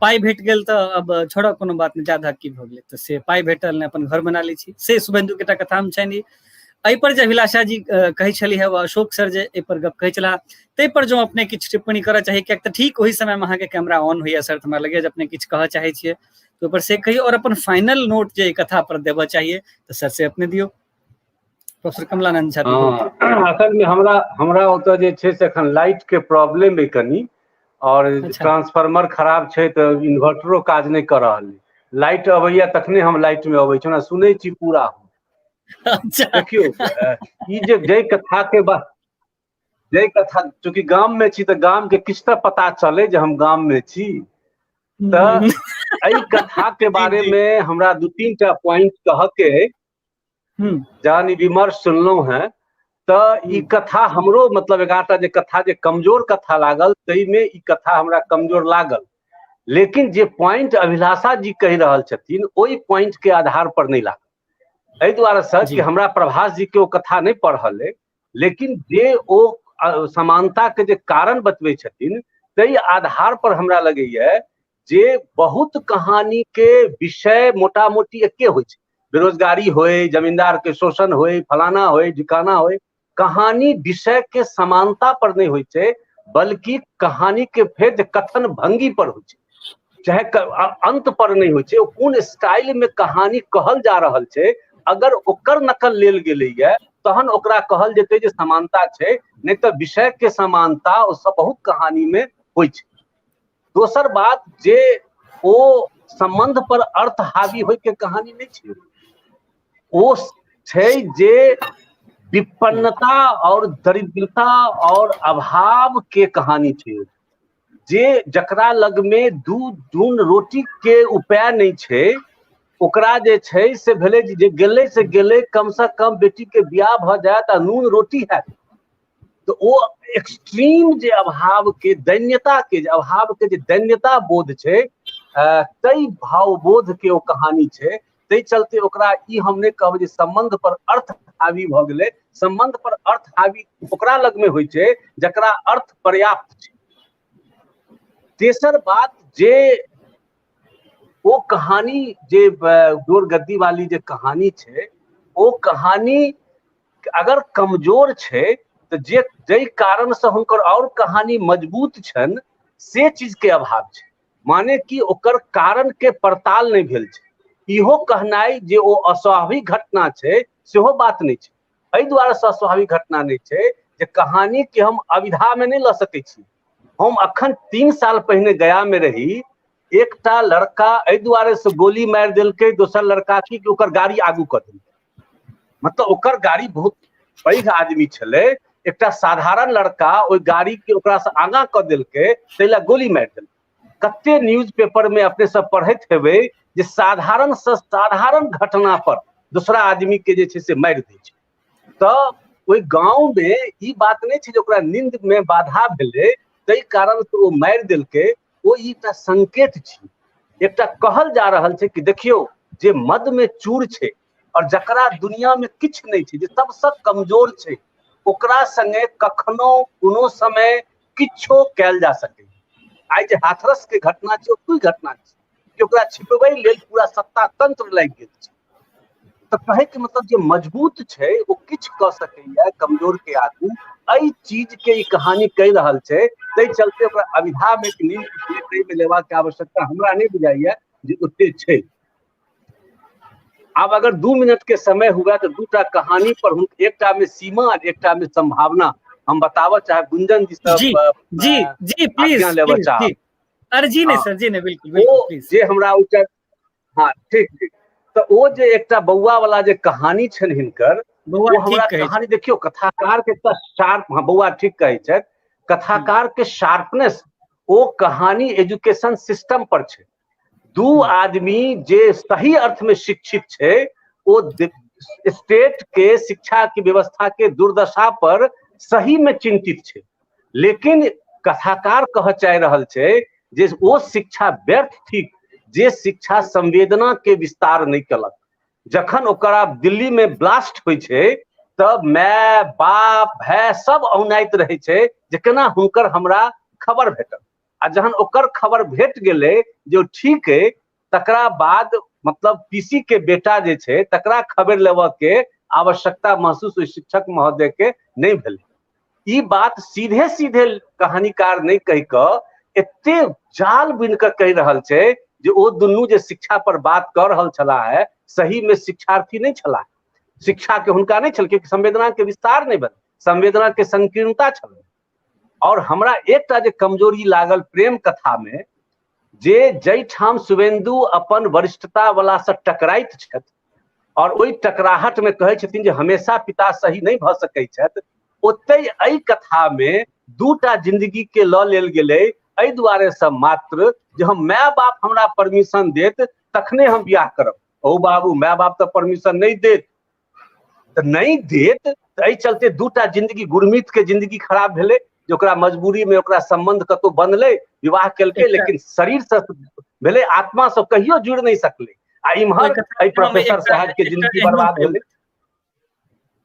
पाइ भेट गेल तऽ अब छोड़ऽ कोनो बात नहि, जादा की भऽ गेलै, तऽ से पाइ भेटल नहि अपन घर बना लै छी, से शुभेंदु के एकटा कथामे छनि। एहि पर जे अभिलाषा जी कहै छलीह वा अशोक सर जे एहि पर गप कहै छलाह, ताहि पर जो अपने किछु टिप्पणी करऽ चाही, किएक तऽ ठीक ओहि समयमे अहाँके कैमरा ऑन होइया सर, तऽ हमरा लगैया जे अपने किछु कहऽ चाहै छियै तऽ ओहि पर से कहियौ, और अपन फाइनल नोट जे एहि कथा पर देबऽ चाहिए तऽ सर से अपने दियौ। प्रोफेसर कमलानंद झा। हँ, असल मे हमरा हमरा ओतऽ जे छै से एखन लाइट के प्रॉब्लम अइ कनि, और ट्रांसफार्मर खराब छै तऽ इन्वर्टरो काज नहि कऽ रहल अइ। लाइट अबैया तखने हम लाइट मे अबै छी, ओना सुनै छी पूरा। देखियौ, ई जे जाहि कथा के बात, जाहि कथा, चूँकि गाम मे छी तऽ गाम के किछु तऽ पता चले जे हम गाम मे छी, तऽ एहि कथा के बारे मे हमरा दू तीन टा पॉइंट कहऽ के अइ। जहन ई विमर्श सुनलहुँ हेँ तऽ ई कथा हमरो मतलब 11टा जे कथा जे कमजोर कथा लागल ताहिमे ई कथा हमरा कमजोर लागल, लेकिन जे पॉइंट अभिलाषा जी कहि रहल छथिन ओहि पॉइंट के आधार पर नहि लागल। एहि दुआरे सर कि हमरा प्रभास जी के ओ कथा नहि पढ़ल अइ, लेकिन जे ओ समानता के जे कारण बतबै छथिन ताहि आधार पर हमरा लगैया जे बहुत कहानी के विषय मोटा मोटी एके होइ छै, बेरोजगारी होय, जमींदार के शोषण होय, फलाना होय, ढिकाना होय, कहानी विषय के समानता पर नहि होइ छै, बल्कि कहानी के फेर जे कथन भंगी पर होइ छै, चाहे अंत पर नहि होइ छै, ओ कोन स्टाइल में कहानी कहल जा रहल छै, अगर ओकर नकल लेल गेलैया तहन ओकरा कहल जेतै जे समानता छै, नहि तऽ विषय के समानता ओ सब बहुत कहानी में होइ छै। दोसर बात जे ओ संबंध पर अर्थ हावी होय के कहानी नहि छै, ओ छै जे विपन्नता और दरिद्रता और अभाव के कहानी छै, जे जकरा लग में दू दून रोटी के उपाय नहि छै ओकरा जे छै से भेलै जे गेलै से गेलै, कम से कम बेटी के बियाह भऽ जायत आ नून रोटी हैत। तऽ ओ एक्सट्रीम जे अभाव के दैन्यता के जे अभाव के जे दैन्यता बोध छै, ताहि भाव बोध के ओ कहानी छै। ताहि चलते ओकरा ई हम नहि कहबै जे संबंध पर अर्थ हावी भऽ गेलै, संबंध पर अर्थ हावी ओकरा लगमे होइ छै जकरा अर्थ पर्याप्त छै। तेसर बात जे ओ कहानी जे गोर गद्दी वाली जे कहानी छै, ओ कहानी अगर कमजोर छै तऽ जे जाहि कारणसँ हुनकर आओर कहानी मजबूत छनि से चीजके अभाव छै, माने कि ओकर कारणके पड़ताल नहि भेल छै। इहो कहनाइ जे ओ अस्वाभाविक घटना छै सेहो बात नहि छै। एहि दुआरे से अस्वाभाविक घटना नहि छै जे कहानीके हम अविधामे नहि लऽ सकै छी। हम अखन 3 साल पहिने गयामे रही, एकटा लड़का एहि दुआरे से गोली मारि देलकै दोसर लड़का की कि ओकर गाड़ी आगू कऽ देलकै, मतलब ओकर गाड़ी बहुत पैघ आदमी छलै, एकटा साधारण लड़का ओहि गाड़ी के ओकरा से आगाँ कऽ देलकै ताहि लए गोली मारि देलकै। कते न्यूज पेपर में अपने सब पढ़ैत हेबै जे साधारण से साधारण घटना पर दोसरा आदमी के जे छै से मारि दै छै। तऽ ओहि गाँव में ई बात नहि छै जे ओकरा नींद में बाधा भेलै ताहि कारण से ओ मारि देलकै, ओ एकटा संकेत छी, एकटा कहल जा रहल छै कि देखियौ जे मद में चूर छै और जकरा दुनिया में किछु नहि छै, जे सबसँ कमजोर छै, ओकरा संगे कखनो कोनो समय किछो कयल जा सकै। आइ जे हाथरस के घटना छै ओ कोन घटना छै कि ओकरा छिपबै लेल पूरा सत्ता तंत्र लागि गेल छै। तऽ कहैके मतलब जे मजबूत छै ओ किछु कऽ सकैया कमजोर के आगू, एहि चीज के ई कहानी कहि रहल छै। ताहि चलते ओकरा अविधा में नींद लेबाक आवश्यकता हमरा नहि बुझाइया जे ओते छै। आब अगर 2 मिनट के समय हुए तऽ 2टा कहानी पर हम, एकटा में सीमा और एकटा में संभावना हम बताबऽ चाहब। गुंजन जी सब जी, जी, जी, प्लीज, आज्ञा लेबऽ प्लीज, चाहब। जी। अरे जी नहीं हाँ। सर, जी नहीं, बिल्कुल, ओ बिल्कुल, प्लीज। जे हमरा उठा, हाँ, ठीक, ठीक। तऽ ओ जे एकटा बौआ वाला जे कहानी छनि हिनकर, बौआ ओ हमरा ठीक कहै कहानी देखियौ कथाकार के एकटा शार्प, हाँ, बौआ ठीक कहै छथि, कथाकार के शार्पनेस ओ कहानी एजुकेशन सिस्टम पर छै। 2 आदमी जे सही अर्थ में शिक्षित छै ओ स्टेट के शिक्षा के व्यवस्था के दुर्दशा पर सही में चिंतित छै, लेकिन कथाकार कह चाहि रहल छै जे ओ शिक्षा व्यर्थ थिक जे शिक्षा संवेदना के विस्तार नहि केलक। जखन ओकरा दिल्ली में ब्लास्ट होइ छै तऽ माय बाप भाय सब औनाइत रहै छै जे केना हुनकर हमरा खबर भेटत। आ जहन ओकर खबर भेट गेलै जे ओ ठीक अइ, तकरा बाद मतलब पीसी के बेटा जे छै तकरा खबर लेबऽ के आवश्यकता महसूस ओहि शिक्षक महोदय के नहि भेलै। ई बात सीधे सीधे कहानीकार नहि कहि कऽ एते जाल बुनि कऽ कहि रहल छै जे ओ दुनू जे शिक्षा पर बात कऽ रहल छलाह है, सही में शिक्षार्थी नहि छलाह, शिक्षा के हुनका नहि छल, क्योंकि संवेदना के विस्तार नहि भेल, संवेदना के संकीर्णता छल। और हमरा एकटा जे कमजोरी लागल प्रेम कथा में, जे जाहिठाम शुभेंदु अपन वरिष्ठता वाला से टकराइत छथि और ओहि टकराहट में कहै छथिन जे हमेशा पिता सही नहि भऽ सकै छथि, ओतहि एहि कथा में दूटा जिंदगी के लऽ लेल गेलै एहि दुआरे से मात्र जे हम माय बाप हमरा परमिशन देत तखने हम बियाह करब। ओ बाबू, माय बाप तऽ परमिशन नहि देत, तऽ नहि देत तऽ एहि चलते दूटा जिंदगी, गुरमीत के जिंदगी खराब भेलै जे ओकरा मजबूरी में ओकरा संबंध कतौ बनलै, विवाह केलकै, लेकिन शरीर से भेलै, आत्मा से कहियो जुड़ नहि सकलै। आ इम्हर एहि प्रोफेसर साहब के जिंदगी बर्बाद भेलै।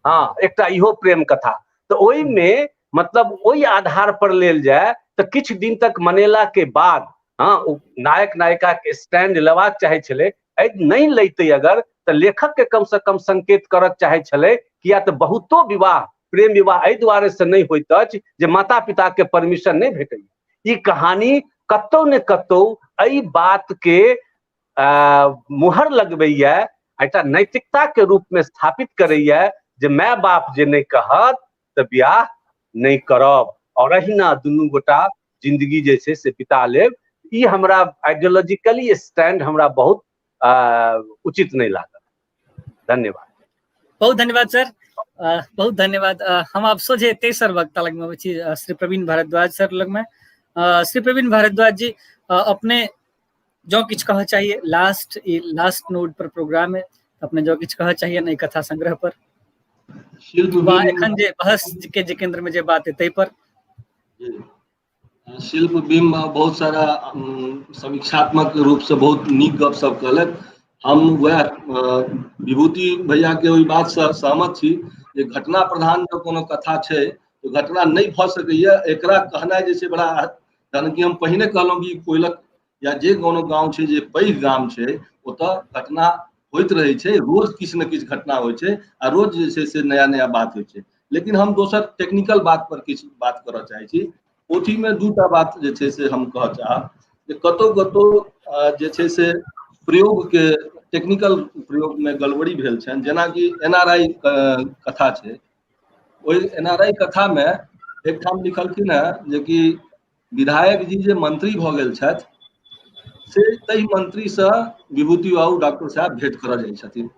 हाँ, एकटा इहो प्रेम कथा तऽ ओहिमे मतलब ओहि आधार पर लेल जाय तऽ किछु दिन तक मनेला के बाद, हाँ, ओ नायक नायिका के स्टैंड लेबाक चाहै छलै, नहि लैते अगर तऽ लेखक के कम से कम संकेत करक चाहै छलै, किया तऽ बहुतो विवाह प्रेम विवाह एहि दुआरे से नहि होइत अछि जे माता पिता के परमिशन नहि भेटैया। ई कहानी कतौ ने कतौ एहि बात के मुहर लगबैया, एकटा नैतिकता के रूप में स्थापित करैया जे माय बाप जे नहि कहत तऽ बियाह नहि करब, और अहिना दुनू गोटा जिंदगी जे छै से बिता लेब। ई हमरा आइडियोलॉजिकली स्टैंड हमरा बहुत उचित नहि लागल। धन्यवाद। बहुत धन्यवाद सर, बहुत धन्यवाद। हम आब सोझे तेसर वक्ता लगमे अबै छी, श्री प्रवीण भारद्वाज सर लगमे। श्री प्रवीण भारद्वाज जी, अपने जो किछु कहऽ चाहिए लास्ट, ई लास्ट नोट पर प्रोग्राम है, अपने जो किछु कहऽ चाहिए ने कथा संग्रह पर वा एखन जे बहस के जे केंद्र में जे बात है ताहि पर। शिल्प बिम्ब बहुत सारा समीक्षात्मक रूप से बहुत नीक गप सब कहलथि। हम वएह विभूति भैया के ओहि बात से सहमत छी जे घटना प्रधान जँ कोनो कथा छै तऽ घटना नहि भऽ सकैया, एकरा कहनाइ जे छै बड़ा, जहन कि हम पहिने कहलहुँ कि कोइलख या जे कोनो गाँव छै जे पैघ गाम छै ओतऽ घटना होइत रहै छै, रोज किछु ने किछु घटना होइ छै आ रोज जे छै से नया नया बात होइ छै। लेकिन हम दोसर टेक्निकल बात पर किछु बात करऽ चाहै छी। पोथीमे दूटा बात जे छै से हम कहऽ चाहब जे कतौ कतौ जे छै से प्रयोगके टेक्निकल प्रयोगमे गड़बड़ी भेल छनि। जेनाकि एन आर आई कथा छै, ओहि एन आर आई कथामे एकठाम लिखलखिन हेँ जेकि विधायक जी जे मंत्री भऽ गेल छथि से ताहि मंत्रीसँ विभूति बाबू डॉक्टर साहब भेंट करऽ जाइ छथिन।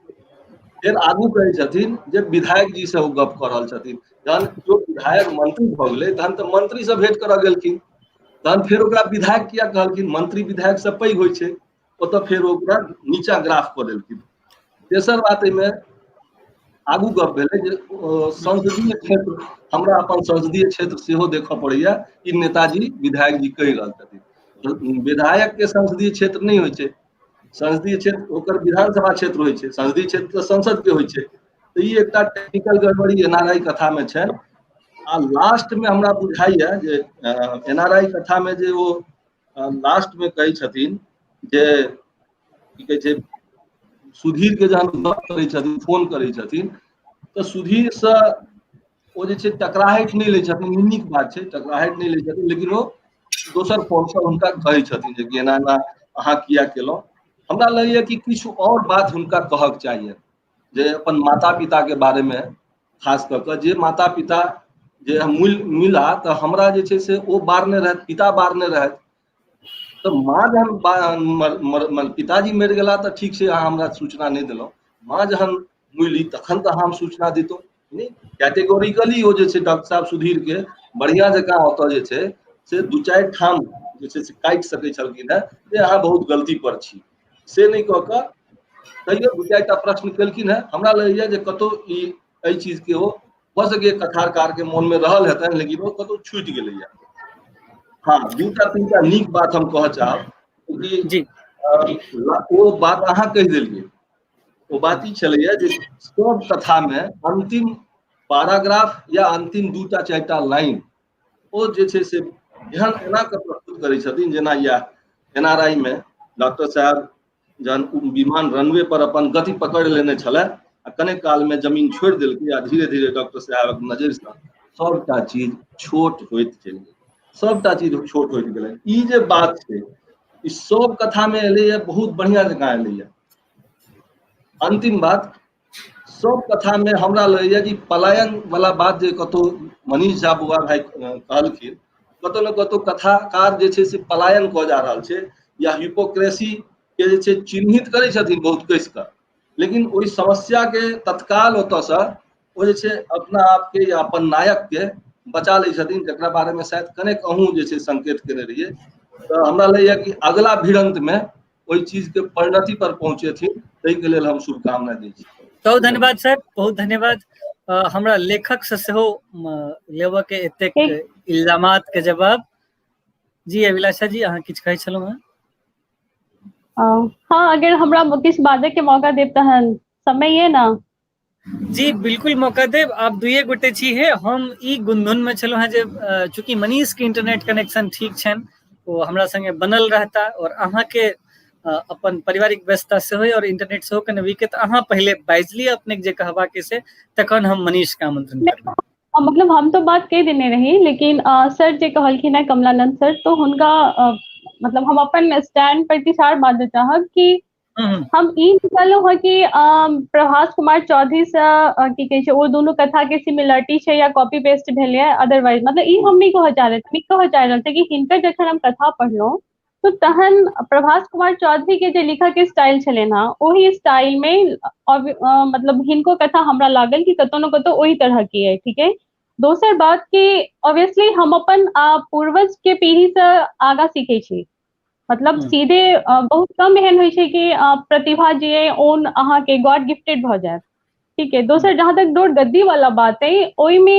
फेर आगू कहै छथिन जे विधायक जी से ओ गप कऽ रहल छथिन। जहन केओ विधायक मंत्री भऽ गेलै तहन तऽ मंत्रीसँ भेंट करऽ गेलखिन, तहन फेर ओकरा विधायक किया कहलखिन? मंत्री विधायक से पैघ होइ छै, ओतऽ फेर ओकरा नीचा ग्राफ कऽ देलखिन। तेसर बात एहिमे आगू गप भेलै जे संसदीय क्षेत्र, हमरा अपन संसदीय क्षेत्र सेहो देखऽ पड़ैया, ई नेताजी विधायक जी कहि रहल छथिन। विधायक के संसदीय क्षेत्र नहि होइ छै, संसदीय क्षेत्र ओकर विधानसभा क्षेत्र होइ छै, संसदीय क्षेत्र तऽ संसद के होइ छै। तऽ ई एकटा टेक्निकल गड़बड़ी एन आर आई कथा मे छै। आ लास्ट मे हमरा बुझाइया जे एन आर आई कथा मे जे ओ लास्ट मे कहै छथिन जे की कहै छै, सुधीर के जहन गप करै छथिन, फोन करै छथिन, तऽ सुधीरसँ ओ जे छै टकराहटि नहि लै छथिन। ई नीक बात छै, टकराहटि नहि लै छथिन, लेकिन ओ दोसर फोनसँ हुनका कहै छथिन जे कि एना एना अहाँ किया केलहुँ। हमरा लगैए कि किछु आओर बात हुनका कहक चाहिए जे अपन माता पिताके बारेमे, खास कऽ कऽ जे माता पिता जे हम मिला तऽ हमरा जे छै से ओ बारने रहथि, पिता बारने रहथि, तऽ माँ जहन पिताजी मरि गेला तऽ ठीक छै अहाँ हमरा सूचना नहि देलहुँ, माँ जहन मुइली तखन तऽ अहाँ हम सूचना दितहुँ नहि। कैटेगोरिकली ओ जे छै डॉक्टर साहब सुधीर के बढ़िआँ जकाँ ओतऽ जे छै से दू चारि ठाम जे छै से काटि सकै छलखिन हेँ जे अहाँ बहुत गलती पर छी, से नहि कऽ कऽ तैयो दू चारिटा प्रश्न केलखिन हेँ। हमरा लगैए जे कतहु ई एहि चीजके ओ भऽ सकैए कथाकारके मोनमे रहल हेतनि, लेकिन ओ कतहु छूटि गेलैए। हाँ, दूटा तीनटा नीक बात हम कहऽ चाहब कि जी ओ बात अहाँ कहि देलियै, ओ बात ई छलैए जे सब कथामे अंतिम पैराग्राफ या अंतिम दूटा चारिटा लाइन ओ जे छै से एहन एना कऽ प्रस्तुत करै छथिन जेना इएह एनआरआई मे डॉक्टर साहब जहन विमान रनवे पर अपन गति पकड़ि लेने छलै आ कने काल मे जमीन छोड़ि देलकै आ धीरे धीरे डॉक्टर साहबक नजरिसँ सबटा चीज छोट होइत चलि गेल, सबटा चीज छोट होइत गेलै। ई जे बात छै ई सब कथा मे एलैया, बहुत बढ़िया जकाँ एलैया। अंतिम बात, सब कथा मे हमरा लगैया कि पलायन वाला बात जे कतौ मनीष झा बौआ भाई कहलखिन, कतौ ने कतौ कथाकार जे छै से पलायन कऽ जा रहल छै या हिपोक्रेसी के जे छै चिन्हित करै छथिन बहुत कसि कऽ, लेकिन ओहि समस्या के तत्काल ओतऽसँ ओ जे छै अपना आपके या अपन नायक के बचा लै छथिन, जकरा बारे मे शायद कनेक अहूँ जे छै संकेत केने रहियै। तऽ हमरा लगैया कि अगला भिड़ंत मे ओहि चीज के परिणति पर पहुंचेथिन, ताहि के लेल हम शुभकामना दै छी। बहुत धन्यवाद सर, बहुत धन्यवाद। हमरा लेखक से सेहो लेबऽ के एतेक इल्जामात के जवाब। जी अभिलाषा जी, अहाँ किछु कहै छलहुँ हेँ? हाँ, अगर हमरा किछु बाजऽ के मौका देब तहन समय ये ना। जी बिल्कुल मौका देब। आप दुइये गोटे छी हे, हम ई गुनधुन में छलहुँ हेँ जे चूँकि मनीष के इंटरनेट कनेक्शन ठीक छनि, ओ हमरा संगे बनल रहता और अहाँ के अपन पारिवारिक व्यस्तता सेहो और इंटरनेट सेहो कने वीक है, तऽ अहाँ पहिले बाजि लिअ अपने जे कहबाक से, तखन हम मनीष के आमंत्रण करब। मतलब हम तो बात कहि देने रही, लेकिन सर जे कहलखिन है कमलानंद सर, तो हुनका मतलब हम अपन स्टैंड पर किछु बाजऽ चाहब कि हम ई निकाललहुँ हँ कि प्रभास कुमार चौधरी से की कहै छै ओ दुनू कथा के सिमिलरिटी छै या कॉपी पेस्ट भेलै अदरवाइज, मतलब ई हम नहि कहऽ चाह रहल छी। कहऽ चाहि रहल छी कि हिनकर जखन हम कथा पढ़लहुँ तो तहन प्रभास कुमार चौधरी के जे लिखऽ के स्टाइल छलनि हँ ओहि स्टाइल मे मतलब हिनको कथा हमरा लागल कि कतौ ने कतौ ओहि तरह के अइ। ठीक है, दोसर बात कि ऑब्वियसली हम अपन पूर्वज के पीढ़ी से आगाँ सीखै छी, मतलब सीधे बहुत कम एहन होइ छै कि प्रतिभा जे ओन अहाँके गॉड गिफ्टेड भऽ जायत। ठीक है, दोसर जहाँ तक डोर गद्दी वाला बात अइ, ओहिमे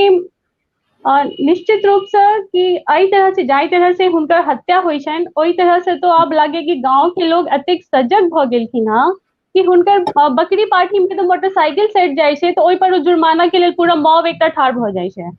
निश्चित रूपसँ कि एहि तरह से जाहि तरह से हुनकर हत्या होइ छनि ओहि तरह से तो आब लागे कि गाँव के लोग एतेक सजग भऽ गेलखिन हँ कि हुनकर बकरी पार्टी में तऽ मोटरसाइकिल सटि जाइ छै तऽ ओहि पर ओ जुर्माना के लेल पूरा मॉब एकटा ठाढ़ भऽ जाइ छै।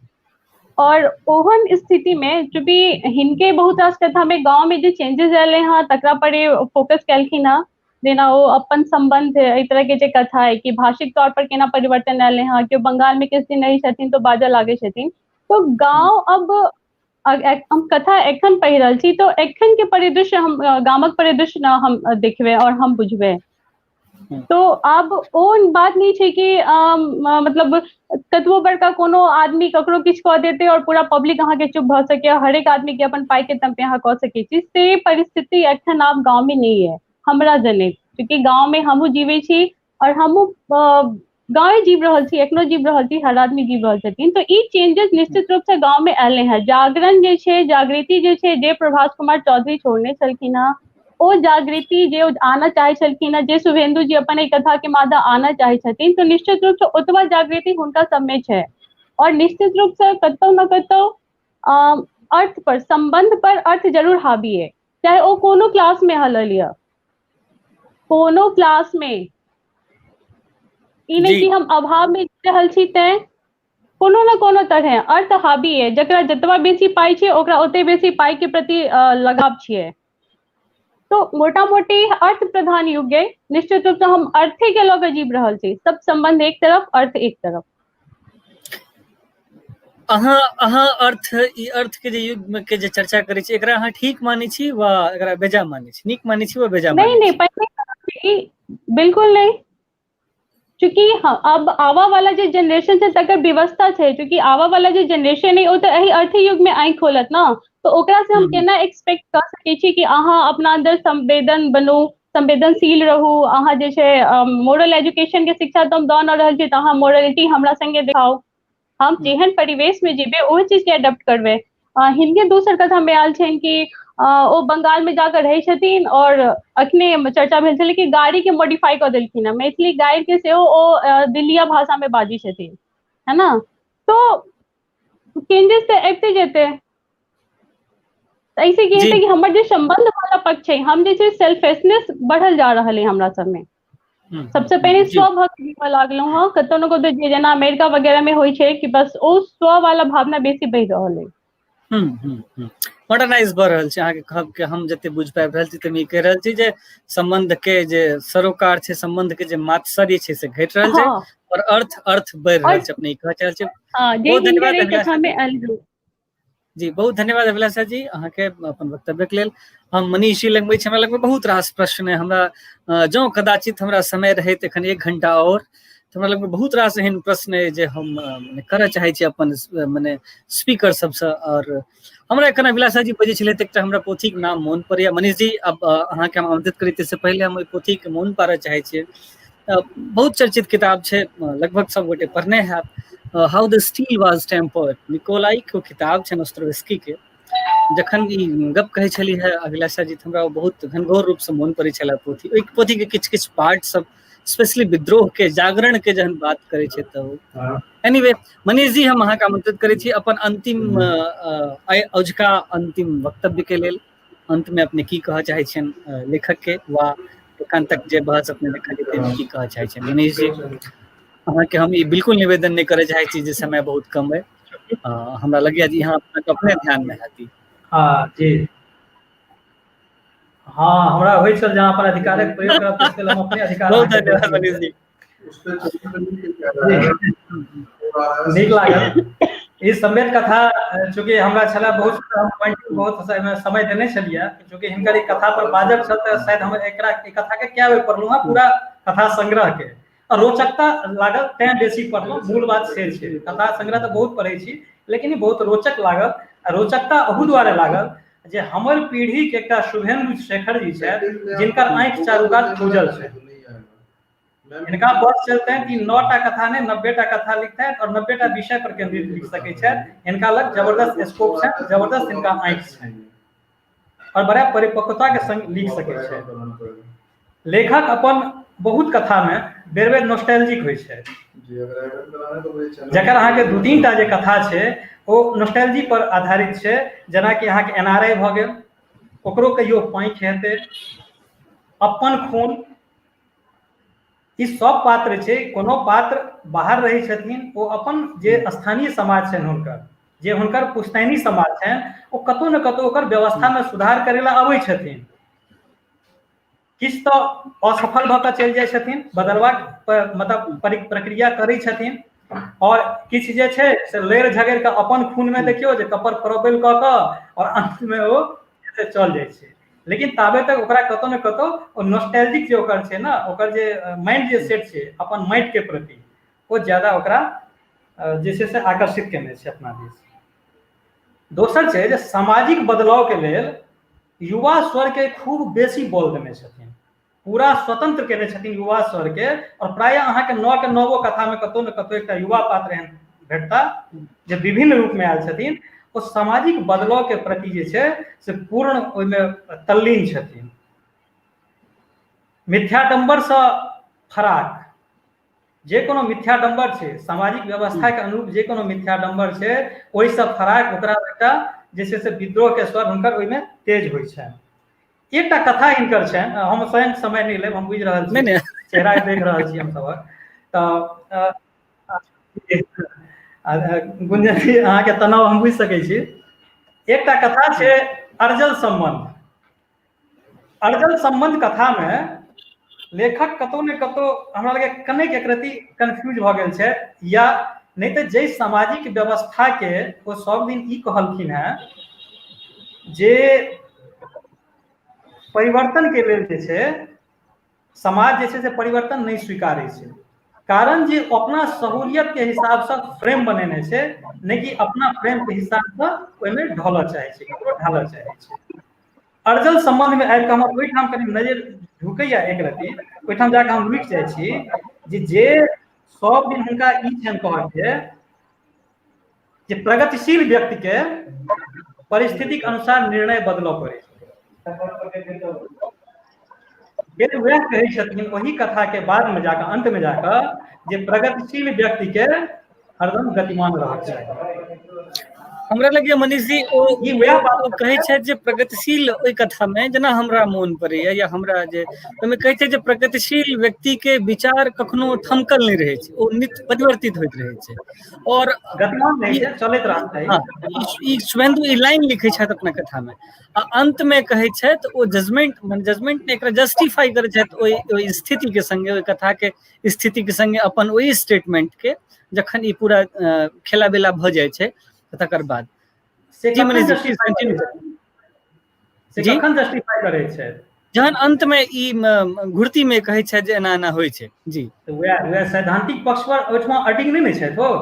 और ओहन स्थिति में चूँकि हिनके बहुत रास कथा में गाँव में जे चेंजेस एलै हँ तकरा पर फोकस केलखिन हँ, जेना ओ अपन सम्बन्ध एहि तरह के जे कथा है कि भाषिक तौर पर केना परिवर्तन एलै हँ, केओ बंगाल में किछु दिन रहै छथिन तऽ बाजऽ लागै छथिन, तो गाँव अब हम कथा एखन पढ़ि रहल छी तो एखन के परिदृश्य हम गामक परिदृश्य न हम देखबै और हम बुझबै। तो आब ओ बात नहि छै कि मतलब कतबो बड़का कोनो आदमी ककरो किछु कऽ देतै और पूरा पब्लिक अहाँके चुप भऽ सकैए, हरेक आदमी के अपन पाइ के दम पे अहाँ कऽ सकै छी, से परिस्थिति एखन आब गाँव में नहि है हमरा जनैत। चूँकि गाँव में हमहूँ जीबै छी और हमहूँ गाँवे जीव रहल छी, एखनो जीव रहल छी, हर आदमी जीव रहल छथिन, तऽ ई चेंजेस निश्चित रूप से गाँव में एलै हँ। जागरण जे छै, जागृति जे छै, जे प्रभास कुमार चौधरी छोड़ने छलखिन हँ, ओ जागृति जे आनऽ चाहै छलखिन हँ, जे शुभेंदु जी अपन एहि कथा के माध्यम आनऽ चाहै छथिन, तऽ निश्चित रूप से ओतबा जागृति हुनका सबमे छै। और निश्चित रूप से कतौ ने कतौ अर्थ पर, सम्बन्ध पर अर्थ जरूर हावी है, चाहे ओ कोनो क्लास में अहाँ लऽ लिअ, कोनो क्लास में ई नहि कि हम अभाव में जी रहल छी तैं कोनो ने कोनो तरहे अर्थ हावी है, जकरा जतबा बेसी पाइ छै ओकरा ओते बेसी पाइ के प्रति लगाव छियै। तो मोटा मोटी अर्थ प्रधान युग है, निश्चित रूप से हम अर्थे के लऽ के जीव रहल छी, सब संबंध एक तरफ, अर्थ एक तरफ। अहाँ अहाँ अर्थ ई अर्थ के जे युग में के जे चर्चा करै छी, एकरा अहाँ ठीक मानै छी वा एकरा बेजा मानै छी? नीक मानै छी वा बेजा नहीं मानै नहीं छी? पहिले बिल्कुल नहीं, चूँकि अब आवा वाला जे जनरेशन छै तकर व्यवस्था छै, चूँकि आवा वाला जे जनरेशन है ओ तऽ एहि अर्थ युग में आँखि खोलत ना, तऽ ओकरा से हम केना एक्सपेक्ट कऽ सकै छी कि अहाँ अपना अन्दर संवेदन बनू, संवेदनशील रहू, अहाँ जे छै मोरल एजुकेशन के शिक्षा तऽ हम दऽ न रहल छी तऽ अहाँ मोरलिटी हमरा संगे देखाउ। हम जेहन परिवेश में जीबै ओहि चीज के एडप्ट करबै। हिनके दोसर कथा में आयल छनि कि ओ बंगाल में जाकर रहै छथिन और अखने चर्चा भेल छलै कि गाड़ी के मॉडिफाई कऽ देलखिन हँ, मैथिली गाड़ि के सेहो ओ दिल्लिया भाषा में बाजै छथिन, है ना? तो चेंजेस तऽ अबिते जेतै। तऽ एहिसँ की हेतै कि हमर जे सम्बन्ध वाला पक्ष छै, हम जे छै सेल्फिशनेस बढ़ल जा रहल है हमरा सबमे। सबसे पहिने स्व भऽ के जीवऽ लागलहुँ हँ। कतौ ने कतौ जे जेना अमेरिका वगैरह में होइ छै कि बस ओ स्व वाला भावना बेसी बढ़ि रहल अछि। मॉडर्नाइज भऽ रहल छै। अहाँके कहब के हम जते बुझि पाबि रहल छी तऽ ई कहि रहल छी जे सम्बन्ध के जे सरोकार छै, सम्बन्ध के जे मात्सर्य छै से घटि रहल छै और अर्थ अर्थ बढ़ि रहल छै, अपने ई कहऽ चाहै छी। बहुत धन्यवाद कथा में आयल। जी, बहुत धन्यवाद अभिलाषा जी अहाँके अपन वक्तव्यके लेल। हम मनीष जी लगबै छी, हमरा लगमे बहुत रास प्रश्न अइ। हमरा जँ कदाचित हमरा समय रहैत एखन 1 घंटा आओर, तऽ हमरा लगमे बहुत रास एहन प्रश्न अइ जे हम मने करऽ चाहै छी अपन मने स्पीकर सबसँ। आओर हमरा एखन अभिलाषा जी बजै छलै तऽ एकटा हमरा पोथीके नाम मोन पड़ैया। मनीष जी, अब अहाँके हम आमंत्रित करै से पहिले हम ओहि पोथीके मोन पाड़ऽ चाहै छियै। बहुत चर्चित किताब छै, लगभग सब गोटे पढ़ने हैब, how the steel was tempered, Nikolai के किताब छै नोस्ट्रोव्स्की के। जखन ई गप कहै छली है अभिलाषा जी, हमरा बहुत घनघोर रूप से मोन पड़ै छलै पोथी। ओहि पोथी के किछु किछु पार्ट सब, स्पेशली विद्रोह के जागरण के जहन बात करै छै तऽ। एनीवे मनीष जी, हम अहाँके आमंत्रित करै छी अपन अंतिम अजुका अंतिम वक्तव्य के लेल। अंत में अपने की कहऽ चाहै छियनि लेखक के, वा एखन तक जे बहस अपने देखलियै ताहिमे की कहऽ चाहै छियनि? मनीष जी, अहाँके हम ई बिल्कुल निवेदन नहि करय चाहै छी जे समय बहुत कम अइ, हमरा लगैया जे अहाँ अपने ध्यान मे हैत। हँ जी, हँ, हमरा होइ छल जे अहाँ अपन अधिकारक प्रयोग करब, ताहिसँ हम अपने अधिकार। बहुत धन्यवाद मनीष जी। नीक लागल ई समेत कथा। चूँकि हमरा छलै बहुत बहुत समय देने छलियै, चूँकि हिनकर ई कथा पर बाजब छल, तऽ शायद हम एकरा ई कथा के कए बेर पढ़लहुँ हँ। पूरा कथा संग्रह के रोचकता लागल तैं बेसी पढ़लहुँ, मूल बात से छै। कथा संग्रह तऽ बहुत पढ़ै छी, लेकिन ई बहुत रोचक लागल। आ रोचकता अहू दुआरे लागल जे हमर पीढ़ीके एकटा शुभेन्दु शेखर जी छथि जिनकर आँखि चारू कात खुजल छै। हिनका बस चलतनि कि 9टा कथा नहि, 90टा कथा लिखतनि और 90टा विषय पर केंद्रित लिख सकै छथि। हिनका लग जबरदस्त स्कोप छनि, जबरदस्त हिनका आँखि छनि और बड़ा परिपक्वता के संग लिख सकै छथि। लेखक अपन बहुत कथा में बेर बेर नॉस्टैल्जिक होइ छै, जकर अहाँके 2-3टा जे कथा छै ओ नॉस्टैल्जी पर आधारित छै। जेनाकि अहाँके एन आर आई भऽ गेल, ओकरो कहियो पाँखि हेतै, अपन खून, ई सब पात्र छै। कोनो पात्र बाहर रहै छथिन, ओ अपन जे स्थानीय समाज छनि हुनकर, जे हुनकर पुश्तैनी समाज छनि, ओ कतहु ने कतहु ओकर व्यवस्थामे सुधार करै लए अबै छथिन। किछु तऽ असफल भऽ कऽ चलि जाइ छथिन, बदलबाक मतलब प्रक्रिया करै छथिन, आओर किछु जे छै से लड़ि झगड़ि कऽ अपन खूनमे देखियौ जे कपर प्रबल कऽ कऽ आओर अन्तमे ओ चल जाइ छै। लेकिन ताबे तक ओकरा कतौ ने कतौ ओ नॉस्टैल्जिक जे ओकर छै ने, ओकर जे माइंड जे सेट छै अपन माटि के प्रति, ओ ज्यादा ओकरा जे छै से आकर्षित केने छै अपना दिस। दोसर छै जे सामाजिक बदलाव के लेल युवा स्वर के खूब बेसी बल देने छथिन, पूरा स्वतंत्र केने छथिन युवा स्वर के। और प्रायः अहाँके 9 के 9 कथा में कतौ ने कतौ एकटा युवा पात्र एहन भेटता जे विभिन्न रूप में आयल छथिन, ओ सामाजिक बदलाव के प्रति जे छै से पूर्ण ओहिमे तल्लीन छथिन। मिथ्याडम्बर सँ फराक जे कोनो मिथ्याडम्बर छै, सामाजिक व्यवस्था के अनुरूप जे कोनो मिथ्याडम्बर छै, ओहिसँ फराक ओकरा एकटा जे छै से विद्रोह के स्वर हुनकर ओहिमे तेज होइ छनि। एकटा कथा हिनकर छनि, हम स्वयं समय नहि लेब, हम बुझि रहल छी, चेहरा देख रहल छी हम सभक। तऽ गुंजन जी, अहाँके तनाव हम बुझि सकै छी। एकटा कथा छै अर्जल सम्बन्ध। अर्जल सम्बन्ध कथामे लेखक कतौ ने कतौ हमरा लगैए कनेक एकरति कन्फ्यूज भऽ गेल छै, या नहि तऽ जाहि सामाजिक व्यवस्थाके ओ सब दिन ई कहलखिन हेँ जे परिवर्तनके लेल जे छै समाज जे छै से परिवर्तन नहि स्वीकारै छै, कारण जे अपना सहूलियतके हिसाबसँ फ्रेम बनेने छै, नहि कि अपना फ्रेमके हिसाबसँ ओहिमे ढलऽ चाहै छै, ककरो ढालऽ चाहै छै। अर्जल सम्बन्धमे आबि कऽ हमर ओहिठाम कनि नजरि झुकैया एक रति, ओहिठाम जाकऽ हम रुकि जाइ छी जे जे सब दिन हुनका ई छनि कहऽके जे प्रगतिशील व्यक्तिके परिस्थितिक अनुसार निर्णय बदलऽ पड़ै छै। वेद वएह कहै छथिन ओहि कथाके बादमे जाकऽ, अन्तमे जाकऽ, जे प्रगतिशील व्यक्तिके हरदम गतिमान रहक चाही। हमरा लगैया मनीष जी ओ ओ कहै छथि जे प्रगतिशील ओहि कथामे जेना हमरा मोन पड़ैया या हमरा जे ओहिमे कहै छै जे प्रगतिशील व्यक्ति के विचार कखनो थमकल नहि रहै छै, ओ नित्य परिवर्तित होइत रहै छै। और गतिमान रहै छै, चलैत रहै। हँ, ई शुभेंदु ई लाइन लिखै छथि अपना कथामे आ अंत मे कहै छथि ओ जजमेंट, मने जजमेंट ने, एकरा जस्टिफाई करै छथि ओहि ओहि स्थिति के संगे, ओहि कथा के स्थिति के संगे अपन ओहि स्टेटमेंट के, जखन ई पूरा खेला बेला भऽ जाइ छै तकर बाद। से जी मनीष जी, कंटिन्यू। से कखन जस्टिफाई करै छै? जहन अंत मे ई घुर्ती मे कहै छै जे एना एना होइ छै। जी, तऽ वएह वएह सैद्धांतिक पक्ष पर ओहिठमा अडिग नहि ने छथि ओ।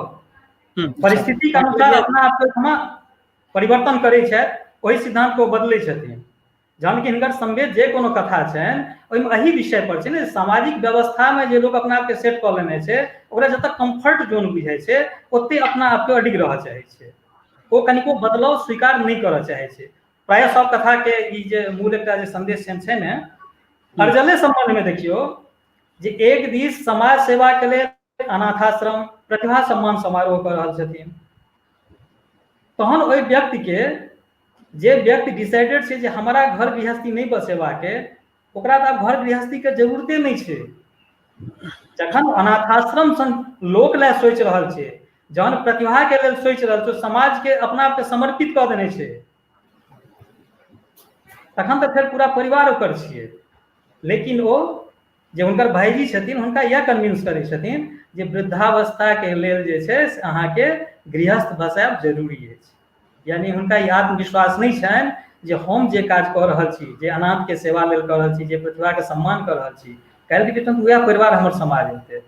परिस्थिति के अनुसार अपना आपके ओहिठमा परिवर्तन करै छथि, ओहि सिद्धांत को बदलै छथिन। जहन कि हिनकर संवेद जे कोनो कथा छनि ओहिमे एहि विषय पर छै ने, सामाजिक व्यवस्थामे जे लोक अपना आपके सेट कऽ लेने छै, ओकरा जतऽ कम्फर्ट जोन बुझाइ छै ओते अपना आपके अडिग रहऽ चाहै छै, ओ कनिको बदलाव स्वीकार नहि करऽ चाहै छै। प्रायः सब कथाके ई जे मूल एकटा जे संदेश छनि छै ने। अर्जले सम्बन्धमे देखियौ जे एक दिस समाज सेवाके लेल अनाथाश्रम प्रतिभा सम्मान समारोह कऽ रहल छथिन, तहन ओहि व्यक्तिके जे व्यक्ति डिसाइडेड छै जे हमरा घर गृहस्थी नहि बसेबाके, ओकरा तऽ आब घर गृहस्थीके जरूरते नहि छै। जखन अनाथाश्रम सन लोक लए सोचि रहल छै, जहन प्रतिभाके लेल सोचि रहल छै, समाजके अपना आपके समर्पित कऽ देने छै, तखन तऽ फेर पूरा परिवार ओकर छियै। लेकिन ओ जे हुनकर भाईजी छथिन हुनका इएह कन्विंस करै छथिन जे वृद्धावस्थाके लेल जे छै से अहाँके गृहस्थ बसायब जरूरी अछि। यानी हुनका ई आत्मविश्वास नहि छनि जे हम जे काज कऽ रहल छी, जे अनाथके सेवा लेल कऽ रहल छी, जे प्रतिभाके सम्मान कऽ रहल छी, काल्हिके डेटमे तऽ उएह परिवार हमर समाज हेतै।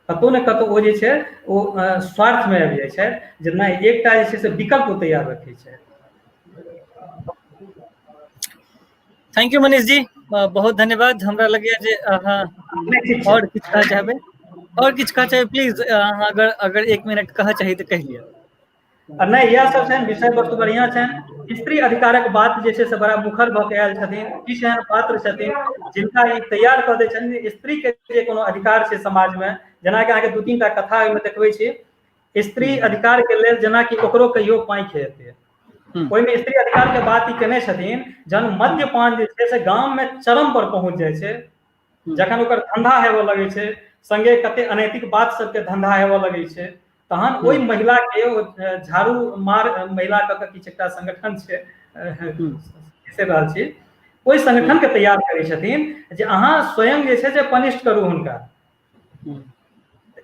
कतहु ने कतहु ओ जे छै ओ स्वार्थमे आबि जाइ छथि जे नहि, एकटा जे छै से विकल्प ओ तैयार रखै छथि। Thank you Manish ji, बहुत धन्यवाद। हमरा लगैया जे अहाँ आओर किछु कहऽ चाहबै, आओर किछु कहऽ चाहबै? प्लीज, अहाँ अगर अगर एक मिनट कहऽ चाही तऽ कहि लिअ। आ नहि, इएह सब छनि, विषय वस्तु बढ़िआँ छनि। स्त्री अधिकारक बात जे छै से बड़ा मुखर भऽ के आयल छथिन। किछु एहन पात्र छथिन जिनका ई तैयार कऽ दै छथिन जे स्त्रीके जे कोनो अधिकार छै समाजमे, जेनाकि अहाँके दू तीन टा कथा ओहिमे देखबै छी स्त्री अधिकार के लेल, जेनाकि ओकरो कहियो पाँखि हेतै, ओहिमे स्त्री अधिकार के बात ई केने छथिन जहन मद्यपान जे छै से गाम मे चरम पर पहुंच जाइ छै, जखन ओकर धंधा हेबऽ लगै छै, संगे कते अनैतिक बात सबके धंधा हेबऽ लगै छै, तहन ओहि महिला के झाड़ू मार महिला कऽ के किछु एकटा संगठन छै से रहल छी, ओहि संगठन के तैयार करै छथिन जे अहाँ स्वयं जे छै से पनिश करू हुनका।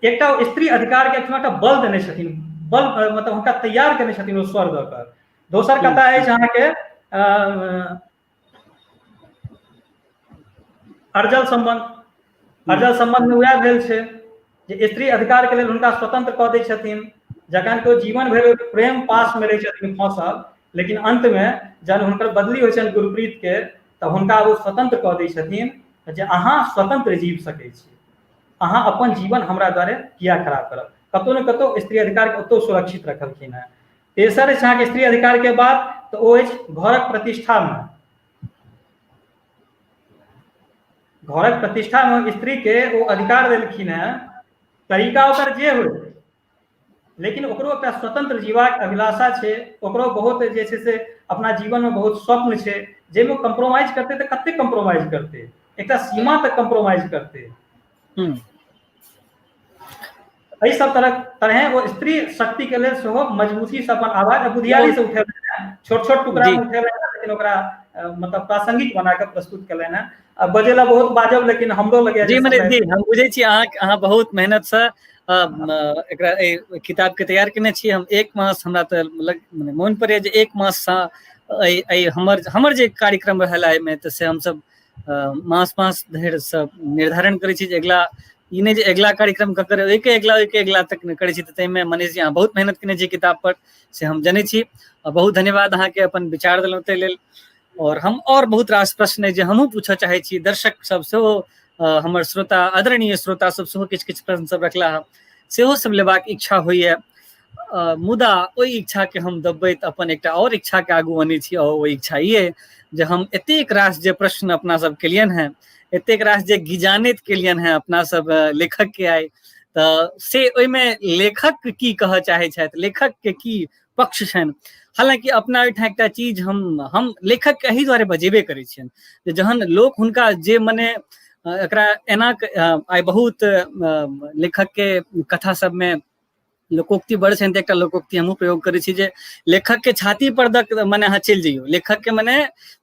एकटा स्त्री अधिकार के एकटा बल देने छथिन, बल मतलब हुनका तैयार केने छथिन ओ स्वर दऽ कऽ। दोसर कथा अछि अहाँके अर्जल सम्बन्ध। अर्जल सम्बन्ध में वएह भेल छै जे स्त्री अधिकार के लेल हुनका स्वतंत्र कऽ दै छथिन, जखन कि ओ जीवन भरि प्रेम पास में रहै छथिन फंसल, लेकिन अंत में जहन हुनकर बदली होइ छनि गुरप्रीत के तऽ हुनका ओ स्वतंत्र कऽ दै छथिन जे अहाँ स्वतंत्र जीव सकै छी, अहाँ अपन जीवन हमरा द्वारे किया खराब करब। कतहु ने कतहु स्त्री अधिकार के ओतौ सुरक्षित रखलखिन हेँ। तेसर अछि अहाँके स्त्री अधिकार के बात, तऽ ओ अछि घरक प्रतिष्ठामे। घरक प्रतिष्ठामे स्त्री के ओ अधिकार देलखिन हेँ, तरीका ओकर जे होइ, लेकिन ओकरो एकटा स्वतंत्र जीवाक अभिलाषा छै, ओकरो बहुत जे छै से अपना जीवनमे बहुत स्वप्न छै, जाहिमे कम्प्रोमाइज करतै तऽ कते कम्प्रोमाइज करतै, एकटा सीमा तक कम्प्रोमाइज करतै। एहि सब तरह तरहे ओ स्त्री शक्ति के लेल सेहो मजबूती से अपन आवाज आ बुधियारी से उठेलनि हेँ, छोट छोट टुकड़ा मे उठेलनि हेँ, लेकिन ओकरा मतलब प्रासंगिक बना कऽ प्रस्तुत केलनि हेँ। आ बजै लए बहुत बाजब, लेकिन हमरो लगैया जी मनीष जी, हम बुझै छी अहाँ अहाँ बहुत मेहनत से एकरा एहि किताब के तैयार केने छी। हम एक मास हमरा तऽ लग मोन पड़ैया जे एक मास सँ एहि एहि हमर हमर जे कार्यक्रम रहल एहिमे, तऽ से हमसब मास मास धरि सब निर्धारण करै छी जे अगिला ई नहि जे अगिला कार्यक्रम ककर, ओहिके अगिला, ओहिके अगिला तक करै छी। तऽ ताहिमे मनीष जी अहाँ बहुत मेहनत केने छी किताब पर, से हम जनै छी। आ बहुत धन्यवाद अहाँके अपन विचार देलहुँ ताहि लेल। और हम और बहुत रास प्रश्न अइ जे हमहूँ पूछऽ चाहै छी, दर्शक सब सेहो, हमर श्रोता, आदरणीय श्रोता सब सेहो किछु किछु प्रश्न सब रखला हँ, सेहो सब लेबाक इच्छा होइए। मुदा ओहि इच्छाके हम दबबैत अपन एकटा आओर इच्छाके आगू अनै छी, आओर ओ इच्छा ई अइ जे हम एतेक रास जे प्रश्न अपना सब केलियनि हेँ, एतेक रास जे गिजानित केलियनि हेँ अपना सब लेखकके आइ, तऽ से ओहिमे लेखक की कहऽ चाहै छथि, लेखकके की पक्ष छनि। हालांकि अपना ओहिठाम एकटा चीज हम लेखक के एहि दुआरे बजेबे करै छियनि जे जहन लोक हुनका जे मने एकरा एना आइ बहुत लेखक के कथा सबमे लोकोक्ति बड़ छनि, तऽ एकटा लोकोक्ति हमहूँ प्रयोग करै छी जे लेखक के छाती पर दक मने अहाँ चलि जइयौ, लेखक के मने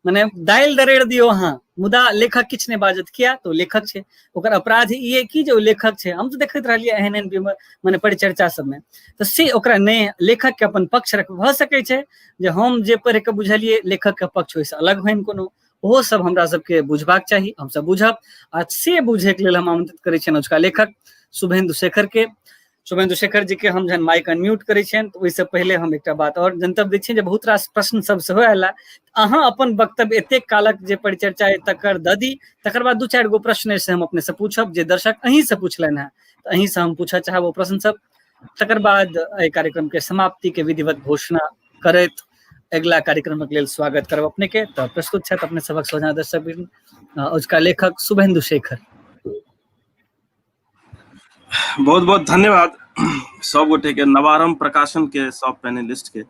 मने दालि दरड़ि दियौ अहाँ, मुदा लेखक किछु नहि बाजत। किया? तऽ ओ लेखक छै, ओकर अपराध ई अइ कि जे ओ लेखक छै। हम तऽ देखैत रहलियै एहन एहन मने परिचर्चा सबमे, तऽ से ओकरा नहि, लेखक के अपन पक्ष रख भऽ सकै छै जे हम जे पढ़ि कऽ बुझलियै लेखक के पक्ष ओहिसँ अलग होइन कोनो, ओहो सब हमरा सबके बुझबाक चाही, हमसब बुझब। आ से बुझैके लेल हम आमंत्रित करै छियनि अजुका लेखक शुभेंदु शेखर के। शुभेंदु शेखर जी के हम जहन माइक अनम्यूट करै छियनि तऽ ओहिसँ पहिले हम एकटा बात आओर जनतब दै छियनि जे बहुत रास प्रश्न सब सेहो आयल। अहाँ अपन वक्तव्य एतेक कालक जे परिचर्चा अइ तकर दऽ दी, तकर बाद 2-4 गो प्रश्न से हम अपने से पूछब जे दर्शक अहीं से पूछलनि हेँ, तऽ अहीं से हम पूछऽ चाहब ओ प्रश्न सब। तकर बाद एहि कार्यक्रम के समाप्ति के विधिवत घोषणा करैत अगिला कार्यक्रमक लेल स्वागत करब अपने के। तऽ प्रस्तुत छथि अपने सबक सोझाँ दर्शक अजुका लेखक शुभेंदु शेखर। बहुत बहुत धन्यवाद सब गोटे के, नवारंभ प्रकाशन के सब पैनलिस्ट के,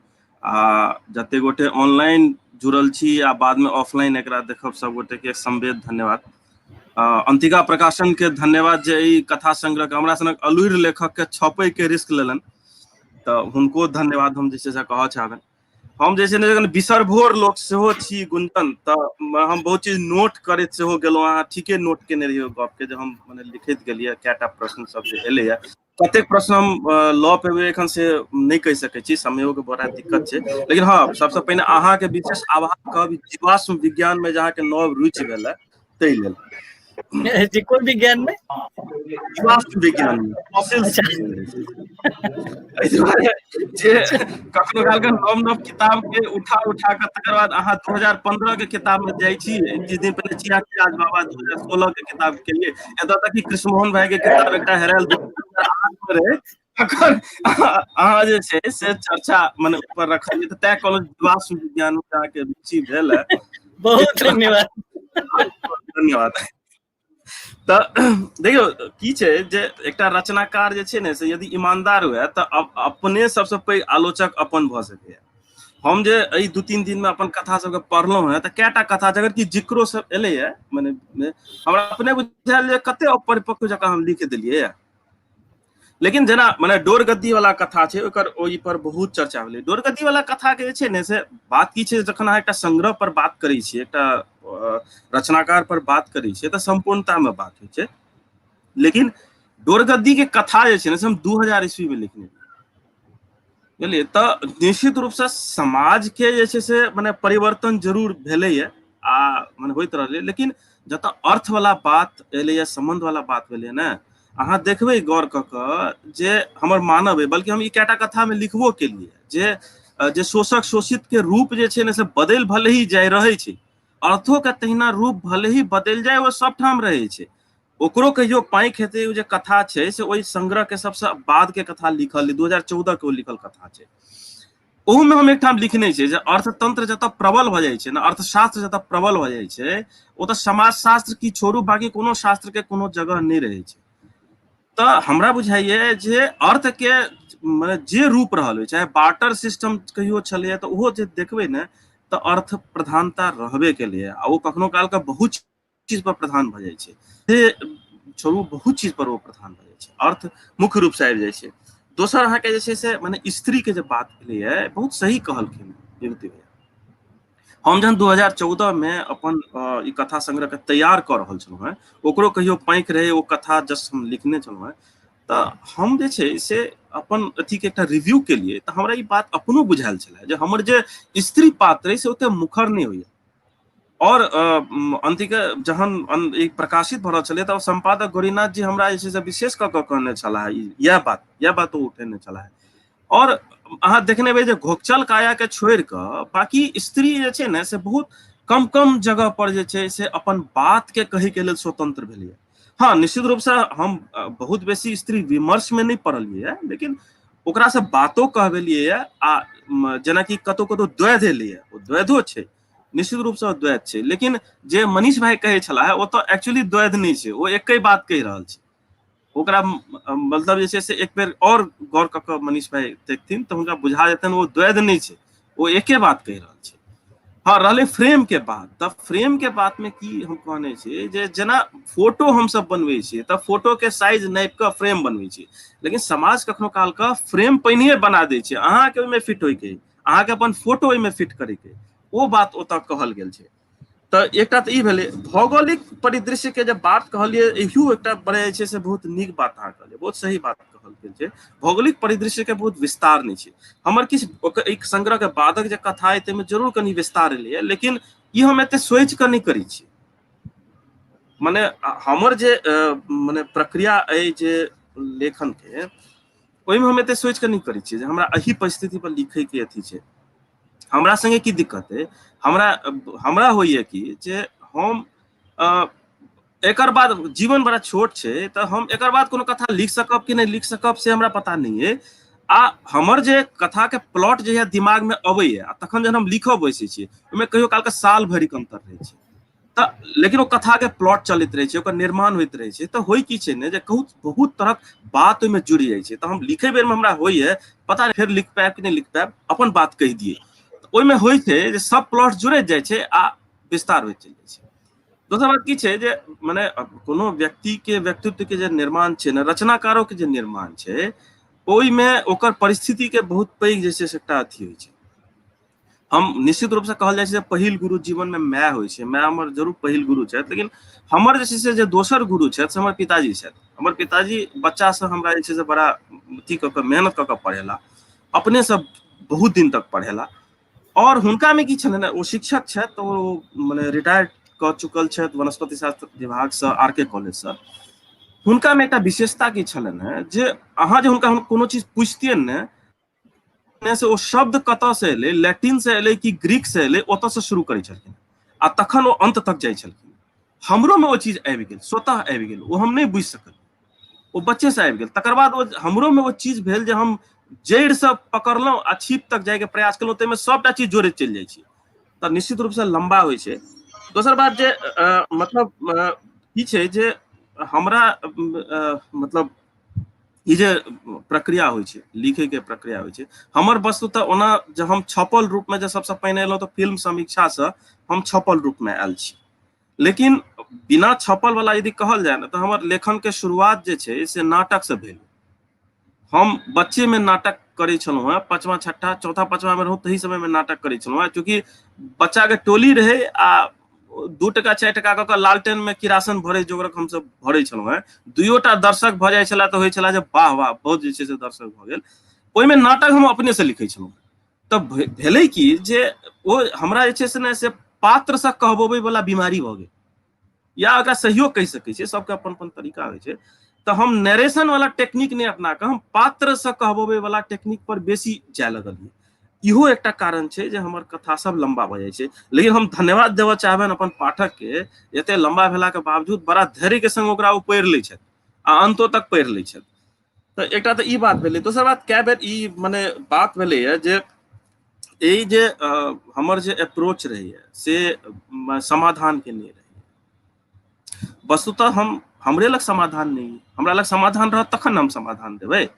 आ जते गोटे ऑनलाइन जुड़ल छी आ बाद में ऑफलाइन एकरा देखब सब गोटे के संवेद धन्यवाद। अंतिका प्रकाशन के धन्यवाद जे ई कथा संग्रह के हमरा सनक अलूर लेखक के छपै के रिस्क लेलनि, तऽ हुनको धन्यवाद हम जे छै से कहऽ चाहबनि। हम जे छै ने जखन बिसरभोर लोक सेहो छी गुंजन, तऽ हम बहुत चीज नोट करैत सेहो गेलहुँ। अहाँ ठीके नोट केने रहियै गपके जे हम मने लिखैत गेलियै कएटा प्रश्न सब जे एलैया, कतेक प्रश्न हम लऽ पेबै एखन से नहि कहि सकै छी, समयोके बड़ा दिक्कत छै। लेकिन हँ, सबसँ पहिने अहाँके विशेष आभार कहब जीवाश्म विज्ञान मे जे अहाँके नव रुचि भेल ताहि लेल। जी, कोन विज्ञान में? जीवाश्म विज्ञान में, फॉसिल्स। एहि दुआरे जे कखनो काल के नव नव किताब के उठा उठा कऽ तकर बाद अहाँ 2015 के किताब में जाइ छी, किछु दिन पहिने चियाकी राज बाबा 2016 के किताब केलियै, एतऽ तक कि कृष्णमोहन भाई के किताब एकटा हेरायल 2008 में रहै, तखन अहाँ जे छै से चर्चा मने ऊपर रखलियै, तऽ तैं कहलहुँ जीवाश्म विज्ञान में अहाँके रुचि भेल है। बहुत धन्यवाद। धन्यवाद। तऽ देखियौ की छै जे एकटा रचनाकार जे छै ने से यदि ईमानदार हुए तऽ अपने सबसँ पैघ आलोचक अपन भऽ सकैया। हम जे एहि 2-3 दिन में अपन कथा सबके पढ़लहुँ हेँ तऽ कएटा कथा जकर कि जिक्रो सब एलैया, मने हमरा अपने बुझायल जे कते अपरिपक्व जकाँ हम लिख देलियै। लेकिन जेना मने डोरगद्दी वाला कथा छै ओकर ओहि पर बहुत चर्चा भेलै। डोरगद्दी वाला कथा के जे छै ने से बात की छै, जखन अहाँ एकटा संग्रह पर बात करै छियै, एकटा रचनाकार पर बात करै छियै तऽ सम्पूर्णता मे बात होइ छै। लेकिन डोरगद्दी के कथा जे छै ने से हम 2000 ईस्वी में लिखने रहियै, बुझलियै। तऽ निश्चित रूप से समाज के जे छै से मने परिवर्तन जरूर भेलैया आ मने होइत रहलै। लेकिन जतऽ अर्थ वाला बात एलैया, सम्बन्ध वाला बात भेलैया ने, अहाँ देखबै गौर कऽ कऽ जे हमर मानब अइ, बल्कि हम ई कएटा कथामे लिखबो केलियै जे जे शोषक शोषित के रूप जे छै ने से बदलि भले ही जाय रहै छै, अर्थो के तहिना रूप भले ही बदलि जाय ओ सबठाम रहै छै। ओकरो कहियो पाँखि हेतै। ओ जे कथा छै से ओहि संग्रह के सबसँ बाद के कथा लिखल, 2014 के ओ लिखल कथा छै। ओहूमे हम एकठाम लिखने छियै जे अर्थतंत्र जतऽ प्रबल भऽ जाइ छै ने, अर्थशास्त्र जतऽ प्रबल भऽ जाइ छै, ओतऽ समाजशास्त्र की छोड़ू बाकी कोनो शास्त्र के कोनो जगह नहि रहै छै। तऽ हमरा बुझाइए जे अर्थ के मने जे रूप रहल होइ, चाहे बार्टर सिस्टम कहियो छलैया तऽ ओहो जे देखबै ने तऽ अर्थ प्रधानता रहबे केलैया, आ ओ कखनो काल के बहुत चीज पर प्रधान भऽ जाइ छै, से छोड़ू बहुत चीज पर ओ प्रधान भऽ जाइ छै, अर्थ मुख्य रूप से आबि जाइ छै। दोसर अहाँके जे छै से मने स्त्री के जे बात भेलैया, बहुत सही कहलखिन विभूति भैया। हम जहन 2014 में अपन ई कथा संग्रह के तैयार कऽ रहल छलहुँ हेँ, ओकरो कहियो पाँखि रहै ओ कथा जस्ट हम लिखने छलहुँ हेँ, तऽ हम जे छै से अपन अथीके एकटा रिव्यू केलियै तऽ हमरा ई बात अपनो बुझायल छलै जे हमर जे स्त्री पात्र अइ से ओते मुखर नहि होइया। और अंतिके जहन ई प्रकाशित भऽ रहल छलै तऽ सम्पादक गौरीनाथ जी हमरा जे छै से विशेष कऽ कऽ कहने छलाह इएह बात ओ उठेने छलाह। और अहाँ देखने हेबै जे घोकचल काया के छोड़ि कऽ बाकी स्त्री जे छै ने से बहुत कम कम जगह पर जे छै से अपन बात के कहै के लेल स्वतंत्र भेलैया। हँ, निश्चित रूप से हम बहुत बेसी स्त्री विमर्श में नहि पड़लियै, लेकिन ओकरा से बातो कहबेलियै आ जेनाकि कतौ कतौ द्वैध एलैया, ओ द्वैधो छै, निश्चित रूप से द्वैत छै। लेकिन जे मनीष भाई कहै छलाह ओ तऽ एक्चुअली द्वैध नहि छै, ओ एके बात कहि रहल छै। ओकरा मतलब जे छै से एक बेर आओर गौर कऽ कऽ मनीष भाई देखथिन तऽ हुनका बुझा जेतनि ओ द्वैध नहि छै, ओ एके बात कहि रहल छै। हँ, रहलै फ्रेम के बात, तऽ फ्रेम के बात में की हम कहने छियै जे जेना फोटो हमसब बनबै छियै तऽ फोटो के साइज नापि कऽ फ्रेम बनबै छियै, लेकिन समाज कखनो काल के फ्रेम पहिनहिए बना दै छै, अहाँके ओहिमे फिट होइके, अहाँके अपन फोटो ओहिमे फिट करैके, ओ बात ओतऽ कहल गेल छै। तऽ एकटा तऽ ई भेलै भौगोलिक परिदृश्य के जे बात कहलियै, इहो एकटा बड़े जे छै से बहुत नीक बात अहाँ कहलियै, बहुत सही बात कहल गेल छै। भौगोलिक परिदृश्य के बहुत विस्तार नहि छै हमर किछु, ओकर एक संग्रह के बादक जे कथा है ताहिमे जरूर कनि विस्तार एलैया, लेकिन ई हम एते सोचि कऽ नहि करै छी। मने हमर जे मने प्रक्रिया अइ जे लेखन के, ओहिमे हम एते सोचि कऽ नहि करै छियै जे हमरा एहि परिस्थिति पर लिखै के अथी छै। हमरा संगे की दिक्कत अइ, हमरा हमरा होइए कि जे हम एकर बाद जीवन बड़ा छोट छै, तऽ हम एकर बाद कोनो कथा लिख सकब कि नहि लिख सकब से हमरा पता नहि अइ। आ हमर जे कथाके प्लॉट जहिया दिमागमे अबैए आ तखन जहन हम लिखऽ बैसै छियै, ओहिमे कहियो कालके साल भरिके अन्तर रहै छै, तऽ लेकिन ओ कथाके प्लॉट चलैत रहै छै, ओकर निर्माण होइत रहै छै। तऽ होइ की छै ने जे बहुत बहुत तरहक बात ओहिमे जुड़ि जाइ छै। तऽ हम लिखै बेरमे हमरा होइए पता नहि फेर लिख पायब कि नहि लिख पायब, अपन बात कहि दियै। ओहिमे होइ छै जे सब प्लॉट जुड़ैत जाइ छै आ विस्तार होइत चलि जाइ छै। दोसर बात की छै जे मने कोनो व्यक्तिके व्यक्तित्वके जे निर्माण छै ने, रचनाकारोके जे निर्माण छै, ओहिमे ओकर परिस्थितिके बहुत पैघ जे छै से एकटा अथी होइ छै। हम निश्चित रूपसँ कहल जाइ छै जे पहिल गुरु जीवनमे माय होइ छै, माय हमर जरूर पहिल गुरु छथि, लेकिन हमर जे छै से जे दोसर गुरु छथि से हमर पिताजी छथि। हमर पिताजी बच्चासँ हमरा जे छै से बड़ा अथी कऽ कऽ मेहनत कऽ कऽ पढ़ेला, अपनेसँ बहुत दिन तक पढ़ेला। और हुनकामे की छलनि ने, ओ शिक्षक छथि, तऽ ओ मने रिटायर्ड कऽ चुकल छथि वनस्पति शास्त्र विभागसँ, आर के कॉलेजसँ। हुनकामे एकटा विशेषता की छलनि हेँ जे अहाँ जे हुनका कोनो चीज पुछितियनि ने से ओ शब्द कतऽसँ एलै, लैटिनसँ एलै कि ग्रीकसँ एलै, ओतऽसँ शुरू करै छलखिन आ तखन ओ अन्त तक जाइ छलखिन। हमरोमे ओ चीज आबि गेल, स्वतः आबि गेल, ओ हम नहि बुझि सकल, ओ बच्चेसँ आबि गेल। तकर बाद ओ हमरोमे ओ चीज भेल जे हम जड़िसँ पकड़लहुँ आ छीप तक जाइके प्रयास केलहुँ, ताहिमे सभटा चीज जोड़ैत चलि जाइ छी, तऽ निश्चित रूपसँ लम्बा होइ छै। दोसर बात जे मतलब की छै जे हमरा मतलब ई जे प्रक्रिया होइ छै, लिखैके प्रक्रिया होइ छै, हमर वस्तु तऽ ओना जे हम छपल रूपमे जे सबसँ पहिने एलहुँ तऽ फिल्म समीक्षासँ हम छपल रूपमे आयल छी, लेकिन बिना छपल वाला यदि कहल जाय ने तऽ हमर लेखनके शुरुआत जे छै से नाटकसँ भेल। हम बच्चेमे नाटक करै छलहुँ हेँ, पाँचमा छठा चौथा पाँचमामे रहूँ तही समयमे नाटक करै छलहुँ हेँ। चूँकि बच्चाके टोली रहै आ 2 टका 4 टका कऽ कऽ लालटेनमे किरासन भरै जोगरक हमसब भरै छलहुँ हेँ, दुइयोटा दर्शक भऽ जाइ छलए तऽ होइ छलए जे वाह वाह बहुत जे छै से दर्शक भऽ गेल। ओहिमे नाटक हम अपनेसँ लिखै छलहुँ। तऽ भेलै कि जे ओ हमरा जे छै से ने से पात्रसँ कहबबै वला बीमारी भऽ गेल, या ओकरा सहयोग कहि सकै छियै, सबके अपन अपन तरीका होइ छै। तऽ हम नरेशन वाला टेक्निक नहि अपना कऽ हम पात्रसँ कहबबै वला टेक्निक पर बेसी जाय लगलियै। इहो एकटा कारण छै जे हमर कथा सब लम्बा भऽ जाइ छै। लेकिन हम धन्यवाद देबऽ चाहबनि अपन पाठक के, एते लम्बा भेलाके बावजूद बड़ा धैर्य के संग ओकरा ओ पढ़ि लै छथि आ अंतो तक पढ़ि लै छथि। तऽ एकटा तऽ ई बात भेलै। दोसर बात कए बेर ई मने बात भेलैए जे ई जे हमर जे अप्रोच रहैए से समाधान के नहि रहैए। वस्तुतः हम हमरे लग समाधान नहि, हमरा लग समाधान रहत तखन ने हम समाधान देबै।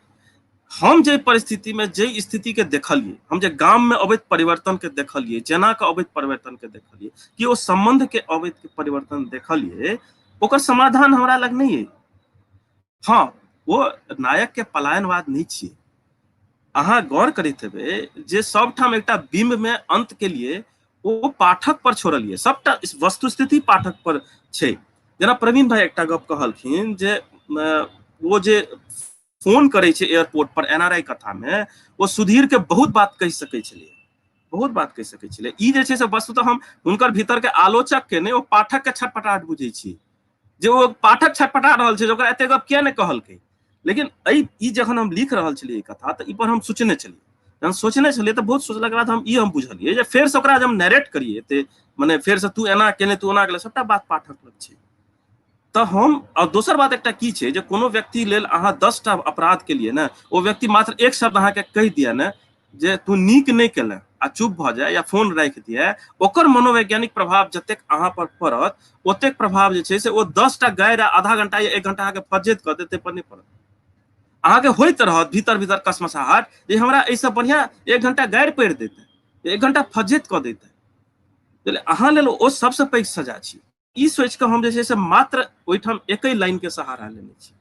हम जे परिस्थितिमे जे स्थितिके देखलियै, हम जे गाममे अबैत परिवर्तनके देखलियै, जेना कऽ अबैत परिवर्तनके देखलियै, कि ओ सम्बन्धके अबैत परिवर्तन देखलियै, ओकर समाधान हमरा लग नहि अइ। हँ, ओ नायकके पलायनवाद नहि छियै। अहाँ गौर करैत हेबै जे सबठाम एकटा बिम्बमे अंत के लिए ओ पाठक पर छोड़लियै, सबटा वस्तुस्थिति पाठक पर छै। जेना प्रवीण भाई एकटा गप कहलखिन जे ओ जे फोन करै छै एयरपोर्ट पर एनआरआई कथामे, ओ सुधीर के बहुत बात कहि सकै छलियै, बहुत बात कहि सकै छलियै। ई जे छै से वस्तुतः हम हुनकर भीतर के आलोचक के नहि, ओ पाठक के छटपटाहट बुझै छी जे ओ पाठक छटपटा रहल छै जे ओकरा एते गप किया नहि कहलकै। लेकिन एहि ई जखन हम लिख रहल छलियै ई कथा तऽ ई पर हम सोचने छलियै, जहन सोचने छलियै तऽ बहुत सोचलाके बाद हम ई हम बुझलियै जे फेरसँ ओकरा जब नरेट करियै तऽ मने फेरसँ तू एना केने तू ओना केले, सबटा बात पाठक लग छै। तऽ हम आओर दोसर बात एकटा की छै जे कोनो व्यक्ति लेल अहाँ 10टा अपराध केलियै ने, ओ व्यक्ति मात्र एक शब्द अहाँके कहि दिया ने जे तू नीक नहि केले, आ चुप भऽ जाय या फोन राखि दिए, ओकर मनोवैज्ञानिक प्रभाव जतेक अहाँ पर पड़त ओतेक प्रभाव जे छै से ओ 10टा गारि आ आधा घंटा या 1 घंटा अहाँके फज्झति कऽ देत ताहि पर नहि पड़त। अहाँके होइत रहत भीतर भीतर कसमसाहट जे हमरा एहिसँ बढ़िआँ 1 घंटा गारि पढ़ि दैते, 1 घंटा फज्झति कऽ दैते। अहाँ लेल ओ सबसँ पैघ सजा छी। ई सोचि कऽ हम जे छै से मात्र ओहिठाम एके लाइन के सहारा लेने छी।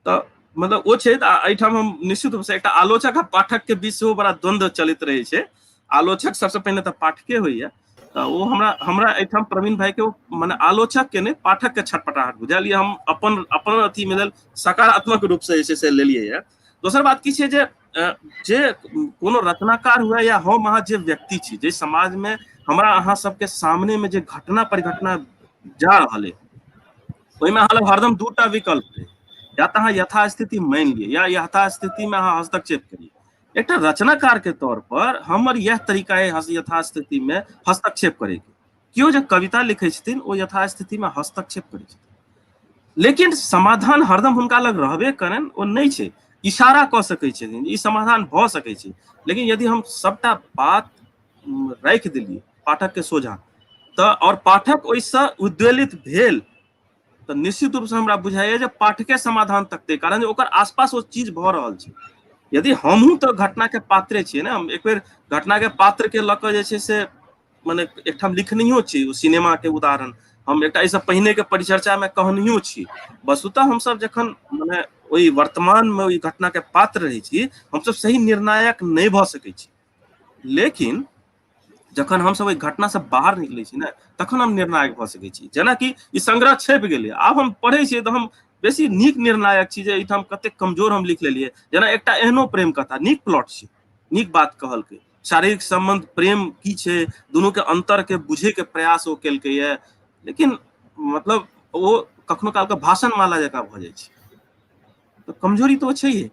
तऽ मतलब ओ छै। तऽ एहिठाम हम निश्चित रूपसँ एकटा आलोचक आ पाठक के बीच सेहो बड़ा द्वंद्व चलैत रहै छै। आलोचक सबसँ पहिने तऽ पाठके होइया, तऽ ओ हमरा हमरा एहिठाम प्रवीण भाई के मने आलोचक के नहि पाठक के छटपटाहट बुझायल। हम अपन अपन अथी में लेल सकारात्मक रूप से जे छै से लेलियै ये। दोसर बात की छै जे जे कोनो रचनाकार हुए या हम अहाँ जे व्यक्ति छी, जे समाज में हमरा अहाँ सबके सामने में जे घटना परिघटना जा रहल है ओहिमे अहाँ लग हरदम दूटा विकल्प है, या तऽ अहाँ यथास्थिति मानि लिअ या यथास्थिति में अहाँ हस्तक्षेप करियौ। एकटा रचनाकार के तौर पर हमर यह तरीका है यथास्थिति में हस्तक्षेप करैके। केओ जे कविता लिखै छथिन ओ यथास्थिति में हस्तक्षेप करै छथिन, लेकिन समाधान हरदम हुनका लग रहबे करनि ओ नहि छै। इशारा कऽ सकै छथिन ई समाधान भऽ सकै छै, लेकिन यदि हम सबटा बात राखि देलियै पाठक के सोझा तऽ और पाठक ओहिसँ उद्वेलित भेल तऽ निश्चित रूपसँ हमरा बुझाइया जे पाठके समाधान तकतै, कारण जे ओकर आसपास ओ चीज भऽ रहल छै। यदि हमहूँ तऽ घटना के पात्रे छियै ने, हम एक बेर घटना के पात्र के लऽ कऽ जे छै से मने एकठाम लिखनहियो छी, ओ सिनेमा के उदाहरण हम एकटा एहिसँ पहिने के परिचर्चा में कहनहियो छी। वस्तुतः हमसब जखन मने ओहि वर्तमान में ओहि घटना के पात्र रहै छी हमसब सही निर्णायक नहि भऽ सकै छी, लेकिन जखन हमसब ओहि घटना से बाहर निकलै छी ने तखन हम निर्णायक भऽ सकै छी। जेनाकि ई संग्रह छपि गेलै, आब हम पढ़ै छियै तऽ हम बेसी नीक निर्णायक छी जे एहिठाम कतेक कमजोर हम लिख लेलियै। जेना एकटा एहनो प्रेम कथा नीक प्लॉट छै, नीक बात कहलकै, शारीरिक संबंध प्रेम की छै दुनू के अंतर के बुझे के प्रयास ओ केलकै ये, लेकिन मतलब ओ कखनो काल के भाषण माला जकाँ भऽ जाइ छै, तऽ कमजोरी तऽ ओ छैहे।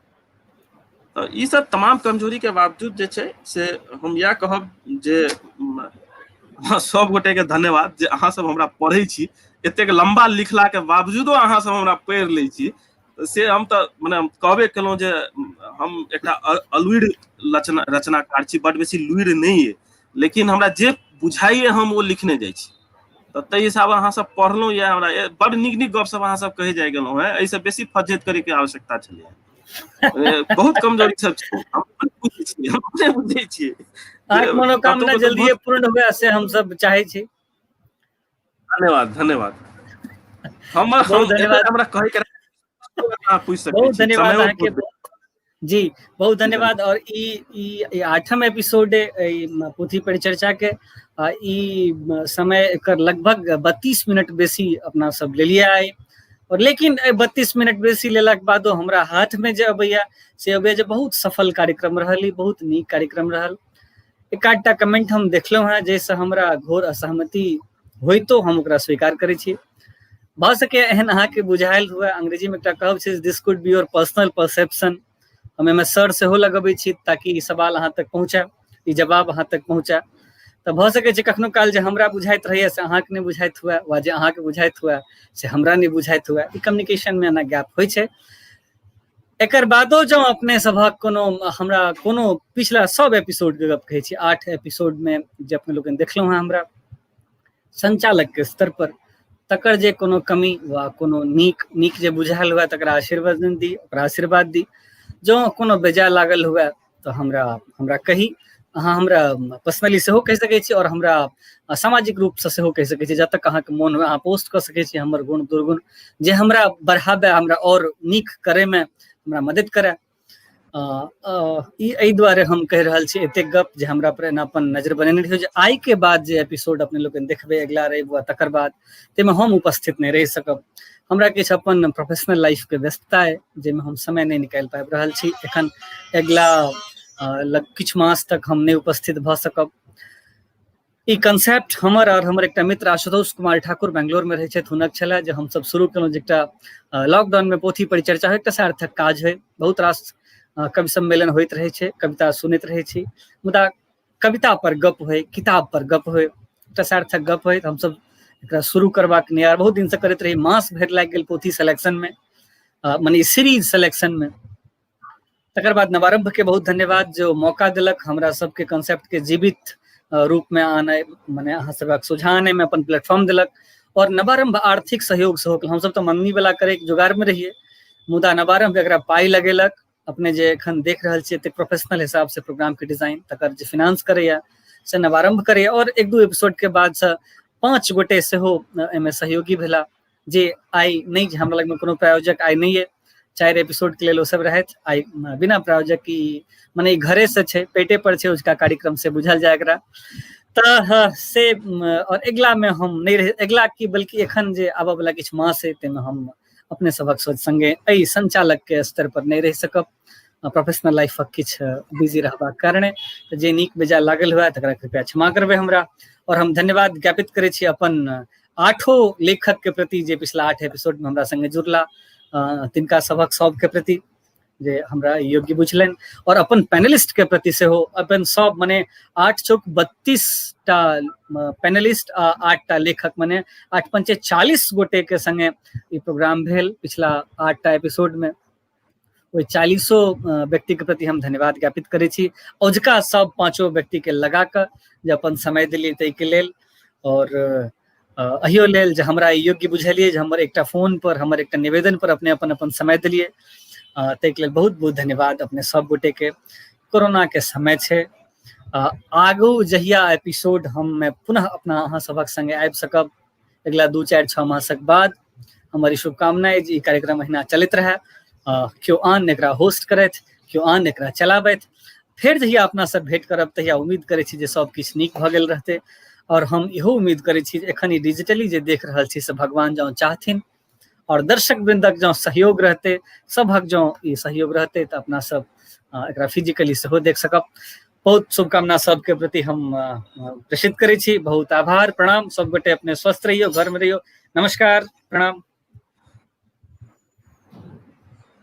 तऽ ई सब तमाम कमजोरी के बावजूद जे छै से हम इएह कहब जे सब गोटे के धन्यवाद जे अहाँ सब हमरा पढ़ै छी, एतेक लम्बा लिखला के बावजूदो अहाँ सब हमरा पढ़ि लै छी, से हम तऽ मने कहबे केलहुँ जे हम एकटा अलुरि रचनाकार छी, बड बेसी लुरि नहि अइ, लेकिन हमरा जे बुझाइए हम ओ लिखने जाइ छी। तऽ ताहि हिसाबे अहाँ सब पढ़लहुँ यऽ, हमरा बड नीक नीक गप सब अहाँ सब कहै जाइ गेलहुँ हेँ, एहिसँ बेसी फज्झति करैके आवश्यकता छलैए। बहुत कमजोरी सब छै, हम अपने बुझै छियै। अहाँके मनोकामना जल्दिए पूर्ण हुए से हम सब चाहै छी। धन्यवाद धन्यवाद। धन्यवाद। हमरा कहै के पूछि सकै बहुत धन्यवाद अहाँके जी, बहुत धन्यवाद। और ई 8म एपिसोड पोथी परिचर्चा के, ई समय एकर लगभग 32 मिनट बेसी अपना सब लेलियै आइ, और लेकिन 32 मिनट बेसी लेलाक बादो हमरा हाथ में जे अबैया से अबैया जे बहुत सफल कार्यक्रम रहल, ई बहुत नीक कार्यक्रम रहल। एक आधटा कमेंट हम देखलहुँ हेँ जाहिसँ हमरा घोर असहमति होइतो हम ओकरा स्वीकार करै छी। भऽ सकैए एहन अहाँके बुझायल हुए, अंग्रेजीमे एकटा कहब छै this could be your personal perception. हम एहिमे सर सेहो लगबै छी ताकि ई सवाल अहाँ तक पहुँचय, ई जवाब अहाँ तक पहुँचय। तऽ भऽ सकै छै कखनो काल जे हमरा बुझाइत रहैए से अहाँके नहि बुझाइत हुए, वा जे अहाँके बुझाइत हुए से हमरा नहि बुझाइत हुए। ई कम्युनिकेशनमे एना गैप होइ छै। एकर बादो जँ अपने सभक कोनो हमरा कोनो पिछला सब एपिसोड के गप कहै छी, 8 एपिसोड में जे अपने लोकनि देखलहुँ हेँ हमरा संचालक के स्तर पर, तकर जे कोनो कमी वा कोनो नीक नीक जे बुझायल हुए तकरा आशीर्वाद दी, ओकरा आशीर्वाद दी। जँ कोनो बेजाय लागल हुए तऽ हमरा हमरा कही, अहाँ हमरा पर्सनली सेहो कहि सकै छी और हमरा सामाजिक रूपसँ सेहो कहि सकै छी। जतऽ तक अहाँके मोन हुए अहाँ पोस्ट कऽ सकै छी हमर गुण दुर्गुण जे हमरा बढ़ाबै, हमरा और नीक करैमे हमरा मदद करए। ई एहि दुआरे हम कहि रहल छी एतेक गप जे हमरा पर एना अपन नजर बनेने रहियौ जे आइ के बाद जे एपिसोड अपने लोकनि देखबै अगिला रवि वा तकर बाद, ताहिमे हम उपस्थित नहि रहि सकब। हमरा किछु अपन प्रोफेशनल लाइफ के व्यस्तता अइ जाहिमे हम समय नहि निकालि पाबि रहल छी। एखन अगिला किछु मास तक हम नहि उपस्थित भऽ सकब। ई कंसेप्ट हमर और हमर एकटा मित्र आशुतोष कुमार ठाकुर बेंगलोर में रहै छथि, हुनक छलै जे हमसब शुरू केलहुँ जे एकटा लॉकडाउन में पोथी परिचर्चा होइ, एकटा सार्थक काज होइ। बहुत रास कवि सम्मेलन होइत रहै छै, कविता सुनैत रहै छी, मुदा कविता पर गप होइ, किताब पर गप होइ, एकटा सार्थक गप होइ। हमसब एकरा शुरू करबाक नियार बहुत दिनसँ करैत रही। मास भरि लागि गेल पोथी सिलेक्शन में, मने सीरीज सिलेक्शन में। तकर बाद नवारंभ के बहुत धन्यवाद जो मौका देलक हमरा सबके कंसेप्ट के जीवित रूप में आने, मने अहाँ सबक सोझाँ आने में अपन प्लेटफॉर्म देलक। और नवारंभ आर्थिक सहयोग सेहो, हमसब तऽ मंगनी वाला करे के जोगार में रहिए, मुदा नवारंभ एकरा पाइ लगेलक। अपने जे एखन देख रहल छियै एतेक प्रोफेशनल हिसाब से प्रोग्राम के डिजाइन, तकर जे फिनांस करैया से नवारंभ करैया। और एक दू एपिसोड के बाद से 5 गोटे सेहो एहिमे सहयोगी भेला, जे आइ नहि हमरा लगमे कोनो प्रायोजक आइ नहि अइ। 4 एपिसोड के लेल ओ सब रहथि, आइ बिना प्रायोजक की मने घरे से छै, पेटे पर छै उसका कार्यक्रम से बुझल जाय एकरा। तऽ से और अगिला में हम नहि रहि, अगिला की बल्कि एखन जे आबऽ वाला किछु मास है ताहिमे हम अपने सभक संगे एहि संचालक के स्तर पर नहि रहि सकब, प्रोफेशनल लाइफक किछु बिजी रहबाक कारणे। तऽ जे नीक बेजाय लागल हुए तकरा कृपया क्षमा करबै हमरा। और हम धन्यवाद ज्ञापित करै छी अपन 8 लेखक के प्रति जे पिछला 8 एपिसोड में हमरा संगे जुड़ला, तिनका सभक सबके प्रति जे हमरा योग्य बुझलनि, और अपन पैनलिस्ट के प्रति सेहो। अपन सब मने 8 चौक 32 टा पैनलिस्ट आ 8 टा लेखक, मने 8 पंचे 40 गोटे के संगे ई प्रोग्राम भेल पिछला 8 टा एपिसोड में। ओहि 40 व्यक्ति के प्रति हम धन्यवाद ज्ञापित करै छी, औझका सब 5 व्यक्ति के लगा कऽ जे अपन समय देलियै ताहिके लेल। और अहियो लेल जे हमरा योग्य बुझलियै जे हमर एकटा फोन पर, हमर एकटा निवेदन पर अपने अपन अपन समय देलियै, ताहिके लेल बहुत बहुत धन्यवाद अपने सब गोटे के। कोरोना के समय छै, आगू जहिया एपिसोड हम पुनः अपना अहाँ सभक संगे आबि सकब अगिला 2 4 6 मासक बाद, हमर ई शुभकामना अइ जे ई कार्यक्रम अहिना चलैत रहए, केओ आन एकरा होस्ट करथि, केओ आन एकरा चलाबथि। फेर जहिया अपना सब भेंट करब तहिया उम्मीद करै छी जे सब किछु नीक भऽ गेल रहतै। और हम इहो उम्मीद करै छी जे एखन ई डिजिटली जे देख रहल छी से भगवान जँ चाहथिन और दर्शक वृन्दक जँ सहयोग रहतै, सभक जँ ई सहयोग रहतै तऽ अपना सब एकरा फिजिकली सेहो देख सकब। बहुत शुभकामना सबके प्रति हम प्रेषित करै छी। बहुत आभार, प्रणाम। सब गोटे अपने स्वस्थ रहियौ, घर में रहियौ। नमस्कार, प्रणाम।